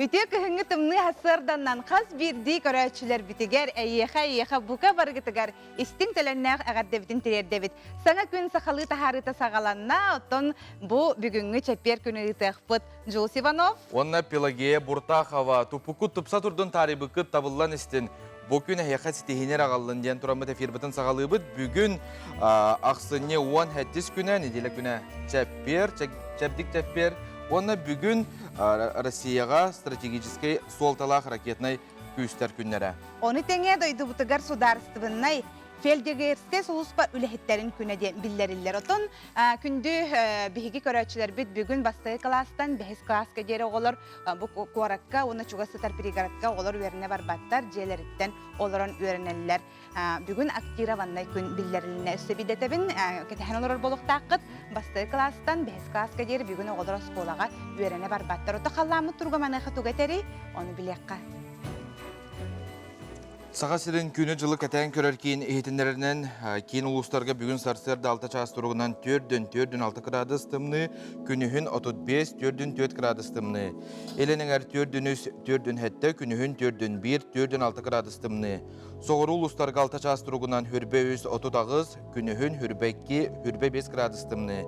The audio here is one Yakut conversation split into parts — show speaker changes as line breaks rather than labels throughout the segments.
Үтүө күһүҥҥү тымныы сарсыарданнан хас биирдии көрөөччүлэрбитигэр эйиэхэ эйиэхэ бука барыгытыгар истиҥ төлөннөөх эҕэрдэбитин тириэрдэбит. Саҥа күн сахалыы таһаарыыта саҕаланна, оттон бу бүгүҥҥү чэппиэр күнү ыытыахпыт. Джулс Иванов.
Уонна Пелагея Буртахова туппуккут тупса турдун таарыйбыккыт табыллан истин. Бу күн эһиэхэ ситиһиини аҕаллын диэн тураммыт эфирбытын саҕалыыбыт. Бүгүн ахсынньы 17 күнэ, неделя күнэ чэппиэр, чэбдик чэппиэр. Уонна бүгүн Россияҕа стратегическай суолталаах ракетнай күүстэр күннэрэ.
Ону тэҥэ дойдубутугар судаарыстыбыннай фельдъегерскэй сулууспа үлэһиттэрин күнэ диэн биллэриллэр. Отон күндү биһиги көрөөччүлэрбит бүгүн бастакы кылаастан бэһис кылааска диэри оҕолор бу куоракка уонна чугас сытар пригородка оҕолор үөрэнэ барбаттар, дьиэлэриттэн олорон үөрэнэллэр. Бүгүн актированнай күн биллэрилиннэ. Өссө бидэтэбин кэтэһэн олорор буолуохтааххыт. Бастакы кылаастан бэһис кылааска диэри бүгүн оҕолор оскуолаҕа үөрэнэ барбаттар. Ото халлааммыт туруга маныаха тугу этэрий? Ону билиэххэ.
Саха сирин күнү-дьылы кэтээн көрөр киин иһитиннэрэринэн, киин улуустарга бүгүн сарсыарда 6 чаас туругунан 4-4-6 кыраадыс тымныы, күнүһүн 35, 4-4 кыраадыс тымныы. Илин эҥэр 4-3, 4-7, күнүһүн 4-1, 4-6 кыраадыс тымныы. Соҕуруу улуустарга 6 чаас туругунан хүрбэ 3 38, күнүһүн хүрбэ 2, хүрбэ 5 градус тымныы.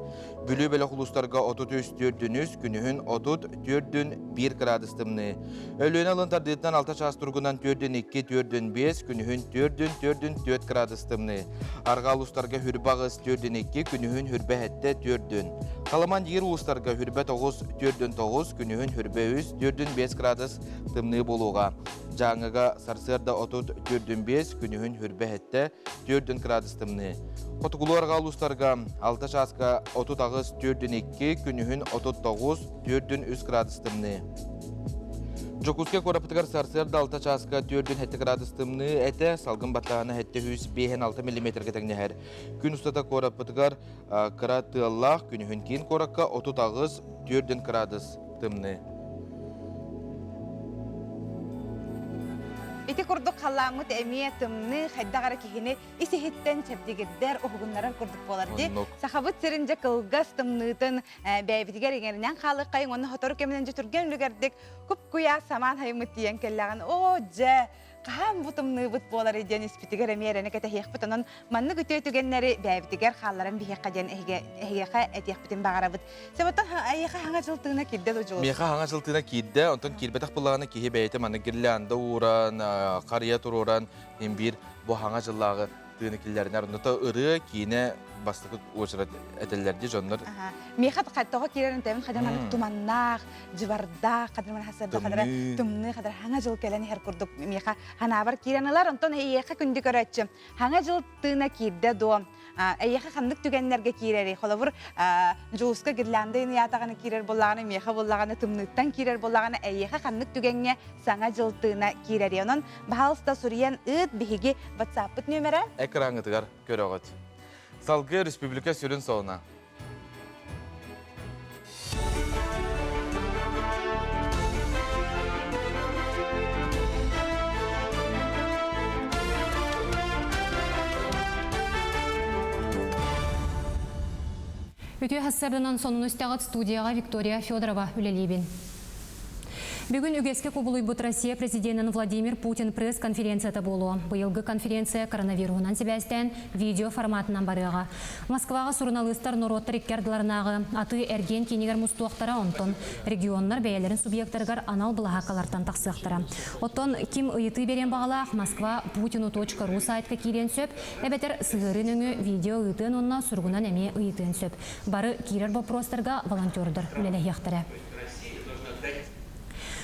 Бүлүү бөлөх улуустарга 33 4 3, күнүһүн 30 4 1 градус тымныы. Өлүөнэ ылын тардыытынан 6 чаас туругунан 4 2 4 5, күнүһүн 4 4 4 градус тымныы. Арҕаа улуустарга хүрбэ 8 4 2, күнүһүн хүрбэ 7 4. Халаман диир улуустарга хүрбэ 9 4 9, күнүһүн хүрбэ 3 4 5 градус тымныы буолуоҕа. Дьааҥыга сарсыарда 34-5, күнүһүн хүрбэ 7, 4 градус тымныы. Хотугулуу-арҕаа улуустарга 6 чааска 38, 4-2, күнүһүн 39, 4-3 градус тымныы. Дьокуускай куораппытыгар сарсыарда 6 чааска 4-7 градус тымныы этэ, салгын баттааһына 756 миллиметргэ тэҥнэһэр. Күн устата куораппытыгар кыра тыаллаах, күнүһүн киин куоракка 38, 4 градус тымныы.
Ити курдук халлааммыт эмиэ тымныы, хайдах эрэ киһини ис-иһиттэн чэбдигирдэр, уһугуннарар курдук буолар дии. Сахабыт сирин дьэ кылгас тымныытын бэйэбитигэр иҥэринэн хаалыаххайыҥ уонна сотору кэминэн дьэ түргэн үлүгэрдик куп-куйаас самаан хайыммыт тиийэн кэллэҕин оо дьэ хаһан бу тымныыбыт буоларый диэн испитигэр эмиэ эрэнэ кэтэһиэхпит. Онон маннык үтүө түгэннэри бэйэбитигэр хаалларан биһиэхэ диэн эһиэхэ этиэхпитин баҕарабыт. Себоттон эйиэхэ хаҥа жыл тыына киирдэ да Дьулус?
Миэхэ хаҥа жыл тыына киирдэ, онтон киирбэтэх буоллаҕына киһи бэйэтэ маннык гирлянда ууран, харыйа туруоран, имбиир бу хаҥа жыллааҕы тыыны киллэринэр. Онно ырыа, киинэ бастакы уочарат этэллэр дии дьоннор.
Миэхэ тоҕо киирэрин тэбин хадам маннык туманнаах, дьыбардаах, хадам хасарда хадара тымныы хадара хаҥа жыл кэлэн иһэр курдук миэхэ ханаабар киирэн ылар. Онтон эйиэхэ күндү көрөөччү хаҥа жыл тыына киирдэ дуо? Эйиэхэ ханнык түгэннэргэ киирэрий? Холобур, Дьулуска гирлянда ыйаатаҕына киирэр буоллаҕына, миэхэ буоллаҕына тымныыттан киирэр буоллаҕына, эйиэхэ ханнык түгэҥҥэ саҥа дьыл тыына киирэрий? Онон, баһаалыста суруйан ыыт, биһиги WhatsApp-пыт нүөмэрэ.
Экраҥҥытыгар көрөҕүт. Салгыы республика сүрүн солуна.
Үтүө сарсыарданан сонун истэҕит студияҕа Виктория Федорова үлэлиибин. Бүгүн үгэскэ кубулуйбут Россия президенин Владимир Путин пресс-конференцията буолуо. Быйылгы конференция коронавируһунан сибээстээн видео форматынан барыаҕа. Москваҕа суруналыыстар норуоттар икки ардыларынааҕы атыы-эргиэн киинигэр мустуохтара, онтон регионнар бэйэлэрин субъектарыгар анал былаһааккалартан тахсыахтара. Оттон ким ыйытыы биэриэн баҕалаах Москва путину.ру сайтка киириэн сөп, эбэтэр сыһыарыы нөҥүө видео ыытыан уонна суругунан эмиэ ыйытыан сөп. Бары киирэр боппуруостарга волонтердар үлэлэһиэхтэрэ.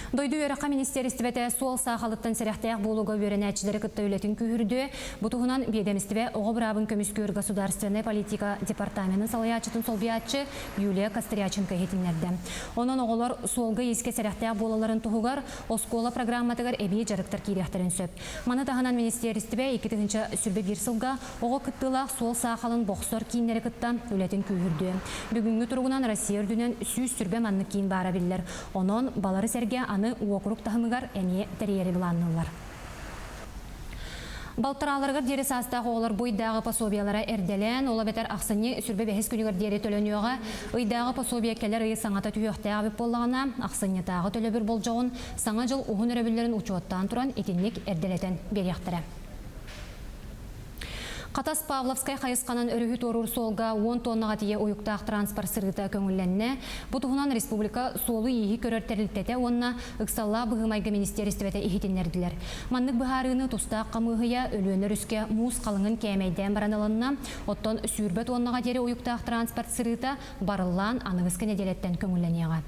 Дойду үөрэххэ министиэристибэтэ суол саахалыттан сэрэхтээх буолууга үөрэнээччилэри кытта үлэтин күүһүрдүө. Бу туһунан биэдэмистибэ оҕо быраабын көмүскүүр государственнай политика департаменын салайааччытын солбуйааччы Юлия Костряченко иһитиннэрдэ. Онон оҕолор суолга-иискэ сэрэхтээх буолалларын туһугар оскуола программатыгар эбии дьарыктар киириэхтэрин сөп. Маны таһынан министиэристибэ 2021 сылга Оҕо кыттыылаах суол саахалын бохсор кииннэри кытта үлэтин күүһүрдүө. Бүгүҥҥү туругунан Россия үрдүнэн 120 маннык киин баара биллэр. Онон балары сэргэ аны уокурук таһымыгар эмиэ тэрийэри былаанныыллар. Балтарааларыгар диэри саастаах оҕолор бу ыйдааҕы пособиелара эрдэлээн, ол эбэтэр ахсынньы сүрбэ бэһис күнүгэр диэри төлөнүөҕэ. Ыйдааҕы пособие кэлэр ыйы саҥата түһүөхтээх эбит буоллаҕына, ахсынньытааҕы төлөбүр болдьоҕун Саҥа дьыл уһун өрөбүллэрин учуоттаан туран итинник эрдэлэтэн биэриэхтэрэ. Хатас Павловскай хайысханан өрүһү туоруур суолга 10 тоннаҕа тиийэ уйуктаах транспорт сырыыта көҥүллэннэ. Бу туһунан республика суолу-ииһи көрөр тэрилтэтэ уонна ыксаллаах быһыы-майгы министиэристибэтэ иһитиннэрдилэр. Маннык быһаарыыны тустаах хамыыһыйа Өлүөнэ өрүскэ муус халыҥын кээмэйдээн баран ылынна. Оттон 20 тоннаҕа диэри уйуктаах транспорт сырыыта барыллаан аныгыскы нэдиэлэттэн көҥүллэниэҕэ.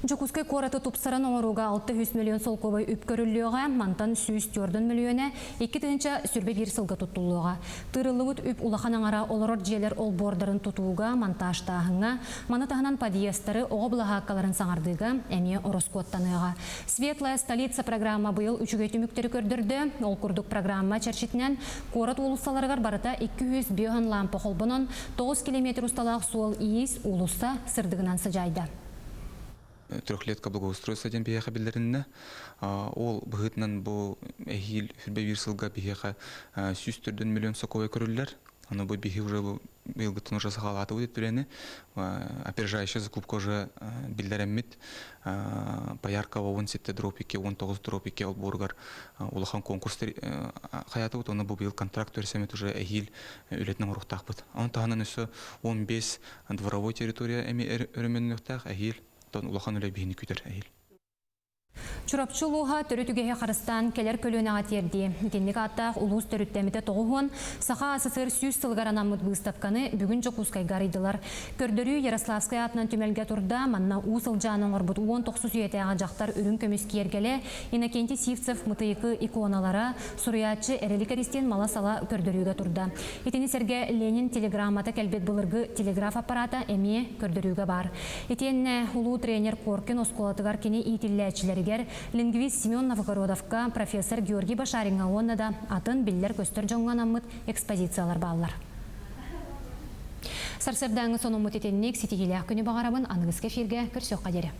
Дьокуускай куораты тупсаран оҥорууга 600 мөлүйүөн солкуобай үп көрүллүөҕэ, мантан 104 мөлүйүөнэ 2021 сылга туттуллуоҕа. Тыырыллыбыт үп улахан аҥара олорор дьиэлэр олбуордарын тутууга, монтажтааһыҥҥа, маны таһынан подъездтары, оҕо былаһааккаларын саҥардыыга эмиэ ороскуоттаныаҕа. Светлая столица программа быйыл үчүгэй түмүктэри көрдөрдө. Ол курдук программа чэрчитинэн куорат уулуссаларыгар барыта 205 лампа холбонон, 9 километр усталаах суол-иис, уулусса сырдыгынан сыдьаайда.
Трехлетка благоустройство диэн биһиэхэ биллэриннэ. Ол быһыытынан бу эһиил сүрбэ биир сылга биһиэхэ 104 миллион соковой көрүллэр. Аны бу биһи уже быйылгыттан уже саҕалаатыбыт үлэни. Опережающая закупка уже биллэрэммит. Пояркова 17 дробь 2, 19 дробь 2 олбуоругар улахан конкурс хайаатыбыт. Оны бу быйыл контракт көрсөмүт уже эһиил үлэтин оҥоруохтаахпыт. Оны таһынан өссө 15 дворовой территория эми өрөмүөннүөхтээх эһиил. Тон улахан үлэ биһини күтэр эһиил.
Чурапчы улууһа төрүт үгэһи харыстаан кэлэр көлүөнэҕэ тиэрдии. Итинник ааттаах улуус төрүттэммитэ 90, Саха АССР 100 сылыгар анаммыт быыстапканы бүгүн Дьокуускайга арыйдылар. Көрдөрүү Ярославскай аатынан түмэлгэ турда, манна уу сылдьаан оҥорбут 19 үйэтээҕи дьахтар үрүҥ көмүс киэргэлэ, Иннокентий Сивцев Мытыйыкы иконалара, суруйааччы Эрилик Эристиин мала-сала көрдөрүүгэ турда. Итини сэргэ Ленин телеграммата кэлбит былыргы телеграф аппарата эмиэ көрдөрүүгэ баар. Итиэннэ улуу тренер Коркин оскуолатыгар кини иитиллээччилэригэр лингвист Семен Новгородовка, профессор Георгий Башариҥҥа уонна да атын биллэр-көстөр дьоҥҥо анаммыт экспозициялар бааллар. Сарсыардааҥҥы сонуммут итинник ситиһиилээх күнү баҕарабын аныгыскы эфиргэ көрсүөххэ диэри.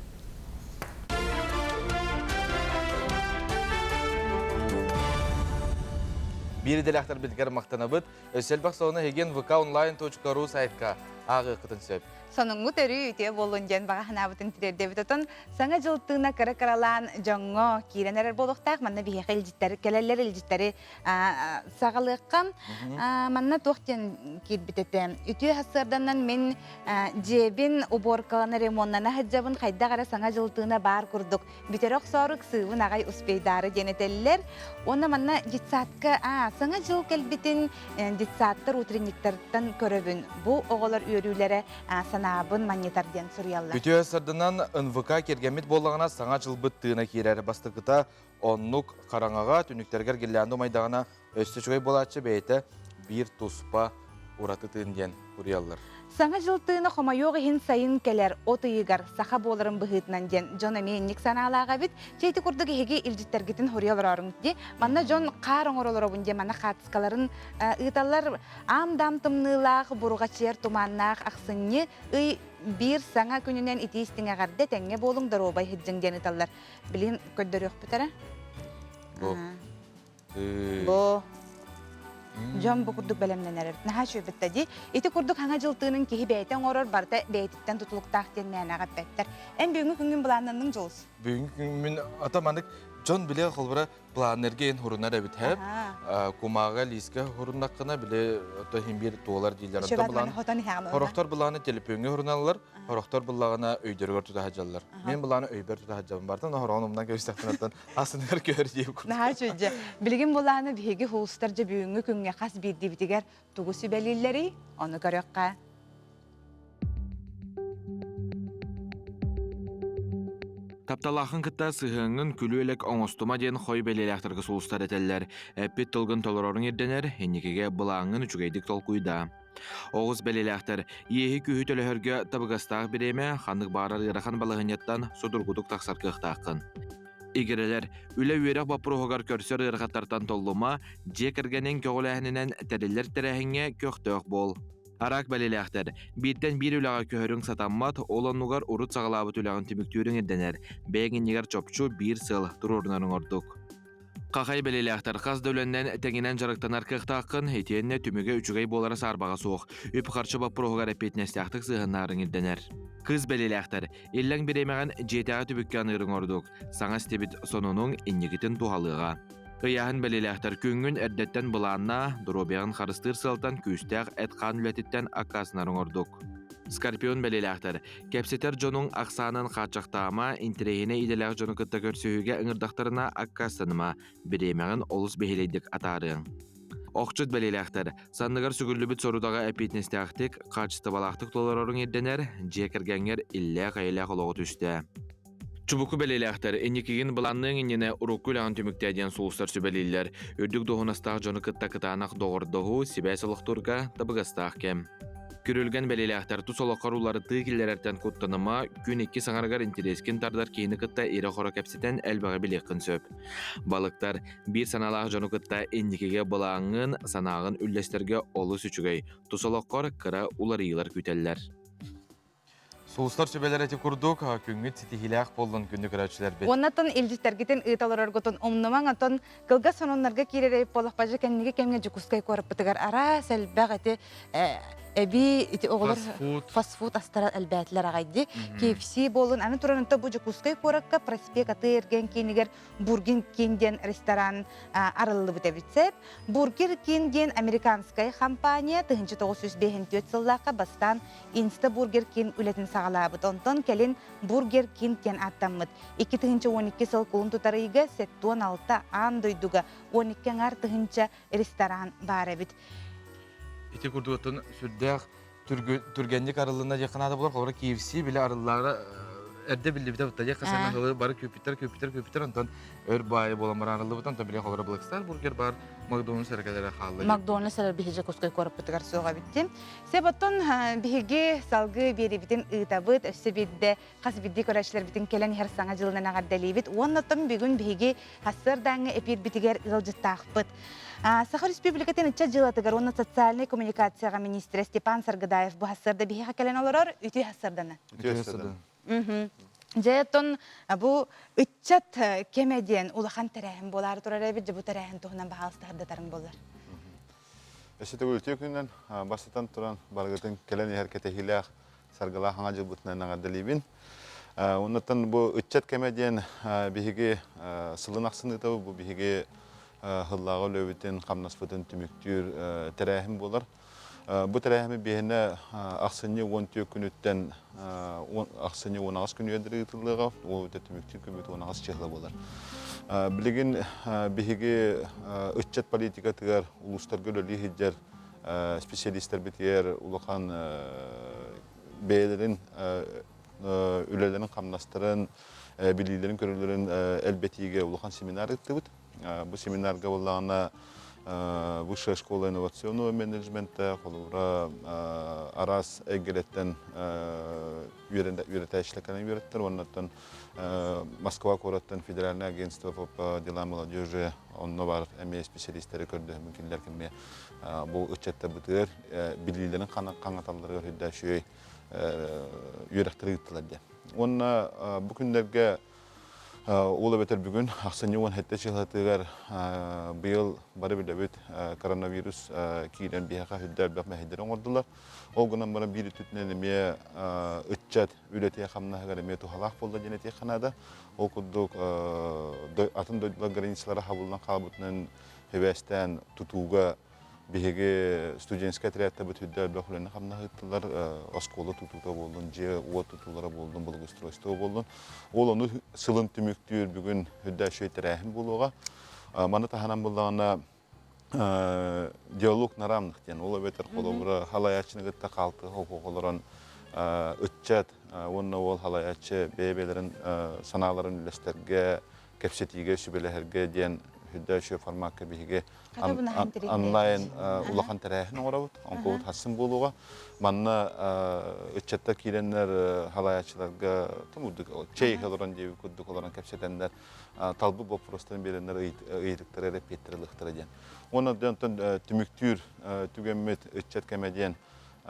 Биир идэлээхтэрбитигэр махтанабыт. Өссө элбэх сонуну эһигин vkonline.ru сайтка ааҕыаххытын сөп.
Сонуҥҥут өрүү үтүө буоллун диэн баҕа санаабытын тириэрдэбит. Отон саҥа дьыл тыына кыра-кыралаан дьоҥҥо киирэн эрэр буолуохтаах. Манна биһиэхэ илдьиттэр кэлэллэр илдьиттэри саҕалыахха. Манна туох диэн киирбит этэ. Үтүө сарсыарданан мин дьиэбин уборкалана ремоннана сылдьабын хайдах эрэ саҥа дьыл тыына баар курдук бүтэрэ охсоору ыксыыбын аҕай успейдаары диэн этэллэр. Уонна манна детсадка саҥа дьыл кэлбитин детсадтар утренниктартан көрөбүн. Бу оҕолор үөрүүлэрэ санаабын манньытар диэн суруйаллар.
Үтүө сарданан НВК киэргэммит буоллаҕына саҥа дьылбыт тыына киирэр. Бастакыта оннук хараҥаҕа түннүктэригэр гирлянда умайдаҕына өссө үчүгэй буолааччы бэйэтэ биир туспа ураты тыын диэн суруйаллар.
Саҥа дьыл тыына хомойуох иһин сайын кэлэр от ыйыгар саха буоларын быһыытынан диэн дьон эмиэ инник санаалаах эбит. Чэ ити курдук эһиги илдьиттэргитин хоруйа олорооруҥ дии. Манна дьон хаар оҥоролоробун диэн манна хаартыскаларын ыыталлар. Аам-даам тымныылаах, буруҕачыйар туманнаах ахсынньы ый биир саҥа күнүнэн итии истиҥ эҕэрдэ тэҥҥэ буолуҥ доруобай сылдьыҥ диэн ыыталлар. Билигин көрдөрүөхпүт эрэ.
Бу.
Бу дьон бу курдук бэлэмнэнэр эбит. Наһаа үчүгэй да дии. Ити курдук хаҥа дьыл тыынын киһи бэйэтэ оҥорор, барыта бэйэтиттэн тутулуктаах диэн мээнэҕэ эппэттэр. Эн бүгүҥҥү күҥҥүн былааннанныҥ Дьулус?
Бүгүҥҥү күҥмүн ата маннык дьон билэ холбура планерге эн хурунар эбит хэп. Кумаага лиискэ хуруннаххына биле ото иһин биир туолар дииллэр. Хорохтор былааны телепөҥҥө хуруналлар, хорохтор быллаҕына өйдөрүгэр тута сылдьаллар. Мен былааны өйбөр тута сылдьабын. Бартан хороҕун умнан кэбистэхпин асыныгар көһөр диэбит курдук.
Наһаа үчүгэй. Билигин былааны биһиги хулустар дьэ бүгүҥҥү күҥҥэ хас биирдиибитигэр тугу сүбэлииллэрий? Ону көрүөххэ.
Тапталаахын кытта сыһыаҥҥын күлүү-элэк оҥостума диэн хой бэлиэлээхтэргэ сулустар этэллэр. Эппит тылгын толороруҥ ирдэнэр, инникигэ былааҥҥын үчүгэйдик толкуйдаа. Оҕус бэлиэлээхтэр иэһи-күүһү төлөһөргө табыгастаах бириэмэ, ханнык баҕарар ыарахан балаһыанньаттан судургутук тахсар кыахтааххын. Игирэлэр, үлэ-үөрэх боппуруоһугар көрсөр ыарахаттартан толлума, дьиэ кэргэниҥ көҕүлээһининэн тэриллэр тэрээһиҥҥэ көхтөөх буол. Араак бэлиэлээхтэр, бииртэн биир үлэҕэ көһөрүҥ сатаммат, ол оннугар урут саҕалаабыт үлэҕин түмүктүүрүҥ ирдэнэр, бэйэҥ иннигэр чопчу биир сыал туруорунарыҥ ордук. Хахай бэлиэлээхтэр хас да үлэннэн тэҥинэн дьарыктанар кыахтааххын, итиэннэ түмүгэ үчүгэй буолара саарбаҕа суох. Үп-харчы боппуруоһугар эппиэтинэстээхтик сыһыаннаарыҥ ирдэнэр. Кыыс бэлиэлээхтэр, иллэҥ бириэмэҕин дьиэтээҕи түбүккэ аныырыҥ ордук. Саҥа истибит сонунуҥ инникитин туһалыаҕа. Ыйааһын бэлиэлээхтэр күҥҥүн эрдэттэн былааннаа, доруобуйаҕын харыстыыр сыалтан күүстээх эт-хаан үлэтиттэн аккаастанарыҥ ордук. Скорпион бэлиэлээхтэр, кэпсэтэр дьонуҥ ахсаанын хааччахтаама, интэриэһинэй идэлээх дьону кытта көрсүһүүгэ ыҥырдахтарына аккаастаныма, бириэмэҕин олус бэһиэлэйдик атаарыаҥ. Охчут бэлиэлээхтэр, санныгар сүгүллүбүт сорудаҕы эппиэтинэстээхтик, хаачыстыбалаахтык толороруҥ ирдэнэр, дьиэ кэргэҥҥэр иллээх-эйэлээх олоҕу түстээ. Чубуку бэлиэлээхтэр, инникигин былаанныаҥ иннинэ урукку үлэҕин түмүктээ диэн сулустар сүбэлииллэр. Үрдүк дуоһунастаах дьону кытта кытаанах доҕордоһуу, сибээс олохтуурга табыгастаах кэм. Күрүлгэн бэлиэлээхтэр тус олоххор уларытыы киллэрэртэн куттаныма, күн икки саҥарыгар интэриэскин тардар киһини кытта ирэ-хоро кэпсэтэн элбэҕи билиэххин сөп. Балыктар, биир санаалаах дьону кытта инникигэ былааҥҥын, санааҕын үллэстэргэ олус үчүгэй, тус олоххор кыра уларыйыылар күүтэллэр. Сулустар сүбэлэр эти курдук күҥҥүт ситиһиилээх буоллун күндү көрөөччүлэрбит.
Уоннаттан илдьиттэргитин ыыта олороргутун умнумаҥ, оттон кылгас сонуннарга киирэр буоллахпажы кэнники кэмҥэ Дьокуускай куораппытыгар араас элбэх ити эбии ити оҕолор фастфуд астара элбээтилэр аҕай дии. KFC буолун аны туран бу Дьокуускай куоракка проспект атыы эргиэн киинигэр Бургер Кинг диэн ресторан арыллыбыт эбит сөп. Бургер Кинг диэн американскай компания 1954 сыллаахха бастаан Инста Бургер Кинг үлэтин саҕалаабыт. Онтон кэлин Бургер Кинг диэн ааттаммыт. 2012 сыл кулун тутар ыйга 76 аан дойдуга 12 аҥаар тыһыынча ресторан баар эбит.
Ити курдук оттон сүрдээх түргэнник арыллына диэххэ наада буолар. Холобура KFC били арыллаара эрдэ биллибитэ бутта диэххэ сана сылы бары күүппүттэр күүппүттэр күүппүттэр онтон өр баайы буолан баран арыллыбыт онтон били холобура Black Star бургер бар Макдональдс эрэ хаалла.
Макдональдс эрэ биһиги Дьокуускай куораппытыгар суох эбит. Сөп оттон биһиги салгыы биэриибитин ыытабыт, өссө биирдэ хас биирдии көрөөччүлэрбитин кэлэн иһэр саҥа дьылынан эҕэрдэлиибит. Уонна оттон бүгүн биһиги сарсыардааҥҥы эпиирбитигэр ыалдьыттаахпыт. Саха Республикатын ыччат дьыалатыгар уонна социальнай коммуникацияҕа министрэ Степан Саргыдаев бу сарсыарда биһиэхэ кэлэн олорор. Үтүө сарсыарданы.
Үтүө сарсыарда.
Дьэ, оттон бу ыччат кэмэ диэн улахан тэрээһин буолаары турар эбит. Дьэ, бу тэрээһин туһунан баһаалыста сырдатарыҥ буоллар.
Өссө төгүл үтүө күнүнэн бастатан туран барыгытын кэлэн иһэр кэтэһиилээх саргылаах хаҥа дьылбытынан эҕэрдэлиибин. Оннуттан бу ыччат кэмэ диэн биһиги сылын ахсын ыытабыт, бу биһиги сыллааҕы үлэбитин, хамнаспытын түмүктүүр тэрээһин буолар. Бу тэрээһини биһиэнэ ахсынньы 14 күнүттэн ахсынньы 18 күнүгэр ыытыллыаҕа, ол түмүктүүр күммүт 18 чыһыла буолар. Билигин биһиги ыччат политикатыгар улуустарга үлэлии сылдьар специалистэрбитигэр улахан бэйэлэрин үлэлэрин, хамнастарын, билиилэрин-көрүүлэрин элбэтиигэ улахан семинар ыыттыбыт. Бу семинарга буоллаҕына Высшая школа инновационного менеджмента, холобура, араас эйгэлэртэн үөрэтээччилэр кэлэн үөрэттэр. Уоннаттан Москва куораттан Федеральное агентство по делам молодежи онно бар эмиэ специалистэри көрдөһөммүн кинилэр кэмҥэ бу ыччаттарбытыгар билиилэрин хаҥаталларыгар үрдэ үчүгэй үөрэхтэри ыыттылар диэн. Уонна бу күннэргэ Ол эбэтэр бүгүн ахсынньы 17 чыһылатыгар быйыл бары билэбит коронавирус киирэн биһиэхэ үрдэ элбэх мэһэйдэри оҥордулар. Ол гынан баран биир өттүтүнэн эмиэ ыччат үлэтигэр-хамнаһыгар эмиэ туһалаах буолла диэн этиэххэ наада. Ол курдук атын дойдулар границалара хабыллан хаалбытынан сибээстээн тутууга Биһиги студенческай отрядтарбыт үрдэ элбэх үлэни хамнаһыттылар, оскуола тутуута буоллун, дьиэ-уот тутуулара буоллун, благоустройство буоллун. Ол ону сылын түмүктүүр бүгүн үрдэ үчүгэй тэрээһин буолуоҕа. Маны таһынан буллаҕына диалог на равных диэн, ол эбэтэр холобура халайааччыны кытта хаалтыга олорон ыччат уонна уол халайааччы бэйэ-бэйэлэрин санааларын үллэстэргэ, кэпсэтиигэ, сүбэлэһэргэ диэн үрдэ үчүгэй формакка биһиги онлайн улахан тэрээһин оҥоробут. Оҥкубут хассын буолуоҕа. Манна ыччаттар киирэннэр халайааччыларга чэй олорон диэбит курдук олорон кэпсэтэннэр талбыт боппуруостарын биэрэннэр ыйытыктары эрэппиэттэр ылыахтара диэн. Уонна онтон түмүктүүр түгэммит ыччат кэмэ диэн.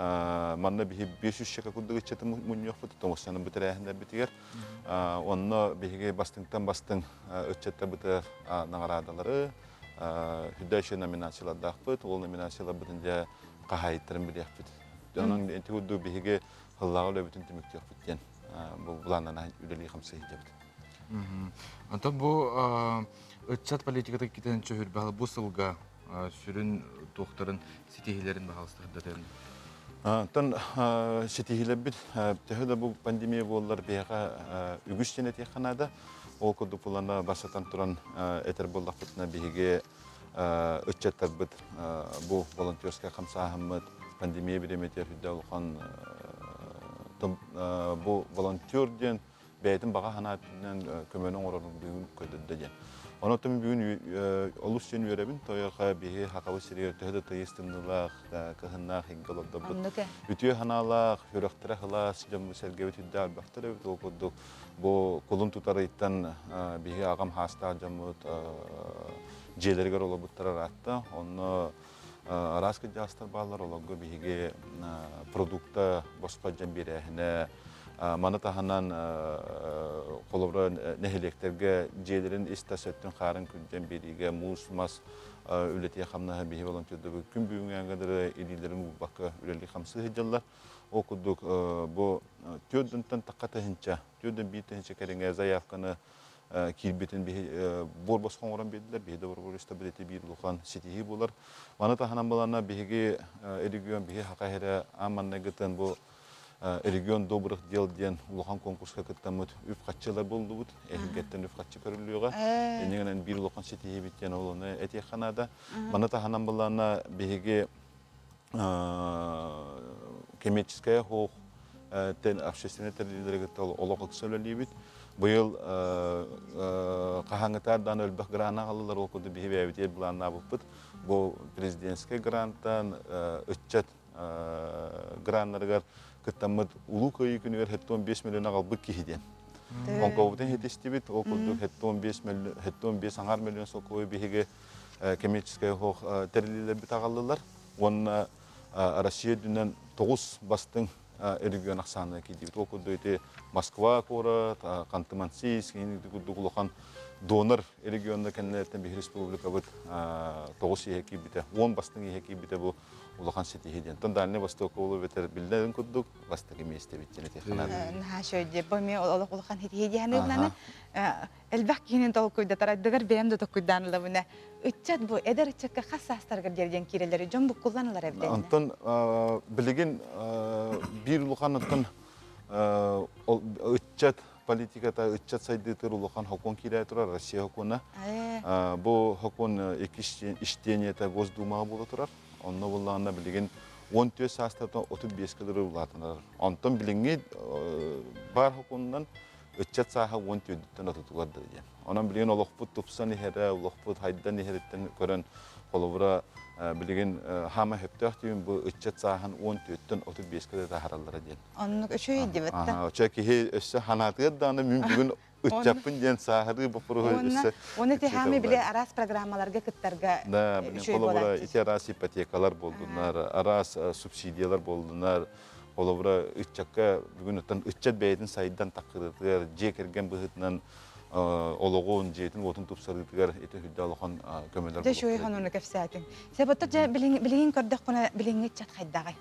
Манна биһи 500 чека курдук ыччаты мунньуохпут, тоҥустаны бутэрээһиннэрбитигэр. Онно биһиги бастыҥтан бастыҥ ыччаттарбытыгар наҕараадалары, үрдээччи номинациялардаахпыт. Ол номинацияларбытын дьэ хаһаайыттарын билиэхпит. Онон ити курдук биһиги сыллааҕы үлэбитин түмүктүөхпүт диэн бу былааннана үлэлии хамсыы сылдьабыт.
Онтон бу ыччат политиката китен чөһүрбэһэл бу сылга сүрүн туохтарын ситиһиилэрин баһалыстырдатын.
Оттон ситиһиилэрбит төһө да бу пандемия буоллар биһиэхэ үгүс диэн этиэххэ наада. Ол курдук булана бастатан туран этэр буоллахпытына биһиги ыччаттарбыт бу волонтерскай хамсааһыммыт пандемия бириэмэтигэр үрдэ улахан бу волонтер диэн бэйэтин баҕа санаатынан көмөнү оҥорорун бүгүн көрдөрдө диэн. Онон бүгүн олус диэн үөрэбин. Тойоха биһи Хахабы сиригэр төһө да тыйыс тымныылаах, кыһыннаах иҥгэ олордорбут. Үтүө санаалаах, сүрэхтэрэ сылаас дьоммут сэргэбит үрдэ элбэхтэр эбит. Ол курдук бу кулун тутар ыйтан биһи аҕам хаастаах дьоммут дьиэлэригэр олорбуттара ыраатта. Онно араас кырдьаҕастар бааллар, олорго биһиги продукта босхо дьон биэрээһинэ, маны таһынан холобура нэһилиэктэргэ дьиэлэрин ис-тас өттүн хаарын күрдьэн биэриигэ муус мас үлэтиэ хамнаһа биһи волонтердары күн бүгүҥҥэ дылы илиилэрин уурбакка үлэлии хамсыы сылдьаллар. Ол курдук бу 4 тахха тыһынча, 4 тыһынча кэриҥэ заявканы киирбитин биһи буор босхо оҥорон биэрдилэр. Биһи доброволецтар ити биир улахан ситиһии буолар. Маны таһынан балана биһиги регион биһи хака иһэрэ аан маннайгытын бу регион добрых дел диэн улахан конкурска кыттаммыт үп-харчылар буллубут. Эһилгэттэн үп-харчы көрүллүөҕэ. Иннигинэн биир улахан ситиһиибит диэн ол ону этиэххэ наада. Маны таһынан балана биһиги коммерческая хоох общественный тэрилтэлэри кытта олох ыкса үлэлиибит. Быйыл хаһааҥҥытаар даҕаны элбэх граны аҕаллылар, ол курдук биһи бэйэбитигэр былааннаабыппыт. Бу президентскэй грантан ыччат граннарыгар кыттаммыт Улуу Кыайыы күнүгэр 75 миллион аҕалбыт киһи диэн. Оҥкобутун хитистибит, ол курдук 75 аҥаар миллион солкуобай биһиги коммерческай оһох тэриллиилэрбит аҕаллылар уонна Россия үрдүнэн тоҕус бастыҥ регион ахсаанына киирдибит. Ол курдук ити Москва куорат, Ханты-Мансийск, курдук улахан донор регионна кэннилэриттэн биһи республикабыт тоҕус иһэ киирбитэ, 10 бастыҥ иһэ киирбитэ бу улахан ситиһии диэн. Тон Дальний Восток ол эбэтэр биллэрин курдук бастакы миэстэбит диэн этиэххэ наада.
Наһаа шөйдө бу эмиэ олох улахан ситиһии диэн Элбэх киһини толкуйдатар, ардыгар бэйэм да толкуйдаан ылабына. Ыччат бу эдэр ыччакка хас саастарыгар диэри диэн киирэллэри дьон буккуллан ылар эбит
Онтон билигин биир улахан оттон ыччат политиката, ыччат сайдыытыгар улахан хокуон киирэ турар, Россия хокуона. Бу хокуон икки чтениета Госдумаҕа буола турар. Онно буллаҕына билигин 14 саастартан 35 кылыры улаатынар. Онтон билиҥҥи бар хокуонунан ыччат сааһа 14-түн отутугар да диэн. Онон билигин олохпут тупсан иһэрэ, олохпут хайдан иһэриттэн көрөн, холобура, билигин хаама сөптөөх түүн бу ыччат сааһын 14-төн 35-ке да таһараллара диэн.
Оннук үчүгэй дибит да.
Очо киһи өссө ханаатыгар даҕаны мин бүгүн ыччаппын диэн сааһырыы боппуруоһу өссө
Уонна ити хаамы били араас программаларга кыттарга
Да, билин холобура ити араас ипотекалар болдунар, араас субсидиялар болдунар, Холобура, ыччакка бүгүн оттон ыччат бэйэтин сайдан таххырытыгар, дьиэ кэргэн быһыытынан олоҕун, дьиэтин-уотун тупсарыытыгар ити үрдэ улахан көмөлөр
Дьэ, үчүгэй хонууну кэпсээтиҥ. Себотто дьэ билигин көрдөххүнэ билиҥҥи ыччат хайдаҕай?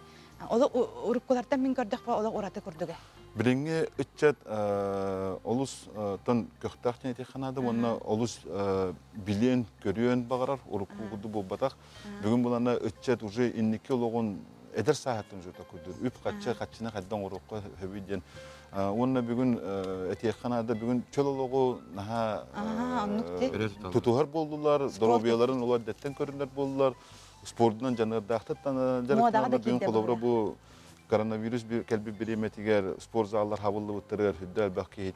Олох уруккулартан мин көрдөхпө олох ураты курдуга.
Билиҥҥи ыччат олус тон көхтөөх диэн этиэххэ наада уонна олус билиэн, көрүөн баҕарар, урукку курдук буолбатах. Бүгүн булана ыччат уже инники олоҕун эдэр сааһыттан уже такуйдур. Үп хаччы хаччыны хайдан оҥоруохха сөбүй диэн. Уонна бүгүн этиэххэ наада бүгүн чөл олоҕу наһаа тутуһар буоллулар, доруобуйаларын олор дэттэн көрүнэр буоллулар, спордунан дьаныардаахтык дьарыктанар бүгүн холобура бу коронавирус кэлбит бириэмэтигэр спортзаллар хабыллыбыттарыгар үрдэ элбэх киһи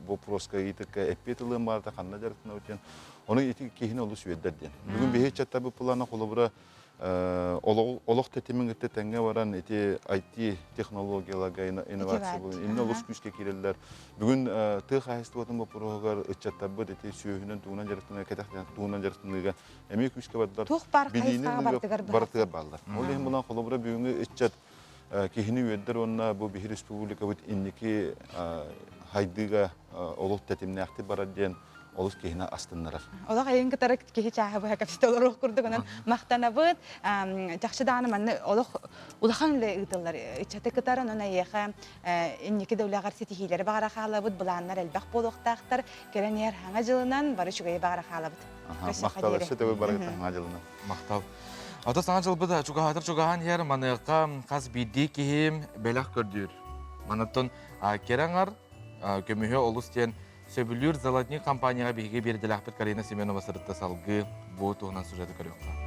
вопроска ыйытыкка эппиэт ылыан баарта ханна дьарыктанабыт диэн ону ити киһини олус үөрдэр диэн. Бүгүн биһи ыччаттарбыт плана холобура олох тэтимин кытта тэҥҥэ баран ити IT технологияларга инновация инне олус күүскэ киирэллэр. Бүгүн тыа хаһайыстыбатын боппуруоһугар ыччаттарбыт ити сүөһүнэн тугунан дьарыктанар кэтэх тугунан дьарыктаныыга эмиэ күүскэ бардылар.
Туох баар хайысхаҕа барытыгар
барытыгар бааллар. Ол иһин булан холобура бүгүҥҥү ыччат. киһини үөрдэр уонна бу биһи республикабыт инники хайдыыга олох тэтимнээхтик барар диэн олус киһини астыннарар.
Олох эйин кытары киһи чааһы быһа кэпсэтэ олоруох курдук онон махтанабыт. Чахчы даҕаны манны олох улахан үлэ ыытыллар. Ыччаты кытары онон эйиэхэ инники да үлэҕэр ситиһиилэри баҕара хаалабыт, былааннар элбэх буолуохтаахтар. Кэлэн иһэр хаҥа дьылынан бары үчүгэйи баҕара хаалабыт.
Махтал, өссө төгүл барыгыт хаҥа дьылынан.
Махтал. Ото саҥа дьылбыт чугаһаатар чугаһаан иһэр маныаха хас биирдии киһи бэлэх көрдүүр. Манаттан кэрэ аҥар көмүһү олус диэн сөбүлүүр Золотник компанияҕа биһиги биэрдэлээхпит Карина Семенова сырытта салгыы бу туһунан сюжеты көрүөххэ.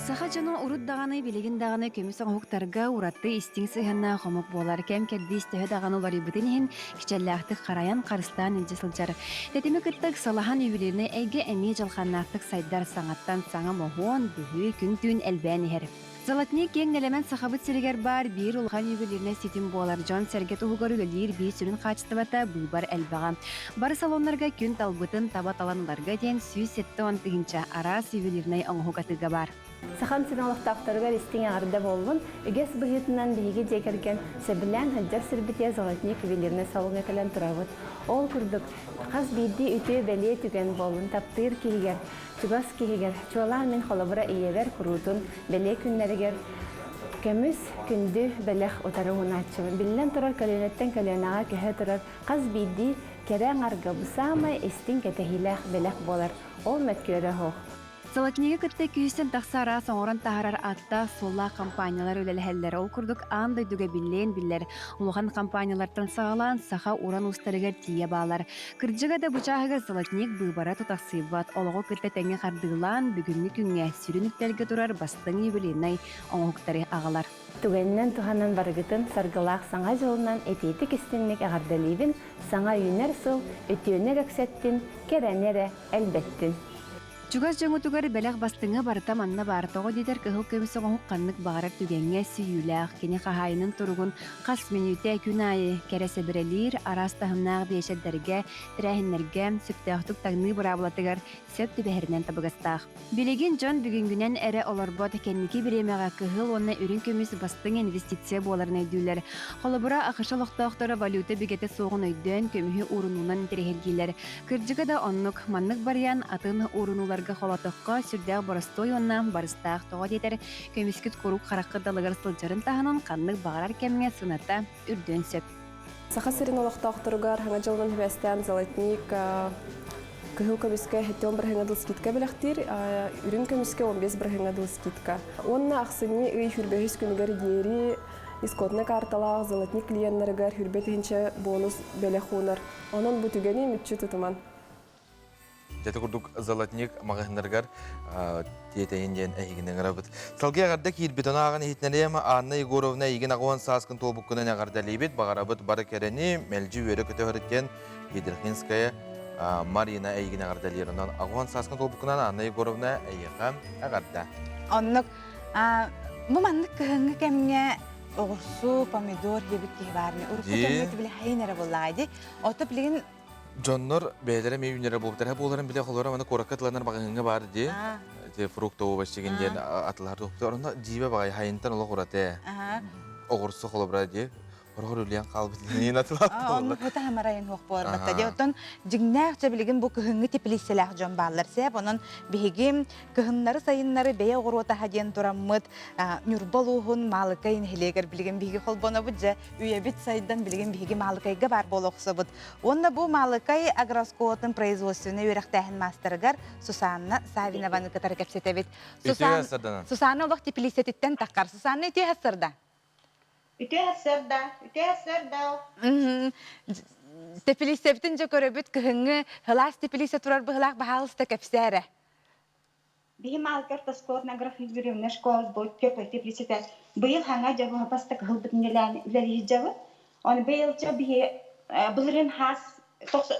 Саха дьоно урут даҕаны, билигин даҕаны көмүс оҥоһуктарга ураты истиҥ сыһыаннаах омук буолар. Кэм кэрдиис төһө даҕаны уларыйбытын иһин, кичэллээхтик харайан, харыстаан илдьэ сылдьар. Тэтими кытта ыксалаһан ювелирнай эйгэ эмиэ дьалхааннаахтык сайдар, саҥаттан саҥа моһуон, быһыы күн-түүн элбээн иһэр. Золотник киэҥ нэлэмэн Сахабыт сиригэр баар биир улахан ювелирнай ситим буолар. Дьон-сэргэ туһугар үлэлиир биир сүрүн хаачыстыбата быыбар элбэҕэ. Бары салоннарга күн талбытын таба талан ыларга диэн 170 тыһыынча араас ювелирнай оҥоһук атыыга баар.
Сахам сирин олохтоохторугар истиҥ эҕэрдэ буоллун. Үгэс быһыытынан биһиги дьиэ кэргэн сөбүлээн сылдьар сирбитигэр Золотник ювелирнай салоҥҥа кэлэн турабыт. Ол курдук, хас биирдии үтүө бэлиэ түгэн буоллун таптыыр киһигэр, чугас киһигэр, чуолаан мин холобура ийэбэр куруутун бэлиэ күннэригэр көмүс күндү бэлэх утары уунааччыбын. Биллэн турар, көлүөнэттэн көлүөнэҕэ көһө турар хас биирдии кэрэ аҥарга бу саамай истиҥ кэтэһиилээх бэлэх буолар. Ол мөккүөрэ суох.
Золотнигы кытта күүстэн тахса араас оҥорон таһаарар ааттаах-суоллаах компаниялар үлэлэһэллэр. Ол курдук аан дойдуга биллиэн биллэр улахан компаниялартан саҕалаан саха уран уустарыгар тиийэ баалар. Кырдьыга да бу чааһыгар Золотник быыбара тутахсыйбат, олоҕу кытта тэҥҥэ хардыылаан бүгүҥҥү күҥҥэ сүрүн үктэлгэ турар бастыҥ юбилейнай оҥоһуктары аҕалар.
Түгэнинэн туһанан барыгытын саргылаах Саҥа дьылынан итиитик истиҥник эҕэрдэлиибин, саҥа үүнэр сыл үтүөнү эрэ үксэттин, кэрэни эрэ элбэттин!
Чугас дьоҥутугар бэлэх бастыҥа барыта манна баар. Тоҕо диэтэр кыһыл көмүс оҥоһук ханнык баҕарар түгэҥҥэ сүүйүүлээх, кини хаһаайынын туругун хас мүнүүтэ күн аайы кэрэ сэбирэлиир, араас таһымнаах биэчэрдэргэ, тэрээһиннэргэ сөптөөхтүк таҥныы быраабылатыгар сөп түбэһэринэн табыгастаах. Билигин дьон бүгүҥҥүнэн эрэ олорбот, кэнники бириэмэҕэ кыһыл уонна үрүҥ көмүс бастыҥ инвестиция буоларын өйдүүллэр. Холобура, АХШ олохтоохторо валюта бигэтэ суоҕун өйдөөн, көмүһү уурунуунан интэриэһиргииллэр. Кырдьыга да оннук, маннык барыйан атын уурунуларга холоотоххо сүрдээх боростуой уонна барыстаах тоҕо диэтэр, көмүскүт куруук хараххыт далыгар сылдьарын таһынан ханнык баҕарар кэмҥэ сыната үрдүөн сөп.
Саха сирин олохтоохторугар Саҥа дьылынан сибээстээн Золотник кыһыл көмүскэ 70 бырыһыҥа дыл скидка бэлэхтиир, үрүҥ көмүскэ 15 бырыһыҥа дыл скидка. Уонна ахсынньы ый хүрбэһис күнүгэр диэри исходнай карталаах Золотник клиеннарыгар хүрбэ тыһыынча бонус бэлэх уунар. Онон бу түгэни мүччү тутуман.
Дьэ курдук Золотник маҕаһыыннарыгар тиэтэйин диэн эһигини ыҥырабыт. Салгыы эҕэрдэ киирбит ону ааҕан иһитинэриэм Анна Егоровна эйигин аҕыан сааскын туолбуккунан эҕэрдэлиибит. Баҕарабыт бары кэрэни, мэлдьи үөрэ-көтө сырыт Едрихинская Марина эйигин эҕэрдэлиир. Онон аҕыан сааскын туолбуккунан Анна Егоровна эйиэхэ эҕэрдэ.
Оннук бу маннык кыһыҥҥы кэмҥэ оҕурсу, помидор диэбит киһи баар. Урукку кэмҥэ били хайын эрэ буоллаҕа дии. Ото билигин
Дьоннор бэйэлэрэ эмиэ үүнэрэ буолбуттар. Буоларын билэ холоро маны куоракка тыланар маҕаһыыҥҥа баар дии. Те фрукта овощигин диэн атылар туохтар. Онно дьиибэ баҕай хайынтан олох ураты. Оҕурсу холобура дии. Хорохор үлүйэн хаалбыт диэн атылар.
Онно хута хамарайын хуох буолар батта. Дии оттон дьиҥнээх дьэ билигин бу кыһыҥҥы теплицэлээх дьон бааллар сээп. Онон биһиги кыһыннары сайыннары бэйэ оҕуруотаһа диэн тураммыт Ньурба улууһун Маалыкай нэһилиэгэр билигин биһиги холбонобут дьэ үйэбит сайдан билигин биһиги Маалыкайга баар буола охсобут. Уонна бу Маалыкай агрооскуолатын производственнай үөрэхтээһин маастарыгар Сусанна Савинованы кытары кэпсэтэбит. Сусанна, Сусанна олох теплицэтиттэн таххар. Сусанна үтүө сарда.
Үтүө сарда, үтүө сарда.
Теплицэбитин дьэ көрөбүт кыһыҥҥы сылаас теплица турар быһылаах баһаалыста кэпсээрэ.
Биһи маалгар тоскуотнографизированная школа сборка теплицата быйыл хаҥа дьабы баста кыһылбыт нелээн үлэлиһи Оны быйылча биһи былырын хаас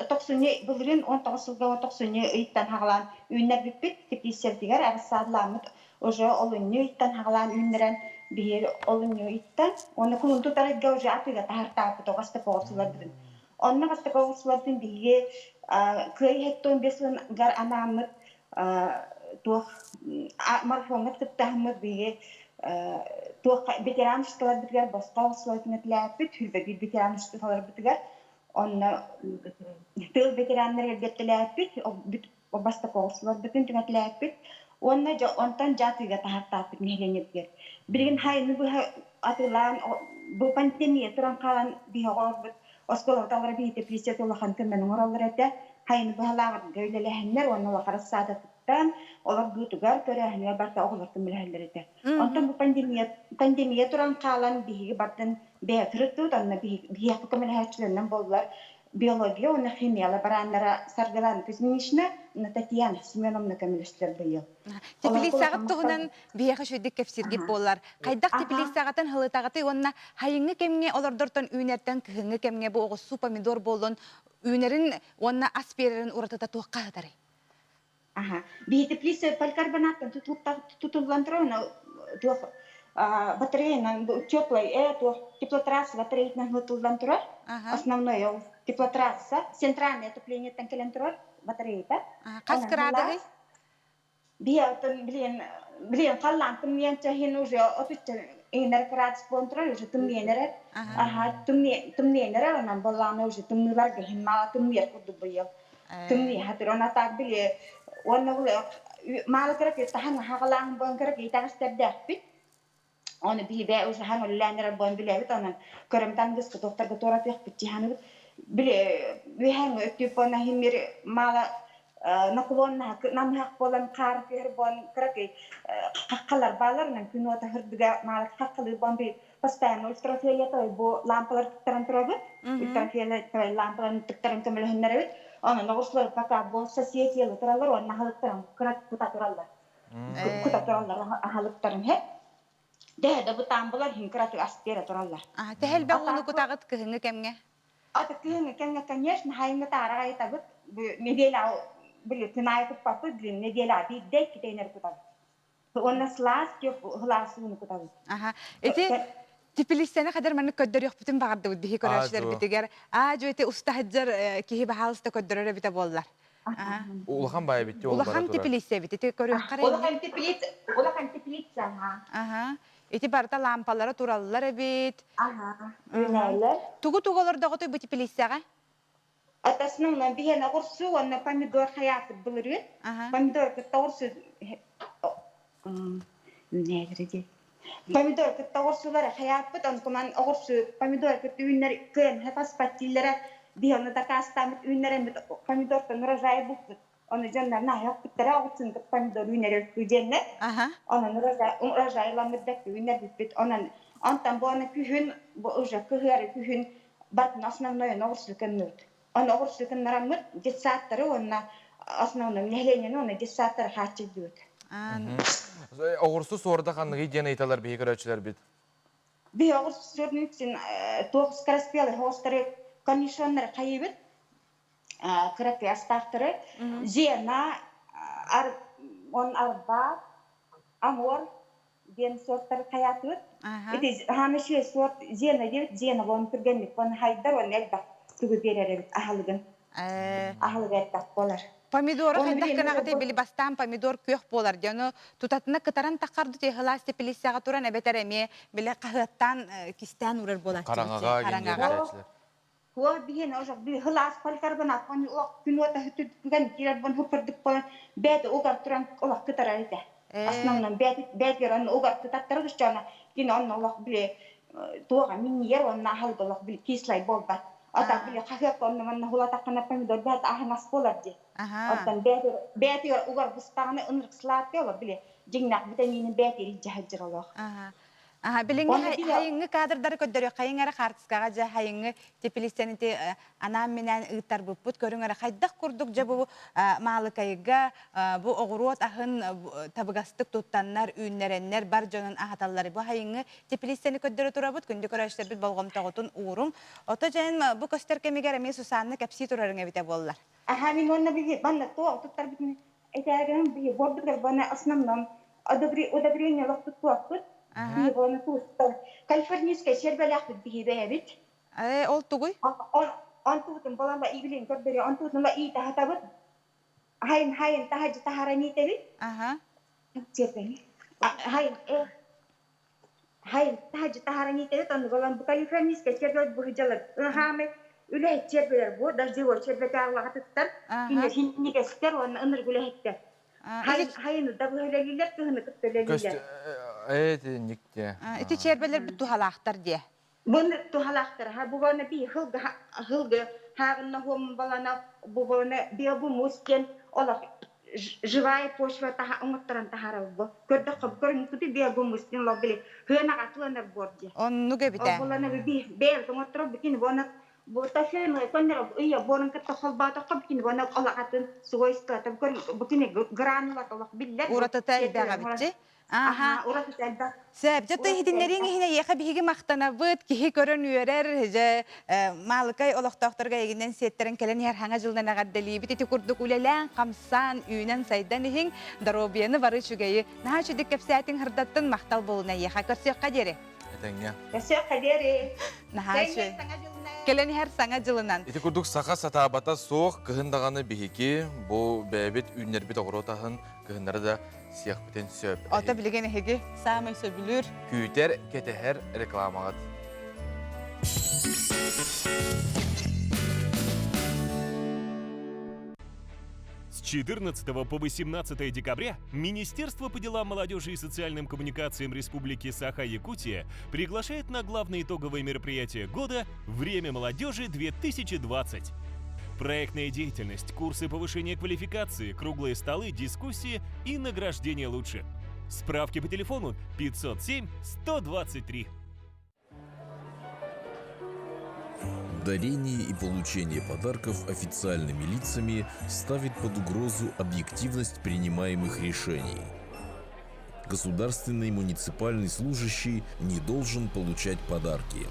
тохсунньу былырын 19 сылга тохсунньу ыйыттан хаҕалаан үүннэрбиппит теплицэбитигэр арыссаадламмыт уже олунньу ыйыттан хаҕалаан үүннэрэн биһи олунньу ыйыттан уонна кулун тутарга уже атыыга таһартаабыт оҕаста оҕурсуларбытын онно бастакы оҕурсуларбытын биһиги кыай хэттон бес гар анааммыт туох марафоҥҥа кыттаһыммыт биһиги. Туох ветеранскаларбытыгар босхо оҕуслуотун этилээппит, хүрбэбиир ветеранскаларбытыгар онно тыыл ветераннарыгар биэртэлээппит, бастакы оҕусларбытын түҥэтилээппит уонна дьэ онтон дьэ атыыга таһаартааппыт нэһилиэнньэбитигэр. Билигин хайыны быһа атыылаан бу пандемия туран хаалан биһи оҕолорбут оскуолабыт аллара биһи теплицата улахан көмөнү оҥороллор этэ. Хайыны быһалааҕырга үлэлэһэннэр уонна улахан рассадатыттан олордуутугар көрөөһүнүгэр барыта оҕолор көмөлөһөллөр этэ. Онтон бу пандемия туран хаалан биһиги бардын бэйэ сырыттыбыт, онно биһиэхэ көмөлөһөөччүлэринэн буоллар биология уонна химияла барааннара Саргылана Кузьминична уонна Татьяна Семеновна көмөлөстүлэр быйыл.
Теплицаҕыт туһунан биһиэхэ үчүгэйдик кэпсииргит буоллар. Хайдах теплицаҕытын һылытаҕытый уонна хайыҥҥы кэмҥэ олордортон үүнэртэн кыһыҥҥы кэмҥэ бу оҕуссуу помидор буоллун үүнэрин уонна ас биэрэрин уратыта туохха сытарый?
Аха. Биһи теплица поликарбонаттан тутуллан турар, уонна туох батареянан теплай туох теплотрасса батареятынан тутуллан турар. Основной ол теплотрасса центральное отоплениеттан кэлэн турар батареята.
Хас кыраадыгый?
Биһи билиэн билиэн халлаан тымныйан чаһин уже отучча инер градус буолан турар уже тымныйан эрэр. Аха тымныйан эрэр онон боллааны уже тымныыларга хин мала тымныйар курдук быйыл. Тымныы хатыр он атаак били уонна бу маалы кыра таһан хагалааһын буон кыра итэҕэстэрдээхпит. Оны биһи бээ уже хаң үллээн эрэр буон билэбит онон көрөмтан гыска докторга туоратыахпыт чиһаныбыт били үһэҥ өттүп уонна химмир маала наклоннаһа намыһах буолан хаар түһэр буон кыракый хаххалар баалар онон күн уота хырдыга маала хаххалыы буон би постоянно ультрафиолетовый бу лампалар тыктаран турабыт. Ультрафиолетовый лампаларын тыктаран көмөлөһүннэрэбит. Онон оҕуслар пока бу соцсетиялы тураллар уонна аһылыктарын кыра кута тураллар. Кута тураллар аһылыктарын хэ. Дэһэ да бу таамбылар хин кыратык ас биэрэ тураллар.
Тэһэлбэх ууну кутаҕыт кыһыҥҥы кэмҥэ?
Ата кыһыҥҥы кэмҥэ, конечно, хайыҥҥы таара айытабыт. Неделя били күн аайы куппаппыт, блин, неделя биирдэ иккитэ кутабыт. Уонна сылаас сылаас ууну кутабыт.
Аха. Ити типилиссэни хадыр маннык көрдөрүөхпүтүн баҕардыбыт биһи көрөөччүлэрбитигэр. Аа дьүөти уста сылдьар киһи баһаалыста көрдөрөр эбитэ буоллар.
Улахан баай битти ол
Улахан теплица эбит. Ити көрүөххэ
Улахан теплица, улахан теплица, аха.
Аха. Ити барыта лампалара тураллар эбит.
Аха. Үүнэллэр.
Тугу тугу олордоҕутуй бу теплицаҕа?
Атасынан биһиэн оҕурсу уонна помидор хайааппыт былырыын. Помидор кытта оҕурсу үүнээлэри дии. Помидор кытта оҕурсулары хайааппыт, онкуман оҕурсу помидор кытта үүннэр кыан таспат дииллэрэ. Биһи ону дакаастааммыт үүннэрэммит помидортан урожай булпут. Ону дьоннор наһаа оҕурсун кытта помидор үүнэр диэннэр. Онон урожайламмыт да үүннэрбиппит. Онон онтон бу аны күһүн бу уже кыһыары күһүн батын основной оҕурсу кынныбыт. Оны оҕурсу кыннараммыт детсадтары уонна основной нэһилиэнньэни уонна детсадтары хааччыйдыбыт.
Оҕурсу суорда ханныгый диэн ыйыталар биһи көрөөччүлэрбит.
Биһи оҕурсу суордун үксүн туох скороспелый хоҕустары корнишоннары хайыбыт кыракый астаахтары зена он арба амур диэн суортары хайаатыбыт. Ити хаамышыы суорт зена диэбит зена буолан түргэнник уонна хайдар уонна элбэх тугу биэрэр эбит аһылыгын. Аһылык элбэх буолар.
Помидору хайдах гынаҕытый били бастаан помидор күөх буолар дии ону тутатына кытаран таххарды тиһылаас теплицаҕа туран эбэтэр эмиэ били хаһыаттаан кистээн уурар буолааччыбыт
хараҥаҕа
Хуа биһиэн ожох би хылаас поликарбонат он уох күн уота түгэн киирэр бон хуппырдык болон бэт угар туран олох кытарар этэ. Основном бэт бэт он угар кытаттары гысчана кин он олох били туоға минньиер онна аһылык олох били кислай болбат. Ата били хаһыат онно манна хулатаххына помидор бэт аһаҥас болар ди. Оттон бээтигэр угар быстаҕына ынырык сылаат олох били дьиҥнээх витамины бэт илдьэ сылдьар олох.
Билиҥҥи хайыҥҥы кадрдары көрдөрүөх хайыҥ эрэ хаартыскаҕа дьэ хайыҥҥы теплицэни ити анаан-минээн ыыттарбыппыт көрүҥ эрэ хайдах курдук дьэ бу Маалыкайга бу оҕуруот аһын табыгастык туттаннар үүннэрэннэр бар дьонун аһаталлар бу хайыҥҥы теплицэни көрдөрө турабыт күндү көрөөччүлэрбит болҕомтоҕутун ууруҥ ото дьэн бу көстөр кэмигэр эмиэ Сусанна кэпсии турарыҥ эбитэ буоллар
Аха мин уонна биһи манна туох туттарбытын этээрин биһи буорбутугар буона основном удобрение олохтуттуохпут. Биһи буона туустар. Калифорнийскай сербэлээхпит биһи бэйэбит.
Э, ол тугуй?
Онтубутун болан ба иглин көрдөрү онтубутун ла ии таһатабыт. Хайын хайын таһажы таһаран иитэбит.
Аха.
Сербэни. Хайын э. Хай, таһажы таһаран итэри тонугалан бу калифорнийскай червь быһыдьалар. Ыһаамы үлэһит червелер бу дождевой червэтааллаҕа тыттар. Кинилэр хиннигестер уонна ынырык үлэһиттэр. Хайыны да быһылэлилэр, кыһыны кытта үлэлиилэр.
Эти никте.
Ити червелер туһалаахтар дие.
Бу туһалаахтар. Ха бу бана би хылгы хылгы хаагынна хуом балана бу бана биогумус диэн олох живая почва таха оҥотторон таһаарал бу. Көрдөххө көрүҥкүтү биогумус диэн лол били хыанаҕа тыланар буор дии.
Оннук эбитэ.
Ол булана би бэйэл оҥотторо бикини буона бу тафен коннер ыйа буорун кытта холбоотоххо бикини буона олаҕатын свойствота букини гранулат олох биллэр.
Уратыта элбэх эбитчи.
Аха, уратыта элбэх.
Сөп, дьэ иһитиннэрииҥ иһин эйиэхэ биһиги махтанабыт, киһи көрөн үөрэр, дьэ Маалыкай олохтоохторго эйигинэн сиэттэрэн кэлэн иһэр хаҥа дьылынан эҕэрдэлиибит. Ити курдук үлэлээн, хамсаан, үүнэн-сайдан иһиҥ, доруобуйаны бары үчүгэйи. Наһаа үчүгдүк кэпсээтиҥ, сырдаттын, махтал буолун эйиэхэ. Көрсүөххэ диэри.
Этэҥҥэ.
Көрсүөххэ диэри.
Наһаа үчүгэй. Кэлэн иһэр саҥа дьылынан.
Ити курдук саха сатаабата суох, кыһын даҕаны биһиги бу бэйэбит үүннэрбит оҕуруот аһын кыһыннары да сиэхпитин сөп.
Ото билигин эһиги саамай сөбүлүүр.
Күүтэр, кэтэһэр рекламаҕыт.
С 14 по 18 декабря Министерство по делам молодежи и социальным коммуникациям Республики Саха-Якутия приглашает на главное итоговое мероприятие года «Время молодежи-2020». Проектная деятельность, курсы повышения квалификации, круглые столы, дискуссии и награждение лучших. Справки по телефону 507 123.
Дарение и получение подарков официальными лицами ставит под угрозу объективность принимаемых решений. Государственный муниципальный служащий не должен получать подарки.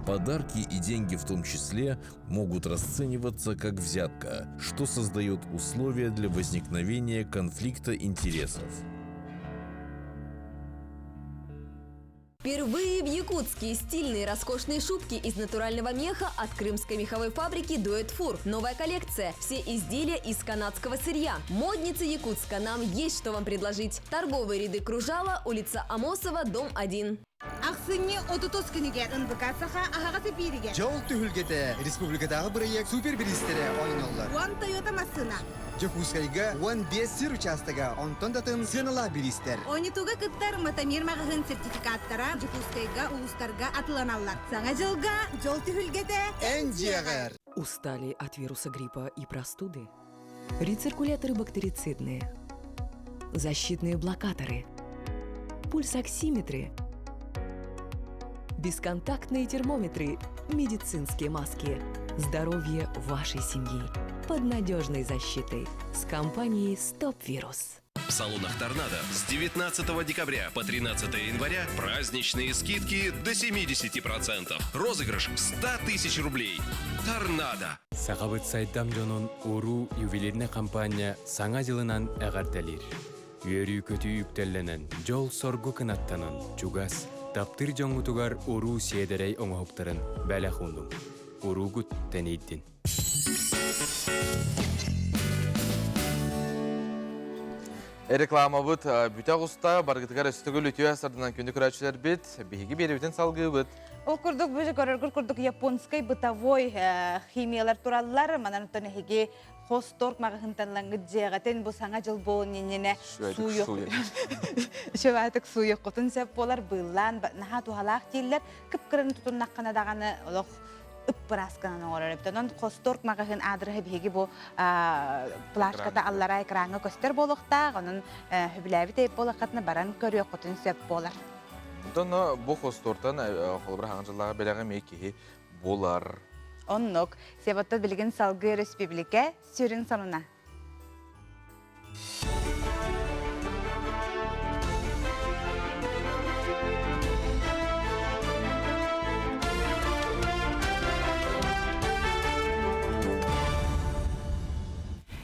Подарки и деньги в том числе могут расцениваться как взятка, что создает условия для возникновения конфликта интересов.
Впервые в Якутске стильные роскошные шубки из натурального меха от крымской меховой фабрики «Дуэт Фур». Новая коллекция. Все изделия из канадского сырья. Модницы Якутска. Нам есть что вам предложить. Торговые ряды Кружала, улица Амосова, дом 1.
Ахсынньы 30 күнүгэр НВК Саха аһаҕас эпииригэр.
Дьол түһүлгэтэ республикатааҕы бырайыак супер бириистэрэ оонньоллор.
10 Тойота массыына.
Дьокуускайга 15 сир учаастага, онтон да атын сыаналаах бириистэр.
Оонньотууга кыттар Матамир маҕаһыын сертификаттара Дьокуускайга, улуустарга атыланаллар. Саҥа дьылга дьол түһүлгэтэ
эн дьиэҕэр.
Устали от вируса гриппа и простуды? Рециркуляторы бактерицидные, защитные блокаторы, пульсоксиметры, бесконтактные термометры, медицинские маски. Здоровье вашей семьи под надежной защитой с компанией «Стоп Вирус».
В салонах «Торнадо» с 19 декабря по 13 января праздничные скидки до 70%. Розыгрыш 100 тысяч рублей. «Торнадо».
Сахабыт сайдам дьонун Уруу ювелирнай компания Саҥа дьылынан эҕэрдэлиир. Үөрүү-көтүү үктэллэнэн, дьол-соргу кынаттанан, чугас, таптыыр дьоҥҥутугар уруу сиэдэрэй оҥоһуктарын бэлэх уунуҥ. Уруугут тэнийдин.
Рекламабыт бүтэ оҕуста, баргытыгар өстөгүл үтүө сарданан күндү көрөөччүлэрбит, биһиги биэрэбитин салгыыбыт.
Ол курдук, бу көрөргөр курдук японскай бытовой химиялар тураллар. Манан оттон эһиги хосторг маҕаһыынтан дьиэҕитин бу саҥа дьыл буолун иннинэ сууйуох шөбаатык сууйуоххутун сөп буолар быыллаан наһаа туһалаах дииллэр кып-кыраны тутуннаххына даҕаны олох ып-ыраасканан оҥорор эбит. Онон хосторг маҕаһыын аадырыһа биһиги бу плашката аллараа экраҥҥа көстөр буолуохтаах. Онон сөбүлээбит эбит буоллаххытына баран көрүөххүтүн сөп буолар.
Онтон бу хостортан холобура хаҥа дьыллааҕы бэлэҕи эмиэ киһи булар.
Оннук. Себатта билигин салгыы республика сүрүн сонуна.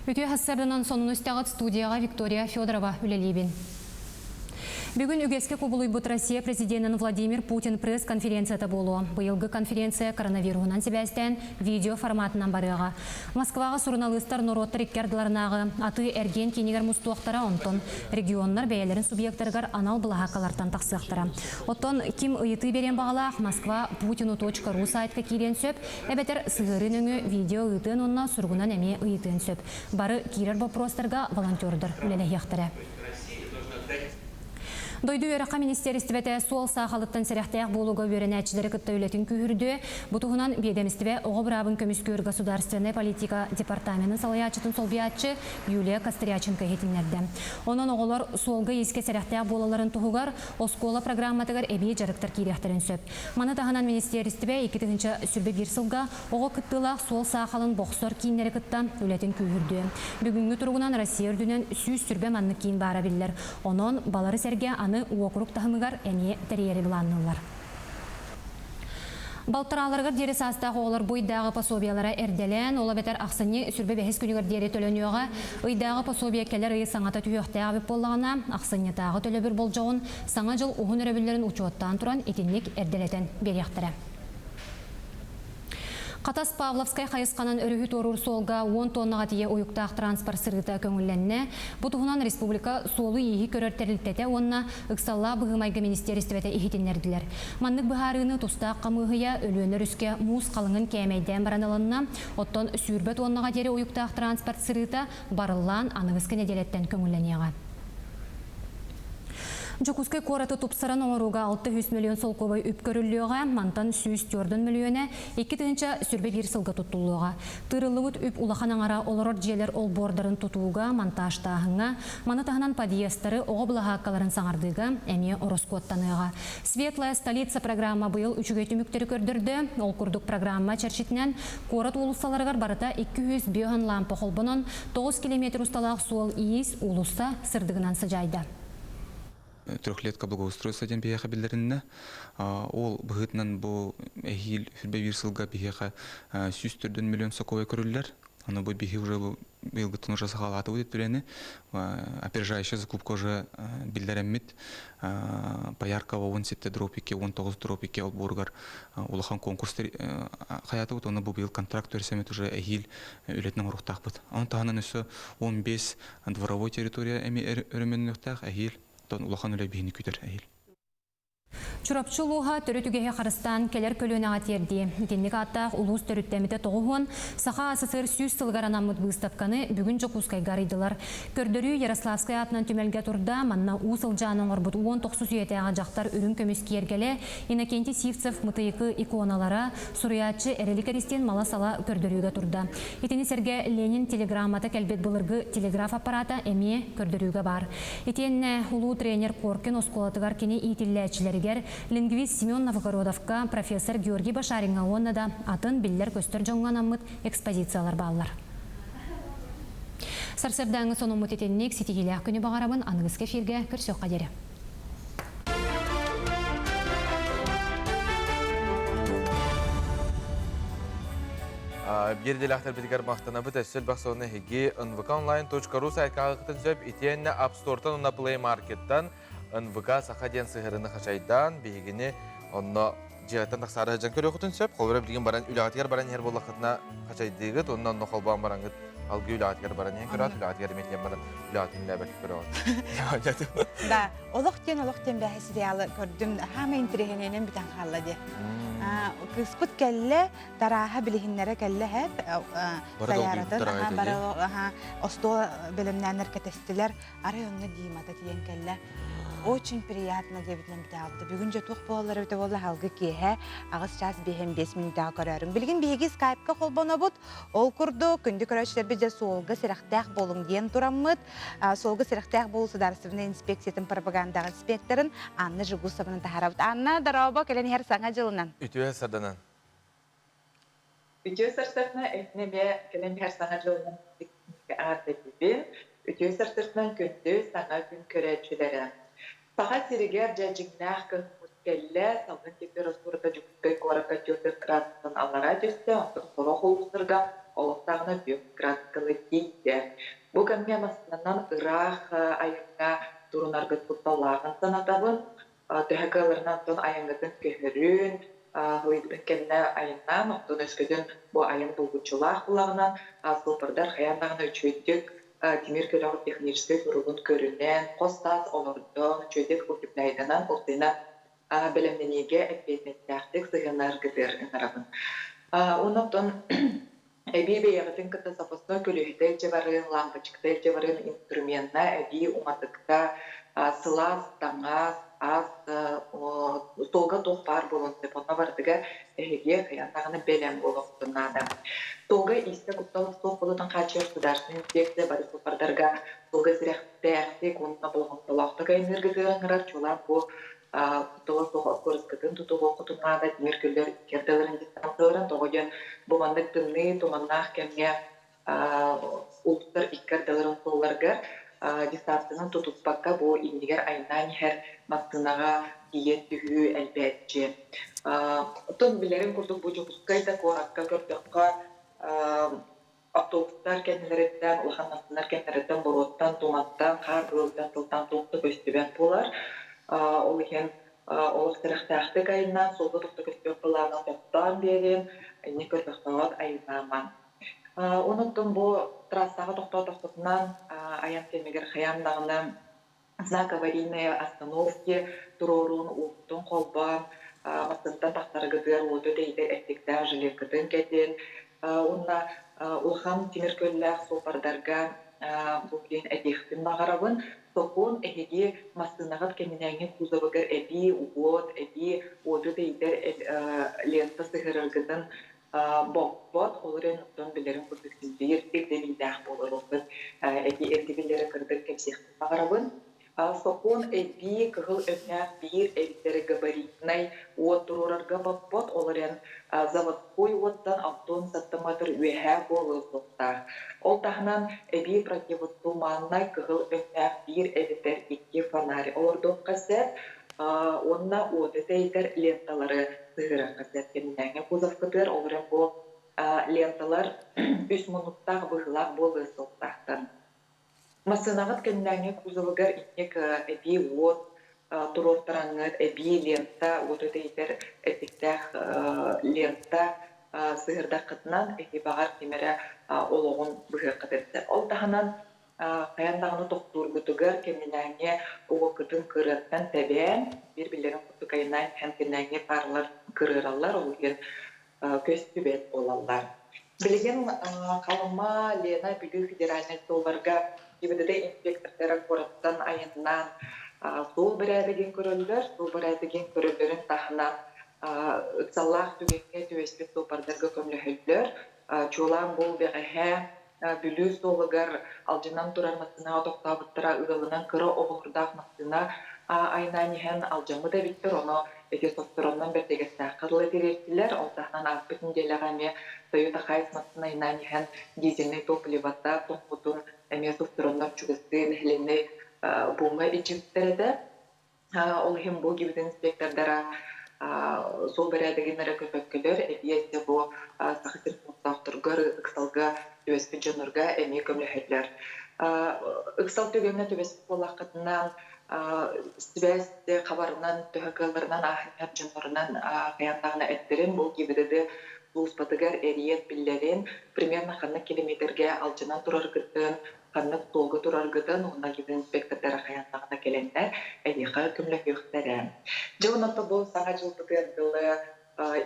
Үтүө сарсыарданан сонуну истэҕит студияҕа Виктория Федорова үлэлиибин. Бүгүн үгэскэ кубулуйбут Россия президенин Владимир Путин пресс-конференцията буолуо. Быйылгы конференция коронавируһунан сибээстээн видео форматынан барыаҕа. Москваҕа суруналыыстар норуоттар икки ардыларынааҕы атыы-эргиэн киинигэр мустуохтара, онтон регионнар бэйэлэрин субъектарыгар анал былаһааккалартан тахсыахтара. Оттон ким ыйытыы биэриэн баҕалаах Москва путину.ру сайтка киириэн сөп, эбэтэр сыһыарыы нөҥүө видео ыытыан уонна суругунан эмиэ ыйытыан сөп. Бары киирэр боппуруостарга волонтердар үлэлэһиэхтэрэ. Дойду үөрэххэ министиэристибэтэ суол саахалыттан сэрэхтээх буолууга үөрэнээччилэри кытта үлэтин күүһүрдүө. Бу туһунан биэдэмистибэ оҕо быраабын көмүскүүр государственнай политика департаменын салайааччытын солбуйааччы Юлия Костряченко иһитиннэрдэ. Онон оҕолор суолга-иискэ сэрэхтээх буолалларын туһугар оскуола программатыгар эбии дьарыктар киириэхтэрин сөп. Маны таһынан министиэристибэ 2021 сылга Оҕо кыттыылаах суол саахалын бохсор кииннэри кытта үлэтин күүһүрдүө. Бүгүҥҥү туругунан Россия үрдүнэн 120 маннык киин баара биллэр. Онон балары сэргэ аны уокурук таһымыгар эмиэ тэрийэри былаанныыллар. Балтарааларыгар диэри саастаах оҕолор бу ыйдааҕы пособиелара эрдэлээн, ол эбэтэр ахсынньы сүрбэ бэһис күнүгэр диэри төлөнүөҕэ. Ыйдааҕы пособие кэлэр ыйы саҥата түһүөхтээх эбит буоллаҕына, ахсынньытааҕы төлөбүр болдьоҕун Саҥа дьыл уһун өрөбүллэрин учуоттаан туран итинник эрдэлэтэн биэриэхтэрэ. Хатас Павловскай хайысханан өрүһү туоруур суолга 10 тоннаҕа тиийэ уйуктаах транспорт сырыыта көҥүллэннэ. Бу туһунан республика суолу-ииһи көрөр тэрилтэтэ уонна ыксаллаах быһыы-майгы министиэристибэтэ иһитиннэрдилэр. Маннык быһаарыыны тустаах хамыыһыйа Өлүөнэ өрүскэ муус халыҥын кээмэйдээн баран ылынна. Оттон 20 тоннаҕа диэри уйуктаах транспорт сырыыта барыллаан аныгыскы нэдиэлэттэн көҥүллэниэҕэ. Дьокуускай куораты тупсаран оҥорууга 600 мөлүйүөн солкуобай үп көрүллүөҕэ, мантан 104 мөлүйүөнэ 2021 сылга туттуллуоҕа. Тыырыллыбыт үп улахан аҥара олорор дьиэлэр олбуордарын тутууга, монтажтааһыҥҥа, маны таһынан подъездтары, оҕо былаһааккаларын саҥардыыга эмиэ ороскуоттаныаҕа. Светлая столица программа быйыл үчүгэй түмүктэри көрдөрдө. Ол курдук программа чэрчитинэн куорат уулуссаларыгар барыта 205 лампа холбонон, 9 километр усталаах суол-иис, уулусса сырдыгынан сыдьаайда.
Трехлетка благоустройства диэн биһиэхэ биллэриннэ. Ол быһыытынан бу эһиил сүрбэ биир сылга биһиэхэ 104 миллион соковой көрүллэр. Аны бу биһи уже быйылгыттан уже саҕалаатыбыт үлэни. Опережающая закупка уже биллэрэммит. Пояркова 17 дробь 2, 19 дробь 2 олбуоругар улахан конкурс хаятыбыт. Оны бу быйыл контракт көрсөмүт уже эһиил үлэтин оҥоруохтаахпыт. Ону таһынан өссө 15 дворовой территория эми өрөмүөннүөхтээх эһиил, оттон улахан үлэ биһини күтэр эһиил.
Чурапчы улууһа төрүт үгэһи харыстаан кэлэр көлүөнэҕэ тиэрдии. Итинник ааттаах улуус төрүттэммитэ 90, Саха АССР 100 сылыгар анаммыт быыстапканы бүгүн Дьокуускайга арыйдылар. Көрдөрүү Ярославскай аатынан түмэлгэ турда, манна уу сылдьаан оҥорбут 19 үйэтээҕи дьахтар үрүҥ көмүс киэргэлэ, Иннокентий Сивцев Мытыйыкы иконалара, суруйааччы Эрэлик Эристиин мала-сала көрдөрүүгэ турда. Итини сэргэ Ленин телеграммата кэлбит былыргы телеграф аппарата эмиэ көрдөрүүгэ баар. Итиэннэ улуу тренер Коркин оскуолатыгар кини иитиллээччилэригэр лингвист Семен Новгородовка, профессор Георгий Башариҥҥа уонна да атын биллэр-көстөр дьоҥҥо анаммыт экспозициялар бааллар. Сарсыардааҥҥы сонуммут итинник ситиһиилээх күнү баҕарабын аныгыскы эфиргэ көрсүөххэ диэри.
Биир идэлээхтэрбитигэр махтанабыт өссө элбэх сонуну эһиги nvkonline.ru сайтка ааҕыаххытын сөп итиэннэ App Store-тан уонна Play Market-тан НВК Саха диэн сыһыарыны хачайдаан биһигини онно дьиэттэн тахсаары сылдьан көрүөххүтүн сөп. Холобура билигин баран үлэҕитигэр баран иһэр буоллаххытына хачайдыыгыт уонна онно холбоон бараҥҥыт алгыы үлэҕитигэр баран иһэн көрөөт, үлэҕитигэр эмиэ тиийэн баран үлэҕитин үлэлээбэккэ көрөҕүт.
Да, олох диэн олох диэн бэһэ сериалы көрдүм. Хаама интэриэһинэйинэн бүтэн хаалла диye. Кыыспыт кэллэ, тарааһа билиһиннэрэ кэллэ хэп саяратын бары остуол бэлэмнээннэр кэтэстилэр. Арай онно Димата тиийэн кэллэ. Очень приятно диэбитинэн бүтэ Бүгүн дьэ туох буолаллар эбитэ буолла аһылгы киэһэ аҕыс чаас биэһэн биэс мүнүүтэҕэ көрөөрүҥ. Билигин биһиги скайпка холбонобут. Ол курдук күндү көрөөччүлэрбит дьэ суолга сэрэхтээх буолуҥ диэн тураммыт. Суолга сэрэхтээх буолуу судаарыстыбаннай инспекциятын пропагандаҕа инспекторын Анна Жегусованы таһаарабыт. Анна, дорообо, кэлэн иһэр саҥа дьылынан.
Үтүө сарданан.
Үтүө сарсыарда эһигини эмиэ кэлэн иһэр Саҥа дьылынан эҕэрдэлиибин. Үтүө сарсыарданан күндү саҥа күн көрөөччүлэрэ! Саха сиригэр дьэ дьиҥнээх кыһыммыт кэллэ, салгын температурата Дьокуускай куоракка 4 градустан аллараа түстэ, онтон сорох улуустарга олох даҕаны 5 градускалы тиийдэ. Бу кэмҥэ массыынанан ыраах айаҥҥа турунаргыт кутталлааҕын санатабын. Төһө кыалларынан оттон айаҥҥытын көһөрүн, ылыйбытын кэннэ айаннаан, оттон өскөтүн бу айан булгуччулаах булаҕынан, суоппардар хайаан даҕаны үчүгэйдик тимир көлөҕө техническэй туругун көрүнэн, хос таас олордон, үчүгэйдик утепляйданан, ултына бэлэмнэниигэ эппиэтинэстээхтик сыһыаннаргытыгар ыҥырабын. Уонна оттон эбии бэйэҕитин кытта запасной көлүөһэтэ илдьэ барыан, лампочката илдьэ барыан инструментна эбии уматыкта, сылаас таҥас, ас, суолга туох баар буолуон сөп. Онно барытыгар эһиги хайаан даҕаны бэлэм буолуоххутун наада. Суолга иистэ куттал суох буолуутун хааччыйар государственнай инспекция бары суоппардарга суолга сэрэхтээхтик уонна болҕомтолоохтук айанныыргытыгар ыҥырар. Чуолаан бу куттала суох оскуоласкытын тутуһуоххутун наада, тимир көллөр икки ардыларын дистанцияларын. Тоҕо диэн бу маннык тымныы, туманнаах кэмҥэ улуустар икки ардыларын суолларыгар дистанцияны тутуспакка бу иннигэр айаннаан иһэр массыынаҕа тиийэн түһүү элбээччи. Оттон билэрин курдук бу Дьокуускай да куоракка көрдөххө автобустар кэннилэриттэн, улахан массыыналар кэннилэриттэн буруоттан, туматтан, хаар быылыттан сылтаан туох да көстүбэт буолар. Ол иһин олох сэрэхтээхтик айаннаан, суолга туох да көстүбэт былаана тохтоон биэриэн, инньэ көрбөхтөөҕөр айаннаамаҥ. Онон бу трассаҕа тохтоотохпутунан айан кэмигэр хайаан даҕаны знак аварийной остановки туруоруун уутун холбоон, массыынаттан тахсаргытыгар уоту тэйитэр эттиктээх жилеткытын кэтин уонна улахан тимир көллөөх суоппардарга бу билигин этиэхпин баҕарабын. Сокуон эһиги массыынаҕыт кэминээҥҥи кузовыгар эбии уот, эбии уоту тэйитэр лента сыһыараргытын боппот, ол эрэн оттон билэрим курдук син биир ирдэбиллээх буолар. Эти ирдэбиллэри кырдык кэпсиэхпин баҕарабын. Сокуон эбии кыһыл өҥнөөх биир эбэтэр габаритнай уот туруорарга боппот, ол эрэн заводской уоттан 60 сантиметр үөһээ буолуо суохтаах. Ол таһынан эбии противотуманнай кыһыл өҥнөөх биир эбэтэр икки фонарь олордуохха сөп уонна уоту тэйитэр ленталары сыһыарыахха сөп. Кэминээҥҥи кузовкытыгар ол эрэн бу ленталар үс муннуктаах быһыылаах буолуо суохтаахтар. Массыынаҕыт кэннээҥҥи кузовыгар инник эбии уот туруортараҥҥыт, эбии лента, уоту тэйитэр эттиктээх лента сыһыардаххытынан эһи баҕар ким эрэ олоҕун быһыаххыт эбитэ. Ол таһынан хайаан даҕаны тохтуургутугар кэннинээҥҥи уоккутун кырыаттан тэбээн, биир биллэрин курдук айаннаан иһэн кэннээҥҥи пааралар кырыараллар, ол иһин көстүбэт буолаллар. Билигин Халыма, Лена, Бүлүү федеральнай суолларга ГИБДД инспектордара куораттан айаннаан суол бэрээдэгин көрөллөр. Суол бэрээдэгин көрөллөрүн таһынан ыксаллаах түгэҥҥэ түбэспит суоппардарга көмөлөһөллөр. Чуолаан бу бэҕэһээ Бүлүү суолугар алдьанан турар массыынаҕа тохтообуттара ыалынан кыра оҕолордоох массыына айнаан иһэн алдьаммыт эбиттэр, ону ити соттороннон бэрдигэстээххэ дылы тириэртилэр. Ол таһынан ааспыт нэдиэлэҕэ эмиэ Toyota Hiace массыына айнаан иһэн дизельнэй топливота тоҥмутун эмиэ соттороннор чугастыы нэһилиэннэй пууҥҥа илдьибиттэр этэ. Ол иһин бу гибит инспектордара суол бэрээдэгин эрэ көпөккөлөр, эбии өссө бу Саха сирин олохтоохторугар ыксалга түбэспит дьоннорго эмиэ көмөлөһөллөр. Ыксал түгэҥҥэ түбэспит буоллаххытына, сибээс хабарынан, төһө кыалларынан ааһынньар дьоннорунан хайаан даҕаны эттэрин, бу ГИБДД сулууспатыгар эрийэн биллэрин, примерно ханнык километргэ алдьанан тураргытын, ханнык суолга тураргытын уонна гидроинспектордара хайаан кэлэннэр эйиэхэ көмөлөһүөхтэрэ. Дьэ онон бу саҥа дьылбытыгар дылы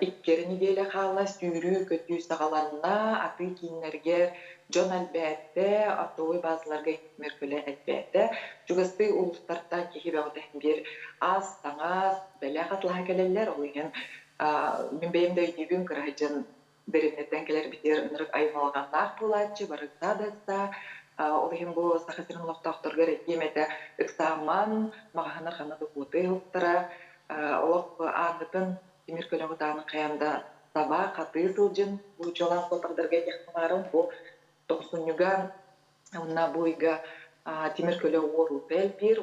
иккиэр нэдиэлэ хаалла, сүүрүү-көтүү саҕаланна, атыы кииннэргэ дьон элбээтэ, оптовой базаларга мөркүлэ элбээтэ. Чугастыы улуустартан киһи бөҕөтө биир ас, таҥас, бэлэх атылаһа кэлэллэр. Ол иһин мин бэйэм да өйдүүбүн, кыраһыдьын Бэримнэттэн кэлэрбитигэр ынырык аймалҕаннаах буолааччы, барыта да ыксаа. Ол иһин бу Саха сирин олохтоохторугар этиэм этэ, ыксааман, маҕаһынар ханна да куотуй иһиттара. Олох ааҥҥытын тимир көлөҕүт аанын хайаан да саба, хатыы сылдьын бу дьыалаах суоппардарга этиэхпин баҕарабын. Бу тохсунньуга уонна бу ыйга тимир көлө уоруута элбиир,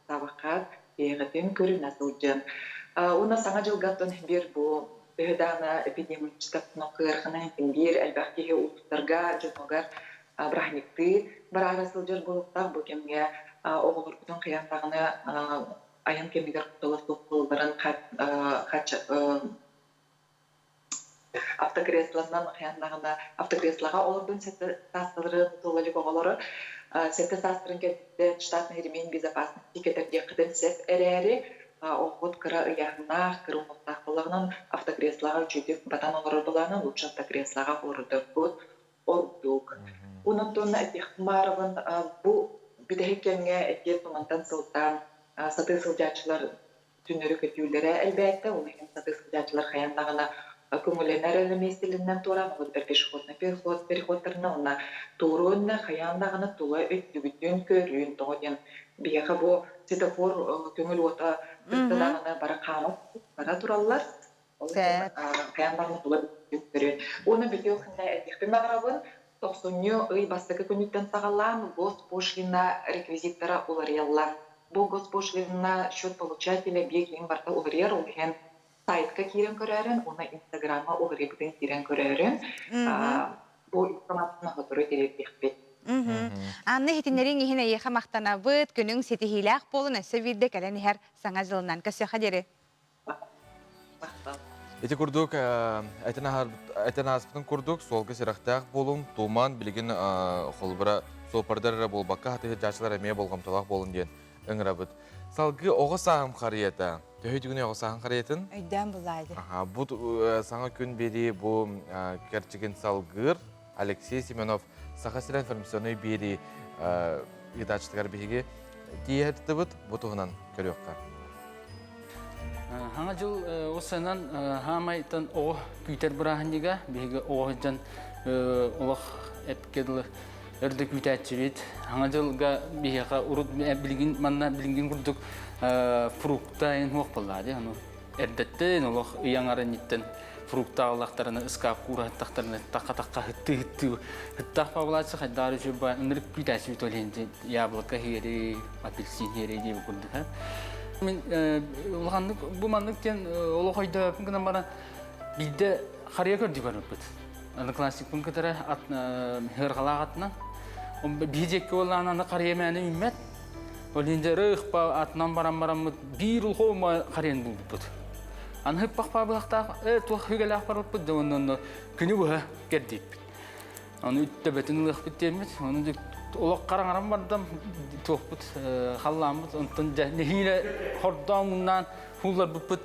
саабаххаат бэйэҕитин көрүнэ сылдьын. Уонна Саҥа дьылгаттан биир бу төһө даҕаны эпидемиологическай ыараханын иһин биир элбэх киһи улуустарга, дьонугар бырааһынньыктыы бараара сылдьар буолуохтаах. Бу кэмҥэ оҕолорбутун хайаан даҕаны айан кэмигэр куттала суох буолалларын автокреслонан хайаан даҕаны автокреслоҕа олордун сэттэ саасталарын туола илик оҕолору сэттэ саастарын кэнниттэн штатный ремень безопасности кэтэрдиэххитин сөп эрээри оҕоҕут кыра ыйааһыннаах, кыра уҥуохтаах буоллаҕынан автокреслоҕа үчүгэйдик батан олорор буоллаҕына лучше автокреслоҕа олордорбут ордук. Онон этиэхпин баарабын бу бүтэһик кэмҥэ этиэт тумантан сылтаан сатыы сылдьааччылар түннэри көтүүлэрэ элбээтэ, ол иһин сатыы сылдьааччылар хайаан даҕаны көҥүллэнэр эрэ миэстэлэринэн туораан, ол эбэтэр пешеходный переход переходтарына уонна туоруонна хайаан даҕаны тула өттүгүтүн көрүүн, тоҕо диэн биһиэхэ бу светофор көҥүл уота сырта даҕаны бары хаама бара тураллар. Ол иһин хайаан даҕаны тула өттүгүтүн көрүүн. Уонна бүтүөх иннинэ этиэхпин баҕарабын, тохсунньу ый бастакы күнүттэн саҕалаан госпошлина реквизиттара уларыйаллар. Бу госпошлина счет получателя биир киһин барыта уларыйар, ол иһин сайтка киирэн көрөөрүн уонна инстаграмҥа уларыйбытын киирэн көрөөрүн бу информацияны сотору тириэрдиэхпит.
Анна иһитиннэриҥ иһин эйиэхэ махтанабыт, күнүҥ ситиһиилээх буолун, өссө биирдэ кэлэн иһэр Саҥа дьылынан. Көрсүөххэ диэри.
Ити курдук, этэн ааспытын курдук, суолга сэрэхтээх буолуҥ, туман, билигин холобура суоппардар эрэ буолбакка, хатыһыдьааччылар эмиэ болҕомтолоох буолун диэн ыҥырабыт. Салгыы оҕо сааһым харыйата. Төһө түгүнүй оҕо сааһын харыйатын?
Өйдөөн буллаайды.
Бу саҥа күн биэрии бу кэрчигин салгыыр Алексей Семенов Саха сирин информационнай биэрии ыытааччытыгар биһиги тиийэттибит бу туһунан көрүөххэ.
Хаҥа дьыл осанан хаамайтан оҕо күүтэр бырааһынньыга биһиги оҕо сылдьан олох эпкэ дылы өрдө күүтээччибит. Хаҥа дьылга биһиэхэ урут билигин манна билигин курдук фрукта эн хуох буоллаа дии аны эрдэттэн олох ыйаҥ арынньыттан фрукта аҕаллахтарына ыскаап куураһыттахтарына тахха-тахха хыттыы-хыттыы хыттаах павлааччы хайдаар үчү ба ынырык күүтээччибит ол иһин яблоко хиэри апельсин хиэри диэбит курдук мин улаханнык бу маннык диэн олох өйдөөбүппүн гынан баран биирдэ харыйа көрдүү барбыппыт одноклассникпын кытары ат ыарҕалаах атынан биһи диэкки буоллаҕына аны харыйа мээнэ үүммэт Ол иһин дьэ ыхпа атынан баран бараммыт биир улхуома харыйан булбуппут. Аны хыппах баабылахтаах э туох хүгэлээх барбыппыт да онно күнү быһа кэрдииппит. Аны төбөтүн ылыахпыт диэммит. Ону олох хараҥаран бардам туохпут халлааммыт онтон дьэ нэһиилэ хордоон муннаан хуулларбыппыт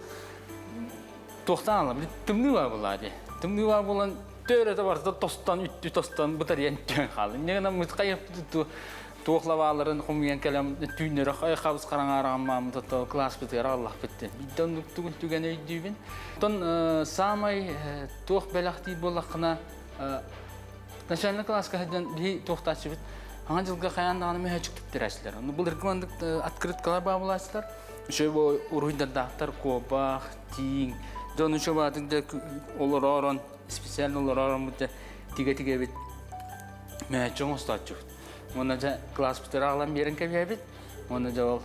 туохтаан алам тымныы баа буолаа дии. Тымныы баа буолан төөрөтө барыта тостон үттү тостон бытарыйан түһэн хаалла. Инньэ гынан мытқайыппыт туох лабааларын хомуйан кэлэн түүннэри хабыс хараҥа мааммыт ото кылааспытыгар аҕаллахпыт диэн. Биирдэ оннук тугун түгэн өйдүүбүн. Оттон саамай туох бэлэхтиир буоллаххына начальный кылааска сылдьан биһи туохтааччыбыт Хаҥа дьылга хайаан даҕаны мөһөөччүк түптэрээччилэр. Ону былыргы маннык открыткалар баа булааччылар. Үчүгэй бу уруһуйдардаахтар куобах, тииҥ. Дьон үчүгэй баатык да олороорон, специально олороорон тигэ-тигэбит мөһөөччүк оҥостооччубут. Уонна дьэ кылааспытыгар аҕалан биэрэн кэбиһэбит. Уонна дьэ ол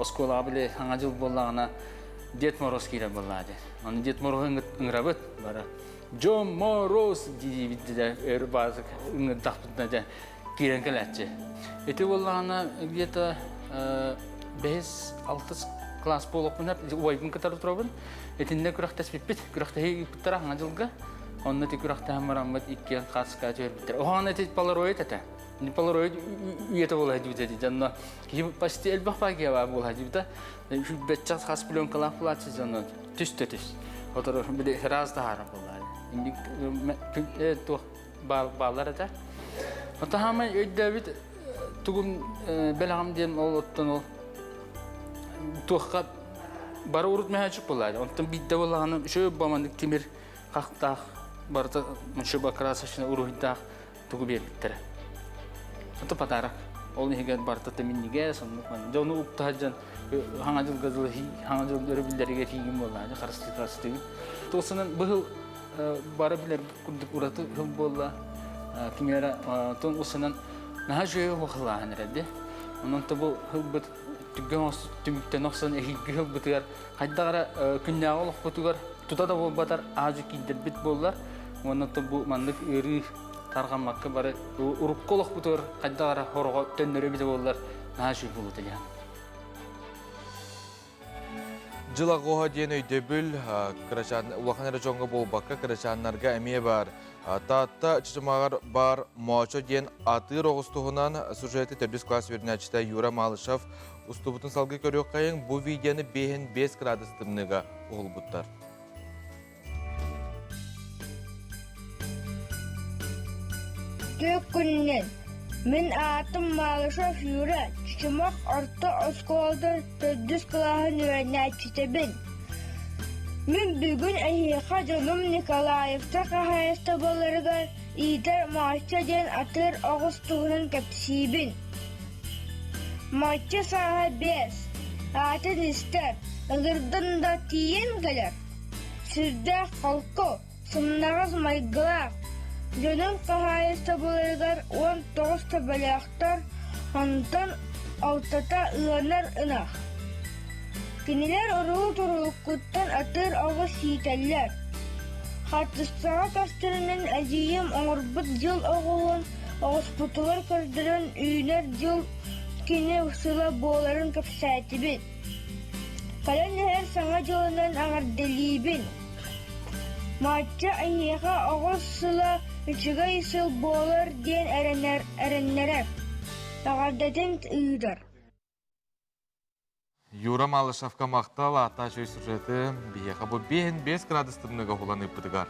оскуолаҕа били Саҥа дьыл буоллаҕына Дед Мороз киирэр буоллаҕа дии. Аны Дед Мороһу ыҥырабыт бары. Дьон Мороз диибит дьэ өр баазык ыҥырдахпытына дьэ киирэн кэлээччи. Ити буоллаҕына где-то бэһис, алтыс класс буолуохпун убайбын кытары турабын. Итиннэ күрэхтэспиппит. Күрэхтэһии ыыппыттара Саҥа дьылга. Онно ити күрэхтэһэн бараммыт иккиэн хааска түһэрбиттэр. Оһоон ити полароид этэ. Полароид үйэтэ буола сылдьыбыта ити. Дьонно киһи почти элбэх баайгыйа баар буола сылдьыбыта. Бэччэ хас пленкалаах булааччы дьонно түс да түс. Отору били раз таһаарар буоллаа. Инник туох бааллар этэ. Отаһаамай өйдөөбүт тугум бэлэҕим диэн ол оттон ол туохха бары урут мөһөөчүк буоллаа. Онтон биирдэ буоллаҕына үчүгэй баманнык тимир хахтаах барыта муншуба красочный уруһуйдаах тугу биэрбиттэрэ. Ото подарок. Ол иһигэр барыта тэминнигэ, соннук ман. Дьону уктаһа дьон хаҥа дьылга дылы хаҥа дьыл өрөбүллэригэр тиийгин буоллаа, харыстыы харыстыыбын. Туосунан быһыл бары билэр курдук ураты хыл буолла. Кимиэрэ тон усунан наһаа үчүгэй уохалааһын эрэлди. Онон то бу хылбыт түгэн түмүктэн охсон эһиилги хылбытыгар хайдах эрэ күннээҕи олохпутугар тута да буолбатар аадьы киирдэрбит буоллар уонна то бу маннык ыарыы тарҕаммакка бары урукку олохпутугар хайдах эрэ хороҕо төннөрө эбитэ буоллар наһаа үчүгэй буолуо этэ диэн.
Дьыл аҕыһа диэн өйдөбүл кырачаан улахан эрэ дьоҥҥо буолбакка кырачааннарга эмиэ баар. Таатта Чычымаҕар баар Моочо диэн атыыр оҕус туһунан сюжеты төрдүс класс үөрэнээччитэ Юра Малышев устубутун салгыы көрүөххэйиҥ. Бу видеоны 5 градус тымныыга уһулбуттар.
Үтүө күнүнэн! Мин аатым Малышев Юра, Чычымах орто оскуолатын төрдүс кылааһын үөрэнээччитэбин. Мин бүгүн эһиэхэ дьонум Николаевтар хаһаайыстыбаларыгар иитэр Маачча диэн атыыр оҕус туһунан кэпсиибин. Маачча сааһа 5, аатын истэр, ыҥырдын да тиийэн кэлэр. Сүрдээх холку, сымнаҕас майгылаах, дьонун хаһаайыстыбаларыгар 19 төбөлөөхтөр, онтон алтата ыанар ынах. Кинилэр уруу-туруккуттан атыыр оҕус иитэллэр. Хартыскаҕа көстөрүнэн эдьиийим оҥорбут дьыл оҕуһун оҕуспутугар көрдөрөн үүнэр дьыл кини сыла буоларын кэпсээтибит. Кэлэн иһэр Саҥа дьылынан эҕэрдэлиибин! Маачча эйиэхэ оҕус сыла үчүгэй сыл буолар диэн эрэнэр эрэннэрэр, эҕэрдэтин ыытар.
Юра Малышевка махтал ааттаах үчүгэй сюжеты биһиэхэ бу 5 градус тымныыга уһулан ыыппытыгар.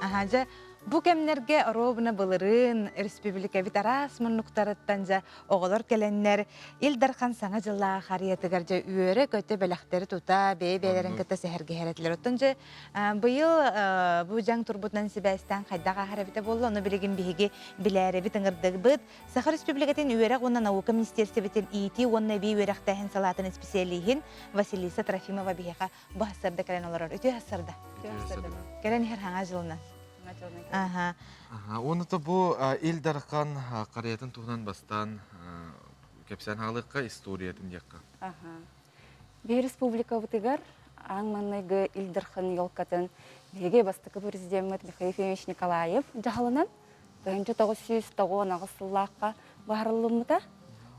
Аха, дьэ, бу кэмнэргэ оруобуна былырыын республикабыт араас муннуктарыттан дьэ Оҕолор кэлэннэр Ил Дархан Саҥа дьыллаах харыйатыгар дьэ үөрэ-көтө бэлэхтэри тута, бэйэ-бэйэлэрин кытта сэһэргэһэр этилэр. Оттон дьэ быйыл бу дьаҥ турбутунан сибээстээн хайдах ааһар эбитэ буолла, ону билигин биһиги билээрибит, ыҥырдыгбыт. Саха Республикатын үөрэх уонна наука министиэристибэтин иитии уонна эбии үөрэхтээһин салаатын исписэлииһин Василиса Трофимова биһиэхэ бу сарсыарда кэлэн олорор. Үтүө сарсыарда. Кэлэн иһэр хаҥа дьылынан. Аха.
Уонна то бу Ил Дархан карыйатын туһунан бастаан кэпсээн хаалыахха историятын диэххэ.
Аха. Биһи республикабытыгар аан маҥнайгы Ил Дархан елкатын биһиги бастакы президеммит Михаил Ефимович Николаев дьаһалынан 1998 сыллаахха баһарыллыммыта.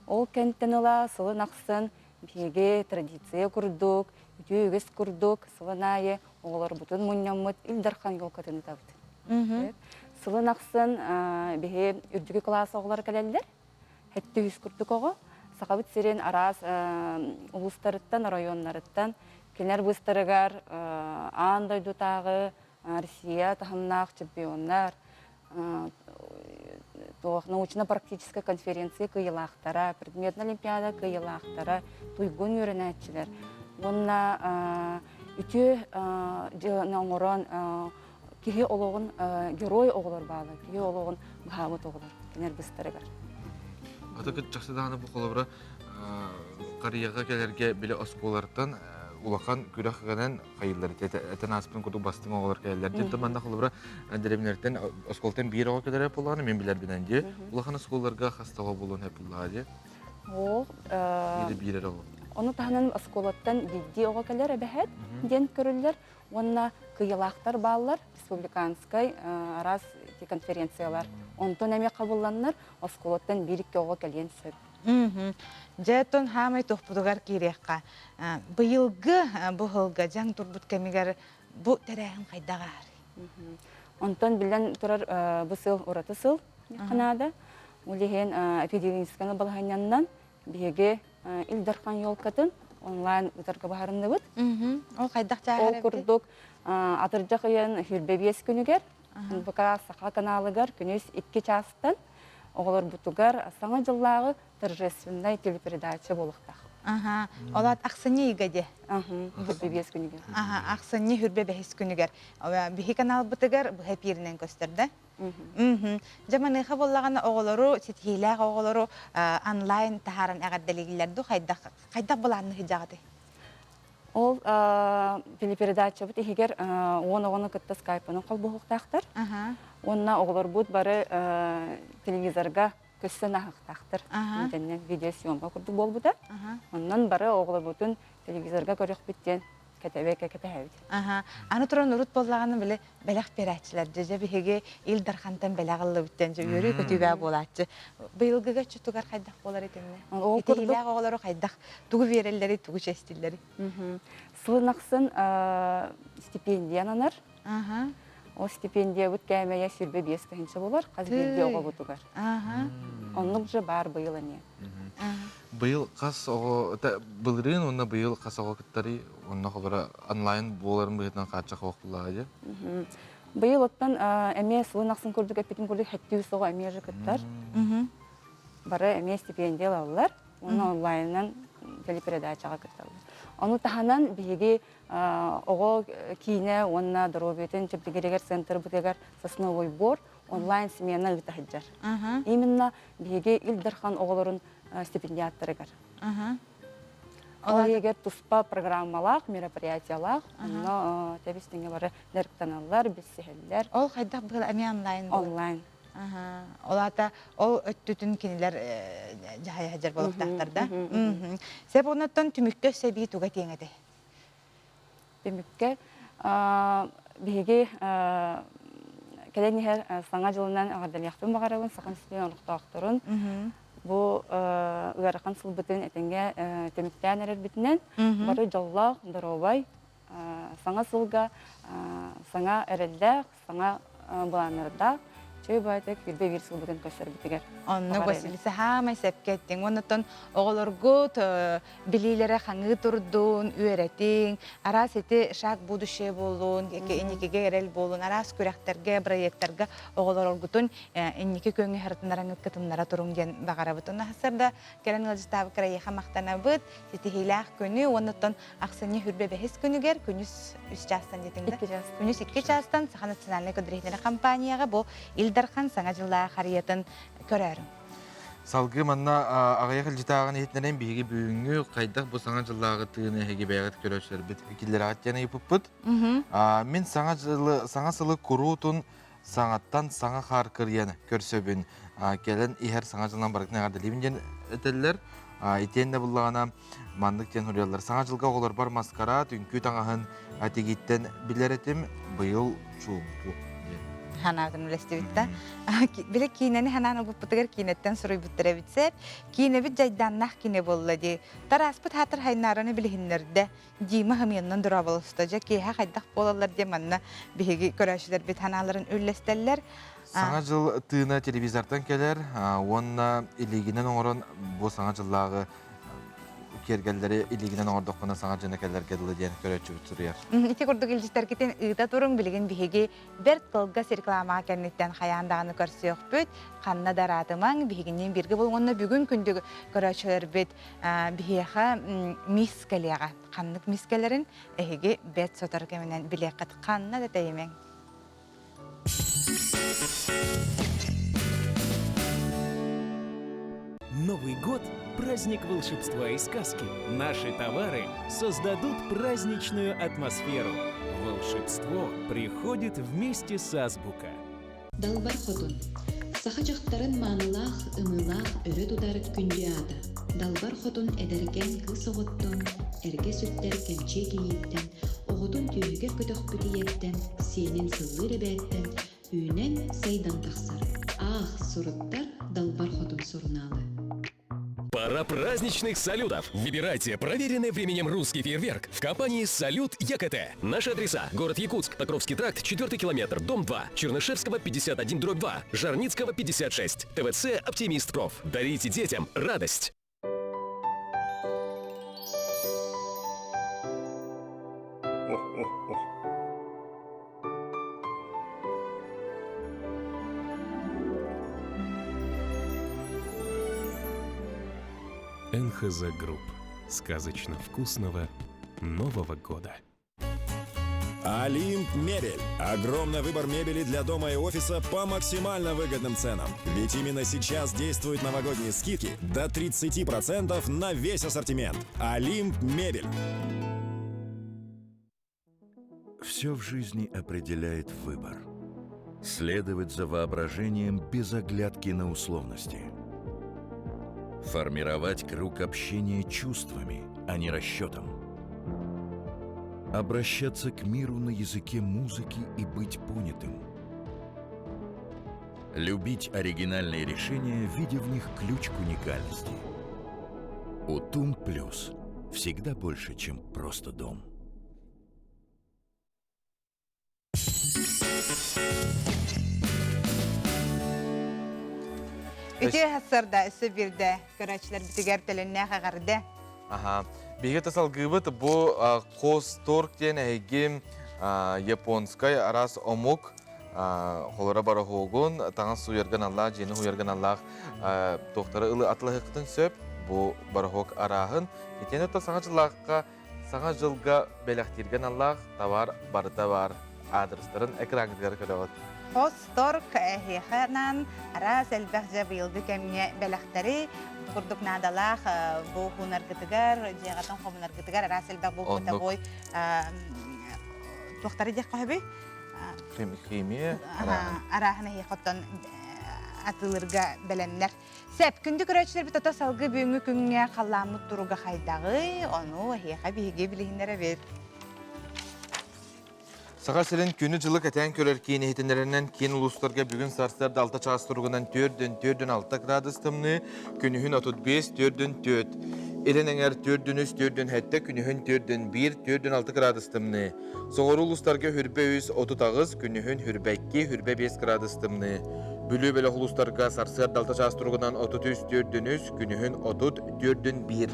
Ол кэнтэн ыла сылын ахсын биһиги традиция курдук, үтүө үгэс курдук сылын аайы оҕолорбутун мунньаммыт Ил Дархан елкатын ыытабыт. Сылын ахсын биһи үрдүкү кылаас оҕолоро кэлэллэр. Хэттэ үс курдук оҕо. Сахабыт сирин араас улуустарыттан, оройуоннарыттан кинилэр быыстарыгар аан дойдутааҕы Россия таһымнаах чемпионнар, туох научно-практическай конференция кыайыылаахтара, предметная олимпиада кыайыылаахтара, туйгун үөрэнээччилэр уонна үтүө дьыаланы оҥорон киһи олоҕун герой оҕолор баалар, киһи олоҕун быһаабыт оҕолор кинилэр быстарыгар.
Ата чахчы даҕаны бу холобура харыйаҕа кэлэргэ били оскуолартан улахан күрэх гынан хайыллар этэн ааспытын курдук бастыҥ оҕолор кэлэллэр дьэ манна холобура дэриэбинэлэртэн оскуолаттан биир оҕо кэлэрэ буоллаҕына мин билэрбинэн дии улахан оскуолаларга хас да оҕо буолуон сөп буоллаҕа дии
Ол
или биир эрэ оҕо
ону таһынан оскуолаттан биирдии оҕо кэлэр эбэһээт диэн көрүллэр уонна кыйылаахтар бааллар республиканскай араас конференциялар онтон эмиэ хабылланнар оскуолаттан биир-икки оҕо кэлиэн сөп
Дьэ, оттон хаамай туохпутугар киириэххэ. Быйылгы бу сылга дьаҥ турбут кэмигэр бу тэрээһин хайдах аарый?
Онтон биллэн турар бу сыл ураты сыл ханаада. Ол иһин эпидемическай балаһыанньаннан биһиги Ил Дархан елкатын онлайн ыытарга баһарынныбыт.
Ол хайдах
Ол курдук атырдьах ыйын 25 күнүгэр НВК Саха каналыгар күнүс 2 чаастан оҕолорбутугар Саҥа дьыллааҕы торжественнай телепередача буолуохтаах.
Аха, ол аат ахсынньы ыйга дии.
Хүрбэ биэс күнүгэр.
Аха, ахсынньы хүрбэ бэһис күнүгэр. Биһи каналбытыгар быһа эпииринэн көстөр да? Дьэ маныаха буоллаҕына оҕолору, ситиһиилээх оҕолору онлайн таһааран эҕэрдэлииллэр дуу хайдах хайдах былаанны сылдьаҕытый?
Ол телепередачабыт иһигэр 10 оҕону кытта скайпынан холбоһуохтаахтар. Уонна оҕолорбут бары телевизорга көстөн ааһыахтаахтар. Итиннэ видеосъемка курдук буолбута. Онон бары оҕолорбутун телевизорга көрүөхпүт диэн. кэтэбэкэ кэтэһэбит.
Аха. Аны туран урут буоллаҕына били бэлэх биэрээччилэр дьэ биһиги Ил Дархантан бэлэх ыллыбыттан дьэ үөрүү көтүүбээ буолааччы. Быйылгыга чутугар хайдах буолар итиннэ?
Ол курдук
Итиилээх оҕолору хайдах тугу биэрэллэри, тугу чэстиллэри?
Сылын ахсын стипендия ананар. Ол стипендиябыт кээмэйэ 25 тыһыынча буолар, хас биирдии оҕобутугар. Оннук же баар быйыл эмиэ.
Быйыл хас оҕо былырыын уонна быйыл хас оҕо кыттарый онно холобура онлайн буоларын быһыытынан хааччах оҕо буллаҕа дии.
Быйыл оттон эмиэ сылын ахсын курдук эппитим курдук хэттүүс оҕо эмиэ же кыттар. Бары эмиэ стипендия ылаллар. Уонна онлайнынан телепередачаҕа кытталлар. Ону таһынан биһиги оҕо киинэ уонна доруобуйатын чэбдигиригэр центрбытыгар сосновой бор онлайн смена ыыта сылдьар. Именно биһиги Ил Дархан оҕолорун стипендиаттарыгар. Ол иһигэр туспа программалаах, мероприятиялаах, онно тэбис-тэҥҥэ бары дьарыктаналлар, билсиһэллэр.
Ол хайдах быһыла эмиэ онлайн
Онлайн.
Ол аата ол өттүтүн кинилэр дьаһайа сылдьар буолуохтаахтар да. Сөп оннуттан түмүккэ өссө туга тиэҥ этэй?
Түмүккэ биһиги кэлэн иһэр Саҥа дьылынан эҕэрдэлиэхпин баҕарабын Саха сирин олохтоохторун. Бу ыарахан сылбытын этэҥҥэ түмүктээн эрэрбитинэн бары дьоллоох, доруобай, саҥа сылга саҥа эрэллээх, саҥа былааннардаах чэй баайта күүрбэ биир сылбытын көрсөрбүтүгэр.
Онно Василиса хаамай сэпкэ эттиҥ. Оннуттан оҕолоргут билиилэрэ хаҥыы турдун, үөрэтиҥ, араас ити шаг будущее буоллун, инникигэ эрэл буоллун, араас күрэхтэргэ, проекттарга оҕолоргутун инники күөҥҥэ харытыннараҥҥыт кытыннара туруҥ диэн баҕарабыт. Онно сарда кэлэн ыалдьыттаабыт кырайыха махтанабыт, ситиһиилээх күнү уоннуттан Ахсынньы хүрбэ бэһис күнүгэр күнүс үс чаастан диэтиҥ да? Күнүс икки чаастан Саха национальнай көдүрүһүнэрэ компанияҕа бу Ил Дархан Саҥа дьыллаах харыйатын көрөөрүҥ.
Салгыы манна аҕыйах илдьитааҕын иһитиннэрэн биһиги бүгүҥҥү хайдах бу саҥа дьыллааҕы тыыны эһиги бэйэҕит көрөөччүлэрбит киллэрэҕит диэн ыйыппыппыт. Мин саҥа дьылы саҥа сылы куруутун саҥаттан саҥа хаар кырыйан көрсөбүн. Кэлэн иһэр саҥа дьылынан барытын эҕэрдэлиибин диэн этэллэр. Итиэннэ буллаҕына маннык диэн суруйаллар. Саҥа дьылга оҕолорбор маскараат, үҥкүү таҥаһын тигииттэн билэр этим, быйыл чуумпу диэн.
Ханаатын үлэстибит да. Били киинэни ханаан ылбыппытыгар киинэттэн суруйбуттар эбит сэр. Киинэбит дьайдааннаах киинэ буолла дии. Тарааспыт хаатыр хайнаараны билиһиннэрдэ. Дима хымыйаннан дорооболосто. Дьэ киэһэ хайдах буолаллар диэн манна биһиги көрөөччүлэрбит санааларын үллэстэллэр.
Саҥа дьыл тыына телевизортан кэлэр уонна илиигинэн оҥорон бу саҥа дьыллааҕы киэргэллэри илиигинэн оҥордоххуна саҥа дьыны кэлэргэ дылы диэн көрөөччүбүт суруйар.
Ити курдук илдьиттэргитин ыыта туруҥ билигин биһиги бэрт кылгас рекламаҕа кэнниттэн хайаан даҕаны көрсүөхпүт. Ханна да ыраатымаҥ, биһигинниин бииргэ буолуҥ уонна бүгүн күндү көрөөччүлэрбит биһиэхэ мисс кэлиэҕэ. Ханнык мисс кэлэрин эһиги бэрт сотору кэминэн билиэххит. Ханна да тэйимэҥ.
Новый год – праздник волшебства и сказки. Наши товары создадут праздничную атмосферу. Волшебство приходит вместе с Азбука.
Далбар Хотун Саха дьахтарын маанылаах, ымыылаах өрө тутар күндү аата. Далбар Хотун эдэркээн кыыс оҕоттон, эргэ сүктэр кэмчиэ кийииттэн, оҕотун түөһүгэр көтөхпүт ийэттэн, сиэнин сыллыыр эбээттэн үүнэн, сайдан тахсар. Аах, суруттар Далбар Хотун сурунаалы.
Пора праздничных салютов! Выбирайте проверенный временем русский фейерверк в компании «Салют ЕКТ». Наши адреса. Город Якутск, Покровский тракт, 4 километр, дом 2, Чернышевского, 51, дробь 2, Жарницкого, 56, ТВЦ «Оптимист Проф». Дарите детям радость!
НХЗ Групп. Сказочно вкусного Нового года!
Олимп Мебель. Огромный выбор мебели для дома и офиса по максимально выгодным ценам. Ведь именно сейчас действуют новогодние скидки до 30% на весь ассортимент. Олимп Мебель.
Все в жизни определяет выбор. Следовать за воображением без оглядки на условности. Формировать круг общения чувствами, а не расчетом. Обращаться к миру на языке музыки и быть понятым. Любить оригинальные решения, видя в них ключ к уникальности. Утум Плюс. Всегда больше, чем просто дом.
Үтүө сарда өссө биирдэ көрөөччүлэрбитигэр төлөннөөх эҕэрдэ.
Аха. Биһиги тасалгыыбыт бу Косторг диэн эһиги японскай араас омук холоро бароһуогун таҥас суйарган аллаах, дьиэни хуйарган аллаах туохтары ылы атылаһыкытын сөп бу бароһуок арааһын. Итиэнэ то саҥа дьыллаахха Саҥа дьылга бэлэхтииргэ аналлаах табаар барыта баар аадырыстарын экраҥҥытыгар көрөҕүт.
Хосторг эһиэхэ анаан араас элбэх дьэ быйылгы кэмҥэ бэлэхтэри курдук наадалаах бу хуунаргытыгар, дьиэҕитин хомунаргытыгар араас элбэх бу бытовой туохтары диэххэ сөбүй?
Химия
арааһын эһиэхэ оттон атыылырга бэлэмнэр. Сөп, күндү көрөөччүлэрбит ото салгыы бүгүҥҥү күҥҥэ халлааммыт туруга хайдаҕый, ону эһиэхэ биһиги билиһиннэрэбит.
Саха сирин күнү-дьылы кэтээн көрөр киин иһитиннэрэринэн киин улуустарга бүгүн сарсыарда 6 чаас туругунан 4-4-6 градус тымныы, күнүһүн 35 4-4. Илин эҥэр 4-3 4-7, күнүһүн 4-1 4-6 градус тымныы. Соҕуруу улуустарга хүрбэ 3 38, күнүһүн хүрбэ 2, хүрбэ 5 градус тымныы. Бүлүү бөлөх улуустарга сарсыарда 6 чаас туругунан 33 4-3, күнүһүн 30 4-1.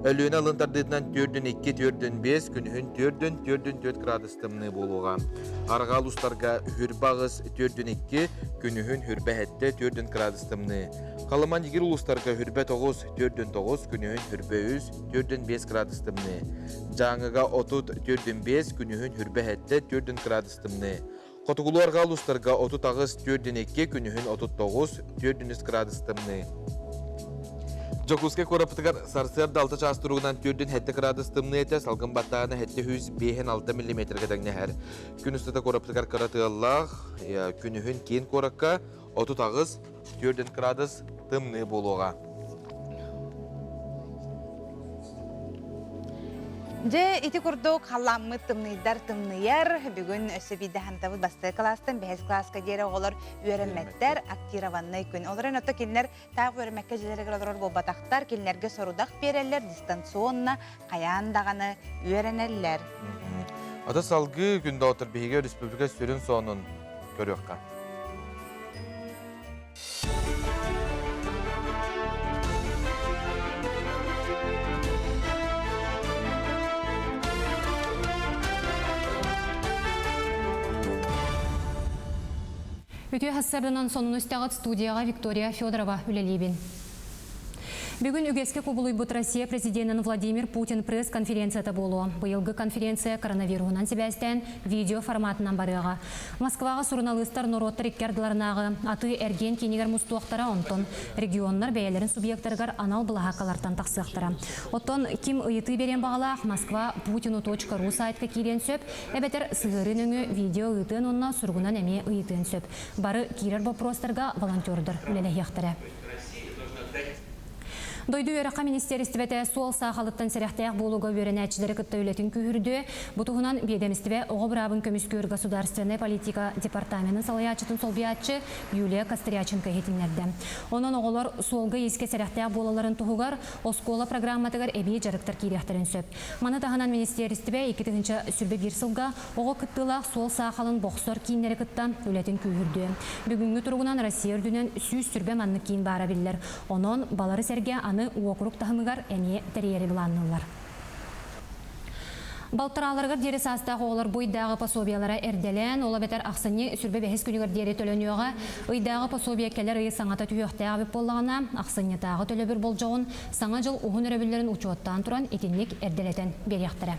Өлүөнэ алын тардыытынан 4-2, 4-5, күнүһүн 4-4, 4 градус тымныы буолуоҕа. Арҕаа улуустарга хүрбэ 8, 4-2, күнүһүн хүрбэ 7, 4 градус тымныы. Халыман Игир улуустарга хүрбэ 9, 4-9, күнүһүн хүрбэ 3, 4-5 градус тымныы. Дьааҥыга 34-5, күнүһүн хүрбэ 7, 4 градус тымныы. Хотугулуу-арҕаа улуустарга 38, 4-2, күнүһүн 39, 4-3 градус тымныы. Дьокуускай куораппытыгар сарсыарда 6 чаас туругунан 4-7 градус тымныы этэ, салгын баттааһына 705 миллиметргэ тэҥнэһэр. Күн устата куораппытыгар кыра тыаллаах, күнүһүн киин куоракка 38, 4 градус тымныы буолуоҕа.
Дьэ, ити курдук халлааммыт тымныйдар тымныйар. Бүгүн өссө биирдэ хантабыт бастакы кылаастан бэһис кылааска диэри оҕолор үөрэммэттэр, актированнай күн. Олорон ото кинилэр таах үөрэммэккэ дьиэлэригэр олорор буолбатахтар, кинилэргэ сорудах биэрэллэр, дистанционно хайаан даҕаны үөрэнэллэр.
Ата салгыы күн доҕоттор биһиги республика сүрүн сонун көрүөххэ.
Үтүө сарсыарданан сонуну истэҕит студияҕа Виктория Федорова үлэлиибин. Бүгүн үгэскэ кубулуйбут Россия президенин Владимир Путин пресс-конференцията буолуо. Быйылгы конференция коронавируһунан сибээстээн видео форматынан барыаҕа. Москваҕа суруналыыстар норуоттар икки ардыларынааҕы атыы-эргиэн киинигэр мустуохтара, онтон регионнар бэйэлэрин субъектарыгар анал былаһааккалартан тахсыахтара. Оттон ким ыйытыы биэриэн баҕалаах Москва путину.ру сайтка киириэн сөп, эбэтэр сыһыарыы нөҥүө видео ыытыан уонна суругунан эмиэ ыйытыан сөп. Бары киирэр боппуруостарга волонтердар үлэлэһиэхтэрэ. Дойду үөрэххэ министиэристибэтэ суол саахалыттан сэрэхтээх буолууга үөрэнээччилэри кытта үлэтин күүһүрдүө. Бу туһунан биэдэмистибэ оҕо быраабын көмүскүүр государственнай политика департаменын салайааччытын солбуйааччы Юлия Костряченко иһитиннэрдэ. Онон оҕолор суолга-иискэ сэрэхтээх буолалларын туһугар оскуола программатыгар эбии дьарыктар киириэхтэрин сөп. Маны таһынан министиэристибэ 2021 сылга Оҕо кыттыылаах суол саахалын бохсор кииннэри кытта үлэтин күүһүрдүө. Бүгүҥҥү туругунан Россия үрдүнэн 120 маннык киин баара биллэр. Онон балары сэргэ аны уокурук таһымыгар эмиэ тэрийэри былаанныыллар. Балтарааларыгар диэри саастаах оҕолор бу ыйдааҕы пособиелара эрдэлээн, ол эбэтэр ахсынньы сүрбэ бэһис күнүгэр диэри төлөнүөҕэ. Ыйдааҕы пособие кэлэр ыйы саҥата түһүөхтээх эбит буоллаҕына, ахсынньытааҕы төлөбүр болдьоҕун Саҥа дьыл уһун өрөбүллэрин учуоттаан туран итинник эрдэлэтэн биэриэхтэрэ.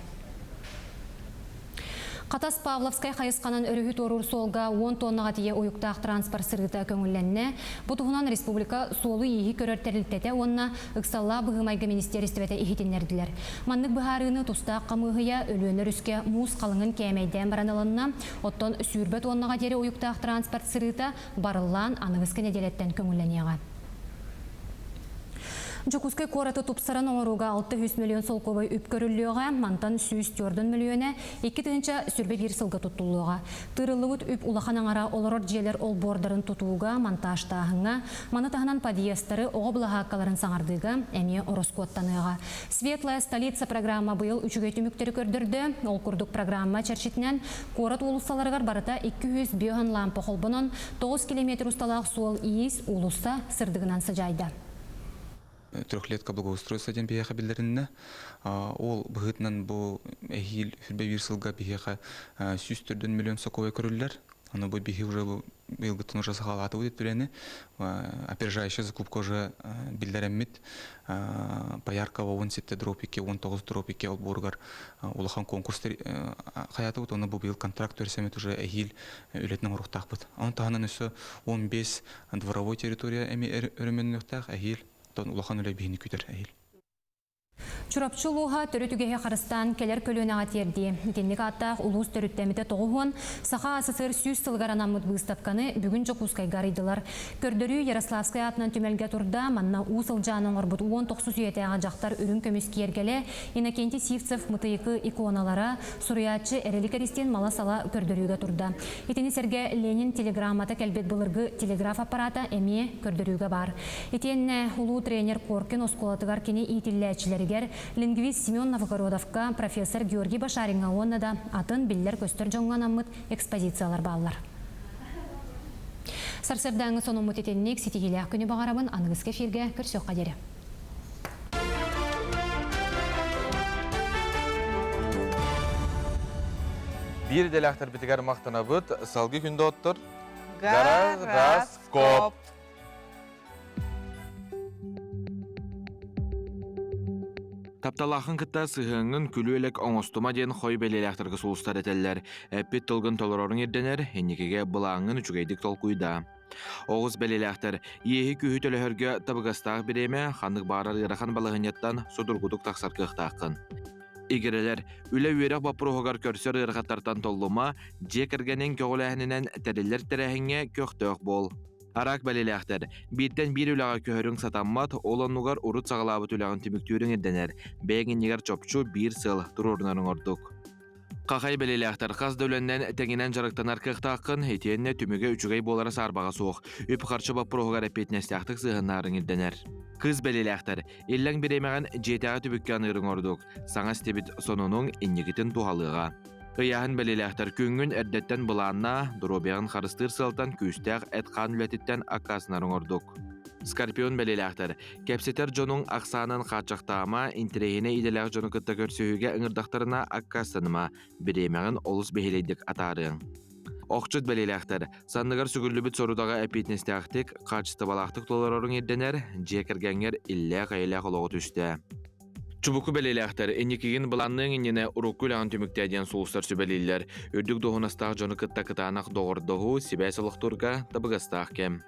Хатас Павловскай хайысханан өрүһү туоруур суолга 10 тоннаҕа тиийэ уйуктаах транспорт сырыыта көҥүллэннэ. Бу туһунан республика суолу-ииһи көрөр тэрилтэтэ уонна ыксаллаах быһыы-майгы министиэристибэтэ иһитиннэрдилэр. Маннык быһаарыыны тустаах хамыыһыйа Өлүөнэ өрүскэ муус халыҥын кээмэйдээн баран ылынна. Оттон 20 тоннаҕа диэри уйуктаах транспорт сырыыта барыллаан аныгыскы нэдиэлэттэн көҥүллэниэҕэ. Дьокуускай куораты тупсаран оҥорууга 600 миллион солкуобай үп көрүллүөҕэ, мантан 104 мөлүйүөнэ 2021 сылга туттуллуоҕа. Тыырыллыбыт үп улахан аҥара олорор дьиэлэр олбуордарын тутууга, монтажтааһыҥҥа, маны таһынан подъездтары, оҕо былаһааккаларын саҥардыыга эмиэ ороскуоттаныаҕа. Светлая столица программа быйыл үчүгэй түмүктэри көрдөрдө. Ол курдук программа чэрчитинэн куорат уулуссаларыгар барыта 205 лампа холбонон, 9 километр усталаах суол-иис, уулусса сырдыгынан сыдьаайда.
Трехлетка благоустройства диэн биһиэхэ биллэриннэ. Ол быһыытынан бу эһиил сүрбэ биир сылга биһиэхэ 104 миллион сокуой көрүллэр. Ону бу биһи уже быйылгыттан уже саҕалаатыбыт үлэни. Опережающая закупка уже биллэрэммит. Пояркова 17 дробь 2, 19 дробь 2 олбуоругар улахан конкурс хайаатыбыт. Оны бу быйыл контракт төрсөмүт уже эһиил үлэтин оҥоруохтаахпыт. Оны таһынан өссө 15 дворовой территория эми өрөмөннүөхтээх эһиил. Тон улахан үлэ биһини күтэр эһиил.
Чурапчы улууһа төрүт үгэһи харыстаан кэлэр көлүөнэҕэ тиэрдии. Итинник ааттаах улуус төрүттэммитэ тоҕуһуон Саха АССР сүүс сылыгар анаммыт быыстапканы бүгүн Дьокуускайга арыйдылар. Көрдөрүү Ярославскай аатынан түмэлгэ турда. Манна Уус Ылдьаан оҥорбут уон тохсус үйэтээҕи дьахтар үрүҥ көмүс киэргэлэ, Иннокентий Сивцев Мытыйыкы иконалара, суруйааччы Эрэлик Эристиин мала-сала көрдөрүүгэ турда. Итини сэргэ Ленин телеграммата кэлбит былыргы телеграф аппарата эмиэ көрдөрүүгэ баар. Итиэннэ улуу тренер Коркин оскуолатыгар кини иитиллээччилэригэр лингвист Семен Новгородовка, профессор Георгий Башариҥҥа уонна да атын биллэр-көстөр дьоҥҥо анаммыт экспозициялар бааллар. Сарсыардааҥҥы сонуммут итинник ситиһиилээх күнү баҕарабын аныгыскы эфиргэ көрсүөххэ диэри.
Биир идэлээхтэрбитигэр махтанабыт. Салгыы күндү оттор. Гороскоп.
Тапталаахын кытта сыһыаҥҥын күлүү-элэк оҥостума диэн хой бэлиэлээхтэргэ сулустар этэллэр. Эппит тылгын толороруҥ ирдэнэр, инникигэ былааҥҥын үчүгэйдик толкуйдаа. Оҕус бэлиэлээхтэр иэһи-күүһү төлөһөргө табыгастаах бириэмэ, ханнык баҕарар ыарахан балаһыанньаттан судургутук тахсар кыахтааххын. Игирэлэр, үлэ-үөрэх боппуруоһугар көрсөр ыарахаттартан толлума, дьиэ кэргэниҥ көҕүлээһининэн тэриллэр тэрээһиҥҥэ көхтөөх буол. Араак бэлиэлээхтэр, бииртэн биир үлэҕэ көһөрүҥ сатаммат, ол оннугар урут саҕалаабыт үлэҕин түмүктүүрүҥ ирдэнэр, бэйэҥ иннигэр чопчу биир сыал туруорунарыҥ ордук. Хахай бэлиэлээхтэр хас да үлэннэн тэҥинэн дьарыктанар кыахтааххын, итиэннэ түмүгэ үчүгэй буолара саарбаҕа суох. Үп-харчы боппуруоһугар эппиэтинэстээхтик сыһыаннаарыҥ ирдэнэр. Кыыс бэлиэлээхтэр, иллэҥ бириэмэҕин дьиэтээҕи түбүккэ аныырыҥ ордук. Саҥа истибит сонунуҥ инникитин туһалыаҕа. Ыйааһын бэлиэлээхтэр күҥҥүн эрдэттэн былааннаа, доруобуйаҕын харыстыыр сыалтан күүстээх эт-хаан үлэтиттэн аккаастанарыҥ ордук. Скорпион бэлиэлээхтэр, кэпсэтэр дьонуҥ ахсаанын хааччахтаама, интэриэһинэй идэлээх дьону кытта көрсүһүүгэ ыҥырдахтарына аккаастаныма, бириэмэҕин олус бэһиэлэйдик атаарыаҥ. Охчут бэлиэлээхтэр, санныгар сүгүллүбүт сорудаҕы эппиэтинэстээхтик, хаачыстыбалаахтык толороруҥ ирдэнэр, дьиэ кэргэҥҥэр иллээх-эйэлээх олоҕу түстээ. Чубуку бэлиэлээхтэр инникигин былаанныаҥ иннинэ урукку үлэҕин түмүктээ диэн сулустар сүбэлииллэр. Үрдүк дуоһунастаах дьону кытта кытаанах доҕордоһуу, сибээс олохтуурга табыгастаах кэм.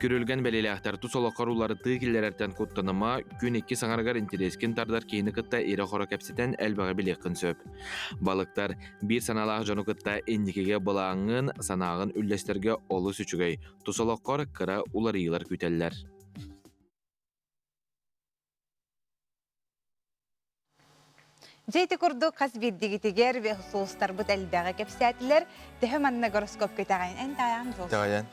Күрүлгэн бэлиэлээхтэр тус олоххор уларытыы киллэрэртэн куттаныма, күн икки саҥарыгар интэриэскин тардар киһини кытта ирэ-хоро кэпсэтэн элбэҕи билиэххин сөп. Балыктар биир санаалаах дьону кытта инникигэ былааҥҥын, санааҕын үллэстэргэ олус үчүгэй. Тус олоххор кыра уларыйыылар күүтэллэр.
Дьэ ити курдук хас биирдигитигэр сулустарбыт элбэҕи кэпсээтилэр. Төһө манна гороскоп көтөҕөйүн эн таайаҕын сулус.
Таайан.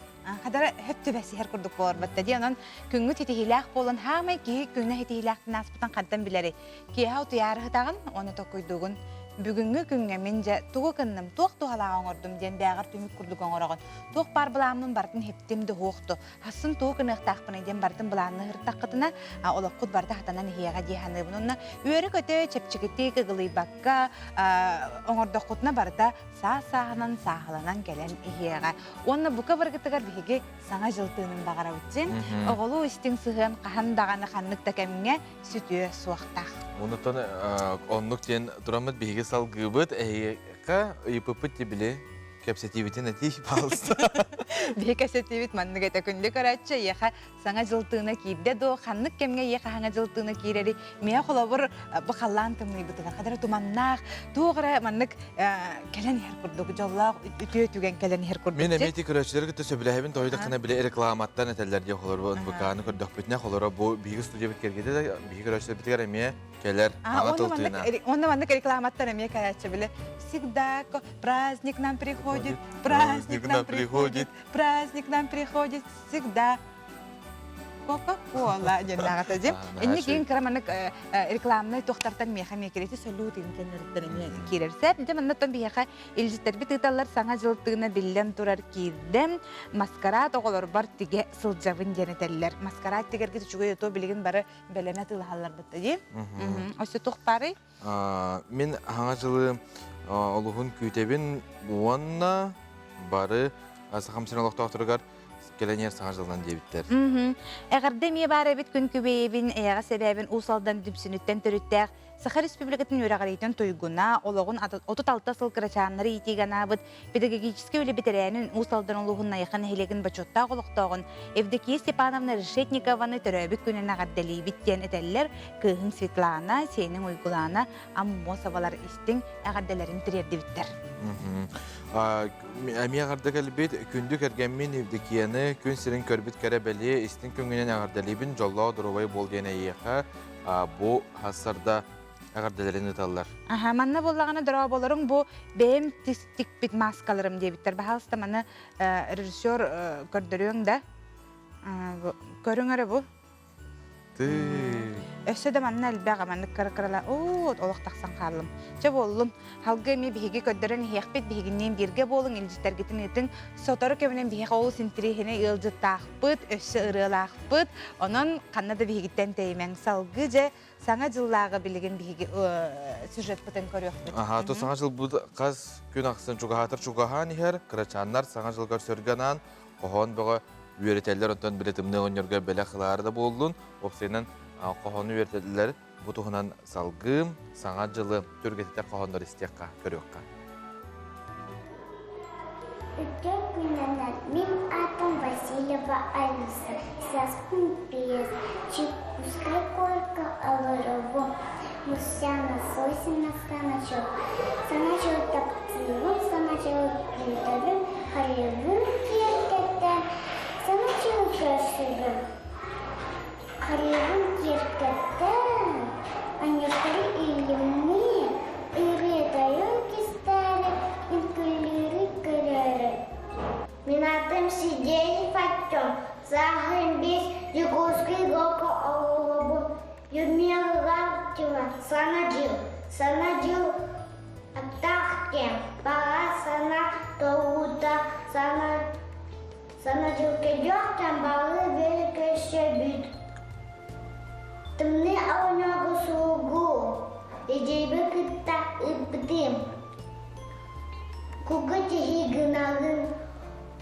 Хадара хөп түбэсиһэр курдук буолар дии. Онон күҥҥүт ситиһиилээх буолан хаамай киһи күнэ ситиһиилээхтин ааспытын хантан билэрий? Киэһэ утуйаары сытаҕын, уонна токуйдугун. Бүгүҥҥү күҥҥэ мин дьэ тугу гынным, туох туһалааҕы оҥордум диэн бээҕэр түмүк курдук оҥороҕун. Туох баар былааммын барытын иһиттим да уһуохту. Хассын тугу гыныахтаахпыный диэн барытын былаанна ыһыртаххытына, олоххут барыта хатанан иһиэҕэ дии саныыбын. Онно үөрэ-көтө, чэпчэкитик ыгылыйбакка оҥордоххутуна барыта саас-сааһынан сааһыланан кэлэн иһиэҕэ. Уонна бука барыгытыгар биһиги Саҥа дьыл тыынын баҕарабыт дьин. Оҕолуу истиҥ сыһыан хаһан даҕаны ханнык да кэмҥэ сүтүө суохтаах.
Онутан оннук диэн тураммыт биһиги салгыыбыт эһиэхэ ыйыппыппыт ти били кэпсэтиибитин этии пожалуйста.
Биһи кэсэтиибит маннык этэ күндү көрөөччү эйиэхэ саҥа дьыл тыына киирдэ дуо? Ханнык кэмҥэ эйиэхэ саҥа дьыл тыына киирэри? Миэ холобур бу халлаан тымныйбытыгар хадара туманнаах, туох эрэ маннык кэлэн иһэр курдук, дьоллоох үтүө түгэн кэлэн иһэр курдук.
Мин эмиэ ити көрөөччүлэри кытта сөбүлэһэбин, тоойдоххуна били рекламаттан этэллэр диye холобур НВК-ны көрдөхпүтүнэ, холоро бу биһиги студиябыт кэргэтэ да биһиги көрөөччүлэрбитигэр эмиэ кэлэр аҥа тыл тыына.
Онно маннык рекламаттан эмиэ кэлээччи били всегда праздник нам приходит, праздник нам приходит, праздник нам приходит всегда. Кока-кола диэн дьим. Инни киин кыра маннык рекламнай туохтартан миэхэ эмиэ кирэти салют кэннэриттэн эмиэ киирэр сеп. Дьэ маннаттан биһиэхэ илдьиттэрбит ыыталлар саҥа дьыл тыына биллэн турар киирдэм. Маскарад оҕолорбор тигэ сылдьабын диэн этэллэр. Маскарад тигэргит үчүгэй оту билигин бары бэлэмэ тылаһалларбыт дии. Өссө туох баарый?
Мин хаҥа дьылы олуһун күүтэбин уонна бары Сахам сирин олохтоохторугар кэлэн иһэр саҥа дьылынан диэбиттэр.
Эҕэрдэ эмиэ баар эбит күн күбэйэбин, эйэҕэс эбээбин Уус Алдан Дүпсүнүттэн төрүттээх Саха Республикатын үөрэҕириитин туйгуна, олоҕун 36 сыл кырачааннары иитиигэ анаабыт педагогическай үлэ бэтэрээнин Уус Алдан улууһун Найахы нэһилиэгин бочуоттаах олохтооҕун Евдокия Степановна Решетникованы төрөөбүт күнүн эҕэрдэлиибит диэн этэллэр кыыһыҥ Светлана, сиэниҥ Уйгулаана Аммосовалар истиҥ эҕэрдэлэрин тириэрдибиттэр.
Эмиэ эҕэрдэ кэлбит күндү кэргэммин Евдокияны күн сирин көрбүт кэрэ бэлиэ истиҥ күҥҥүнэн эҕэрдэлиибин дьоллоох доруобай буол диэн эйиэхэ бу хассарда эҕэрдэлэрин ыыталлар.
Аха, манна буоллаҕына дорооболоруҥ бу бэйэм тикпит мааскаларым диэбиттэр. Баһаалыста маны режиссер көрдөрүөҥ да. Көрүҥ эрэ бу. Өссө да манна элбэх маннык кыра-кырала оо олох тахсан хааллым. Чэ буоллум. Халгы эмиэ биһиги көрдөрөн иһиэхпит, биһигинниин бииргэ буолуҥ, илдьиттэргитин ыытыҥ. Сотору кэминэн биһиэхэ олус интириэһинэй ыалдьыттаахпыт, өссө ырыалаахпыт. Онон ханна да биһигиттэн тэйимэҥ. Салгыы дьэ Саҥа дьыллааҕы билигин биһиги сюжетпытын көрүөхпүт.
Аха, то саҥа дьылбыт хас күн ахсын чугаһаатар чугаһаан иһэр, кырачааннар саҥа дьыл көрсөргө анаан хоһоон бөҕө үөрэтэллэр, онтон били тымныы оҕонньорго бэлэх ылаары да буоллун, уопсайынан хоһоону үөрэтэллэр. Бу туһунан салгыым, саҥа дьылы түргэтитэр хоһооннор истиэххэ, көрүөххэ.
Үтүө күннэнэн мин аатым Васильева Алиса, саспын биэс, Чекускай куоракка олоробун. Мусяна Сосина Саҥа дьыл. Саҥа дьыл таптыыбын, саҥа дьыл күүтэбин, харыйабын киэргэтэн, саҥа дьылы көрсөбүн. Харыйабын киэргэттэн, анньыктары иилимнии, ырыа-тойук кистээри, үҥкүүлүүрү көрөөрү. Мин атым Сидень Фаттём, сааһым биэс, Якутский Гока оҕолобун, Людмила Лаптева, Саҥа дьыл, Саҥа дьыл аттаах кэм, баҕа санаа толуута, саҥа Саҥа дьыл кэлиэхтэн баҕыы бэл көрсөбүт. Тымныы оҕонньорго сулугу эдьиийбин кытта ыыппытым. Куга киһи гынабын,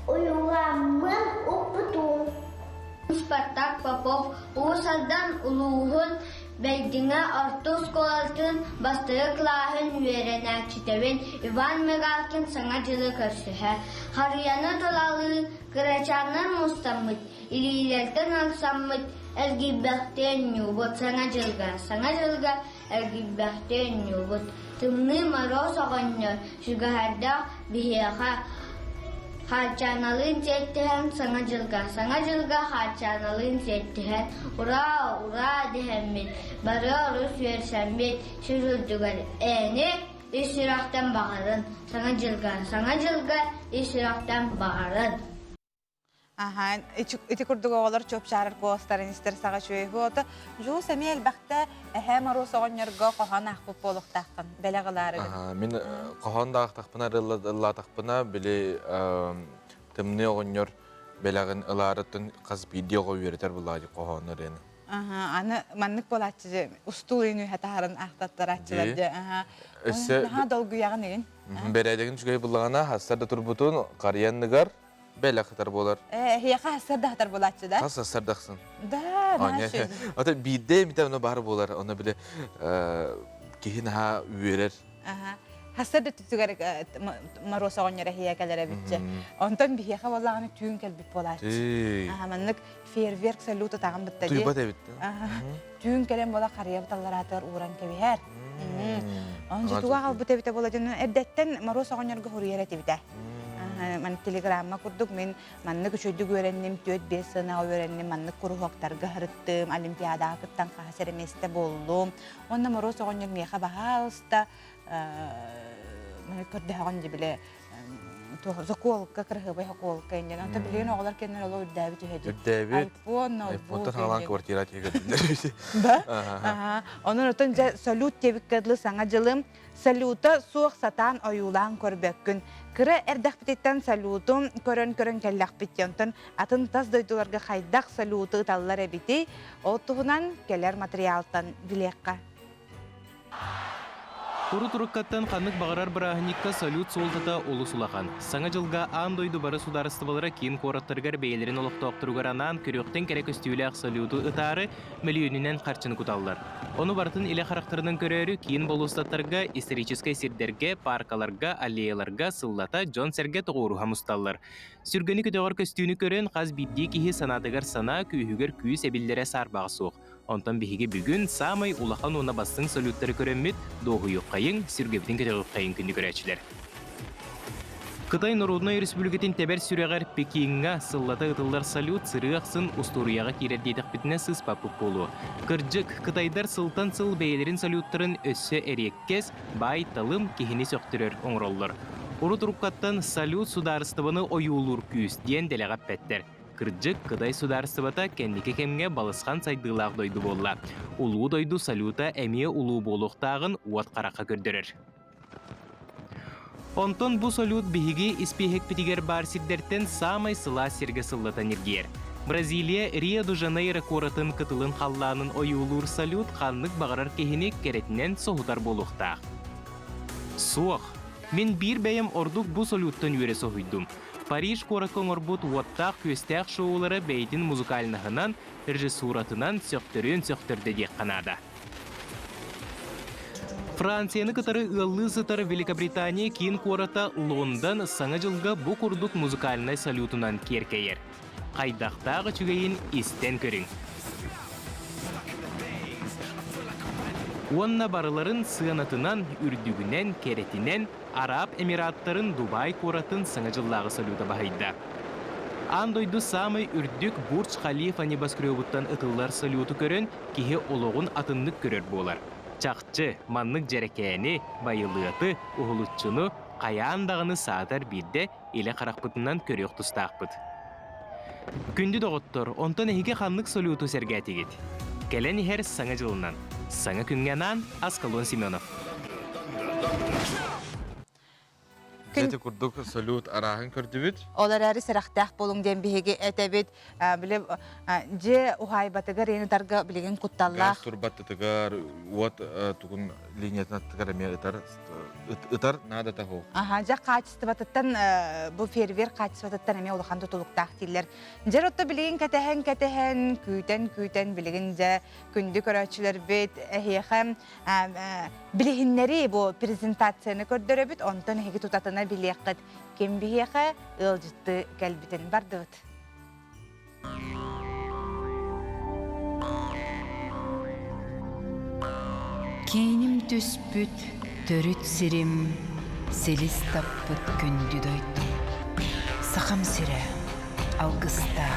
уйуламмын укпутум.
Спартак Попов Уус Алдан улууһун Бэйдиҥэ орто оскуолатын бастакы кылааһын үөрэнээччитэбин Иван Мигалкин Саҥа дьылы көрсүһэ, харыйаны тулалыы кырачааннар мустаммыт, илиилэртэн ылсаммыт эргийбэхтии оонньуубут Саҥа дьылга, Саҥа дьылга эргийбэхтии оонньуубут Тымныы Моруос оҕонньор сүгэһэрдээх биһиэхэ Хаарчааналыын сиэттиһэн Саҥа дьылга, Саҥа дьылга Хаарчааналыын сиэттиһэн, ураа, ураа дэһэммит, бары олус үөрсэммит, сир үрдүгэр ээни ис сүрэхтэн баҕарын, Саҥа дьылга, Саҥа дьылга ис сүрэхтэн баҕарын.
Аха, ити курдук оҕолор чуопчаарар куоластарын истэр саҕа үчүгэй буолта. Дьулус эмиэ элбэхтэ эһээ Моруос оҕонньорго хоһоон аахпыт буолуохтааххын, бэлэх ылаарыгын.
Аха, мин хоһоон да аахтахпына, ыллаатахпына, били тымныы оҕонньор бэлэҕин ылаарыттан хас биирдии оҕо үөрэтэр булаадьы хоһооннор ини.
Аха, аны маннык буолааччы дьэ, устуу ыйын үһэ таһарын аахтаттарааччылар дьэ. Аха.
Өссө
Наһаа долгуйаҕын игин.
Бэрээдэгин үчүгэй буллаҕына, хассар да турбутун харыйанныгар Бэлэх хатар буолар.
Э, эһиэхэ хассар да хатар буолааччы да?
Хас хассар дахсын.
Да, наһаа үчүгэй.
Ата биирдэ эмитэ ону баар буолар, ону били киһи наһаа үөрэр.
Аха. Хасыр да түтүгэр Моруос оҕонньор эһиэ кэлэр эбитчэ. Онтон биһиэхэ буоллаҕына түүн кэлбит буолааччы. Аха маннык фейерверк салют ытаҕын бытта дии.
Туйбат эбит.
Түүн кэлэн буола харыйа быталлараатыгар ууран кэбиһэр. Онон дьэ туга аҕалбыт эбитэ буола дьон эрдэттэн Моруос оҕонньорго суруйар этибитэ. Ман телеграмма курдук мин маннык үчүгэйдик үөрэнним, 4-5 сыанаҕа үөрэнним, маннык куруһуоктарга сырыттым, олимпиадаҕа кыттан хаһыс эрэ миэстэ буоллум. Уонна Моруос оҕонньор миэхэ баһаалыста көрдөһөҕүн дии били заколка кыраһыабай заколка иннин ата билигин оҕолор кэннэр олох үрдээбит үһэ дии
үрдээбит
айфон ноутбук
айфонтан хаалан квартира тиһигэр
да онон отон дьэ салют диэбиккэ дылы саҥа дьылым салюта суох сатаан ойуулаан көрбөккүн кыра эрдэхпититтэн салюту көрөн көрөн кэллэхпит онтон атын тас дойдуларга хайдах салюту ыталлар эбитий ол туһунан кэлэр материалтан билиэххэ
Урут уруккаттан ханнык баҕарар бырааһынньыкка салют суолтата олус улахан. Саҥа дьылга аан дойду бары судаарыстыбалара киин куораттарыгар бэйэлэрин олохтоохторугар анаан көрүөхтэн кэрэ көстүүлээх салюту ытаары мөлүйүөнүнэн харчыны куталлар. Ону барытын илэ харахтарынан көрөөрү киин болуоссаттарга, историческай сирдэргэ, пааркаларга, аллеяларга сыллата дьон-сэргэ тоҕуоруһа мусталлар. Сүргэни көтөҕөр көстүүнү көрөн хас биирдии киһи санаатыгар санаа, күүһүгэр күүс эбиллэрэ саарбаҕа суох. Онтон биһиги бүгүн саамай улахан уонна бастыҥ салюттары көрөммүт, дуоһуйуоххайыҥ, сүргэбитин көтөҕүөххэйиҥ күндү көрөөччүлэр. Кытай Народнай Республикатын тэбэр сүрэҕэр Пекиҥҥа сыллата ытыллар салют сырыы ахсын устуоруйаҕа киирэр диэтэхпитинэ сыыспаппыт буолуо. Кырдьык, кытайдар сылтан сыл бэйэлэрин салюттарын өссө эриэккэс, баай-талым киһини сөхтөрөр оҥороллор. Урут уруккаттан салют судаарыстыбаны ойуулуур күүс диэн дэлэҕэ эппэттэр. Кырдьык, Кытай судаарыстыбата кэнники кэмҥэ балысхан сайдыылаах дойду буолла. Улуу дойду салюта эмиэ улуу буолуохтааҕын уот харахха көрдөрөр. Онтон бу салют биһиги испииһэкпитигэр баар сирдэртэн саамай сылаас сиргэ сыллатан ньиргийэр. Бразилия Рио-де-Жанейро куоратын кытылын халлаанын ойуулуур салют ханнык баҕарар киһини кэрэтинэн соһутар буолуохтаах. Суох. Мин биир бэйэм ордук бу салюттан үөрэ соһуйдум. Париж куоракка оҥорбут уоттаах-күөстээх шоулара бэйэтин музыкальнаһынан, режиссуратынан сөхтөрүөн сөхтөрдө диэххэ наада. Францияны кытары ыаллыы сытар Великобритания киин куората Лондон Саҥа дьылга бу курдук музыкальнай салютунан киэркэйэр. Хайдахтаах үчүгэйин истэн көрүҥ. Уонна барыларын сыанатынан, үрдүгүнэн, кэрэтинэн Араб Эмираттарын Дубай куоратын Саҥа дьыллааҕы салюта баһыйда. Аан дойду саамай үрдүк Бурдж Халифа небоскребуттан ытыллар салюту көрөн, киһи олоҕун атыннык көрөр буолар. Чахчы, маннык дьэрэкээни, байылыаты, уһулуччуну хайаан даҕаны саатар биирдэ илэ харахпытынан көрүөх тустаахпыт. Күндү доҕоттор, онтон эһиги ханнык салюту сэргээтигит? Кэлэн иһэр Саҥа дьылынан! Саҥа күҥҥэ анаан Аскалон Семенов.
Ити курдук салют арааһын көрдүбүт.
Ол эрээри сэрэхтээх буолуҥ диэн биһиги этэбит. Били дьиэ уһаайбатыгар иэн ытарга билигин кутталлаах.
Газ турбаттытыгар, уот тугун линиятын аттыгар эмиэ ытар ытар наадата суох.
Аха, дьэ хаачыстыбатыттан бу фейерверк хаачыстыбатыттан эмиэ улахан тутулуктаах дииллэр. Дьэр отто билигин кэтэһэн-кэтэһэн, күүтэн-күүтэн билигин дьэ күндү көрөөччүлэрбит эһиэхэ билиһиннэрии бу презентацияны көрдөрөбүт, онтон эһиги тутатына билиэххит ким биһиэхэ ыалдьытты кэлбитин бардыбыт.
Кииним түспүт төрүт сирим, силис таппыт күндү дойдум. Сахам сирэ алгыстаа,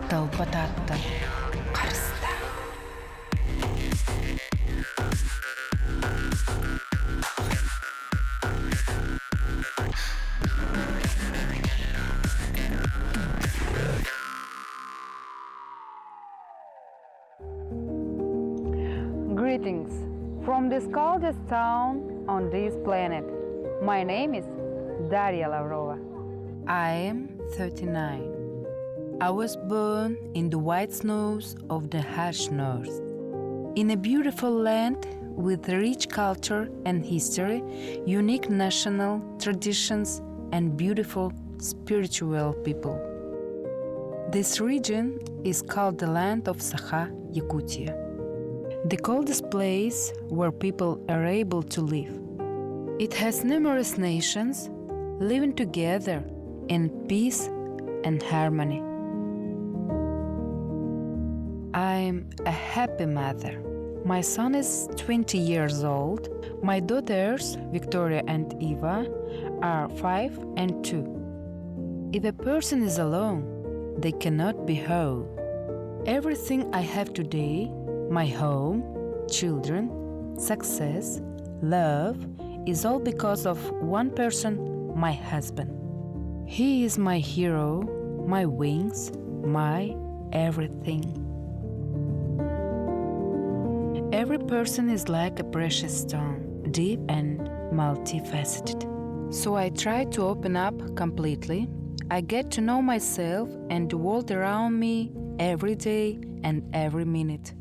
талба тааттан харыстаа.
Greetings from this coldest town on this planet. My name is Daria Lavrova.
I am 39. I was born in the white snows of the harsh north. In a beautiful land with rich culture and history, unique national traditions, and beautiful spiritual people. This region is called the land of Sakha, Yakutia. The coldest place where people are able to live. It has numerous nations living together in peace and harmony. I'm a happy mother. My son is 20 years old. My daughters, Victoria and Eva, are 5 and 2. If a person is alone, they cannot be whole. Everything I have today, my home, children, success, love, is all because of one person, my husband. He is my hero, my wings, my everything. Every person is like a precious stone, deep and multifaceted. So I try to open up completely. I get to know myself and the world around me every day and every minute.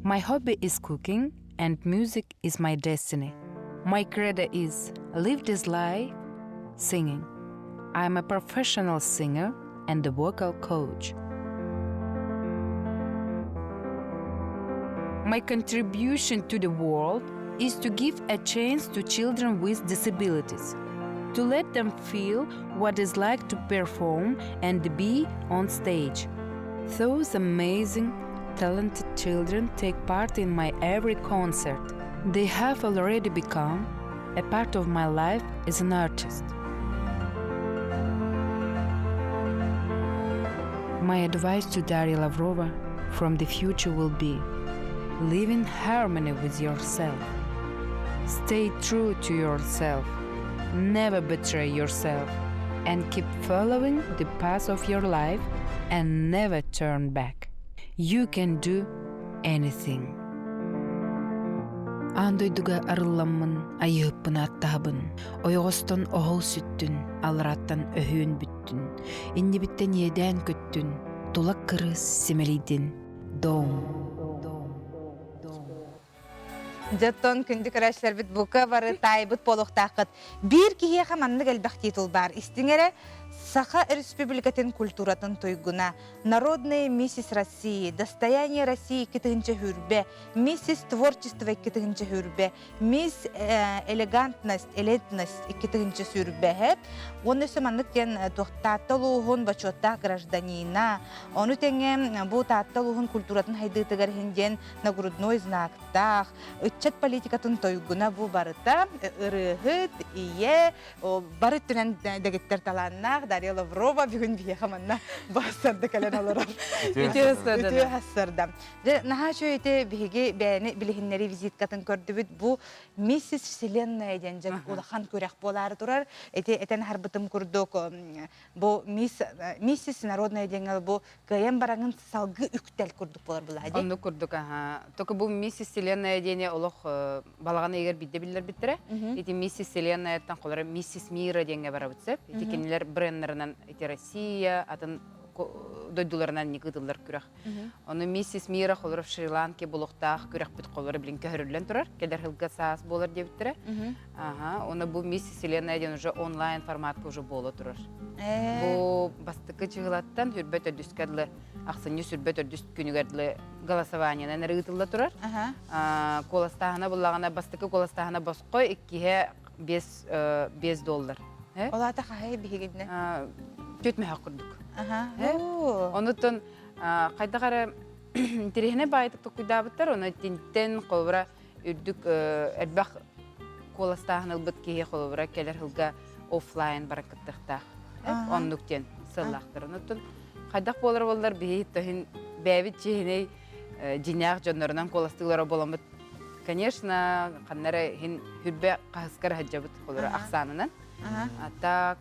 My hobby is cooking, and music is my destiny. My credo is live this life singing. I'm a professional singer and a vocal coach. My contribution to the world is to give a chance to children with disabilities, to let them feel what it's like to perform and be on stage. Those amazing, talented children take part in my every concert. They have already become a part of my life as an artist. My advice to Daria Lavrova from the future will be live in harmony with yourself. Stay true to yourself. Never betray yourself. And keep following the path of your life and never turn back. You can do anything. Аан дойдуга арылламмын, айыһыппын ааттаһабын, ойоҕостон оһол сүттүн, аллараттан өһүөн бүттүн, иннибиттэн иэдээн көттүн, тулак кырыыс симэлийдин, дом.
Дьоттон күндү көрөөччүлэрбит бука бары таайбыт буолуохтааххыт. Биир киһиэхэ маннык элбэх титул баар. Истиҥ эрэ, Саха Республикатын культуратын туйгуна, Народная миссис России, Достояние России 2020, Миссис Творчество 2020, Мисс Элегантность, Элитность 2020 Уонна өссө маннык диэн Таатта улууһун бочуоттаах гражданина, ону тэҥэ бу Таатта улууһун культуратын хайдыытыгар иһин диэн нагрудной знактаах, ыччат политикатын тойгуна бу барыта ырыаһыт, ийэ, бары өттүнэн дэгиттэр талааннаах Дарья Лаврова бүгүн биһиэхэ манна бассарда кэлэн олорор. Үтүө хассарда. Дьэ, наһаа үчүгэй ити биһиги бэйэни билиһиннэрии визиткатын көрдүбүт. Бу Миссис Вселенная диэн дьэ улахан күрэх буолаары турар. Ити этэн аһарбытым курдук бу мисс миссис народная диэҥҥэ бу кыайан бараҥын салгыы үктэл курдук буолар булаа дии.
Оннук курдук аха. Только бу миссис Вселенная диэни олох балаҕан ыйыгар биирдэ биллэрбиттэрэ. Ити миссис Вселеннаяттан холоро миссис Мира диэҥҥэ барабыт сөп. Ити кинилэр бренднарынан ити Россия атын дойдуларынан ыытыллар күрэх. Ону миссис Мира холоро Шри-Ланке булуохтаах күрэхпит холоро билин көһөрүллэн турар. Кэлэр сылга саас буолар диэбиттэрэ. Ага, оны бу миссис Вселенная диэн уже онлайн форматка уже буола турар. Бу бастакы чыгылаттан хүрбэ төрдүскэ дылы ахсынньы сүрбэ төрдүс күнүгэр дылы голосованиенан ыытылла турар. Куоластааһына буллаҕына бастакы куоластааһына босхо, иккиһэ 5 доллар.
Ол аата хаһай биһигинне?
Түт мөһөх курдук. Онуттан хайдах эрэ интэриэһинэй баайытык токуйдаабыттар, оны тинтен холобура үрдүк элбэх куоластааһын ылбыт киһи холобура кэлэр сылга офлайн баран кыттыахтаах. Оннук диэн сыллаахтар. Онуттан хайдах буолар буоллар биһи тоһин бэйэбит чиһинэй дьиҥнээх дьоннорунан куоластыылара буоламмыт конечно ханна эрэ иһин хүрбэ хаһыскар сылдьабыт холобура ахсаанынан. А так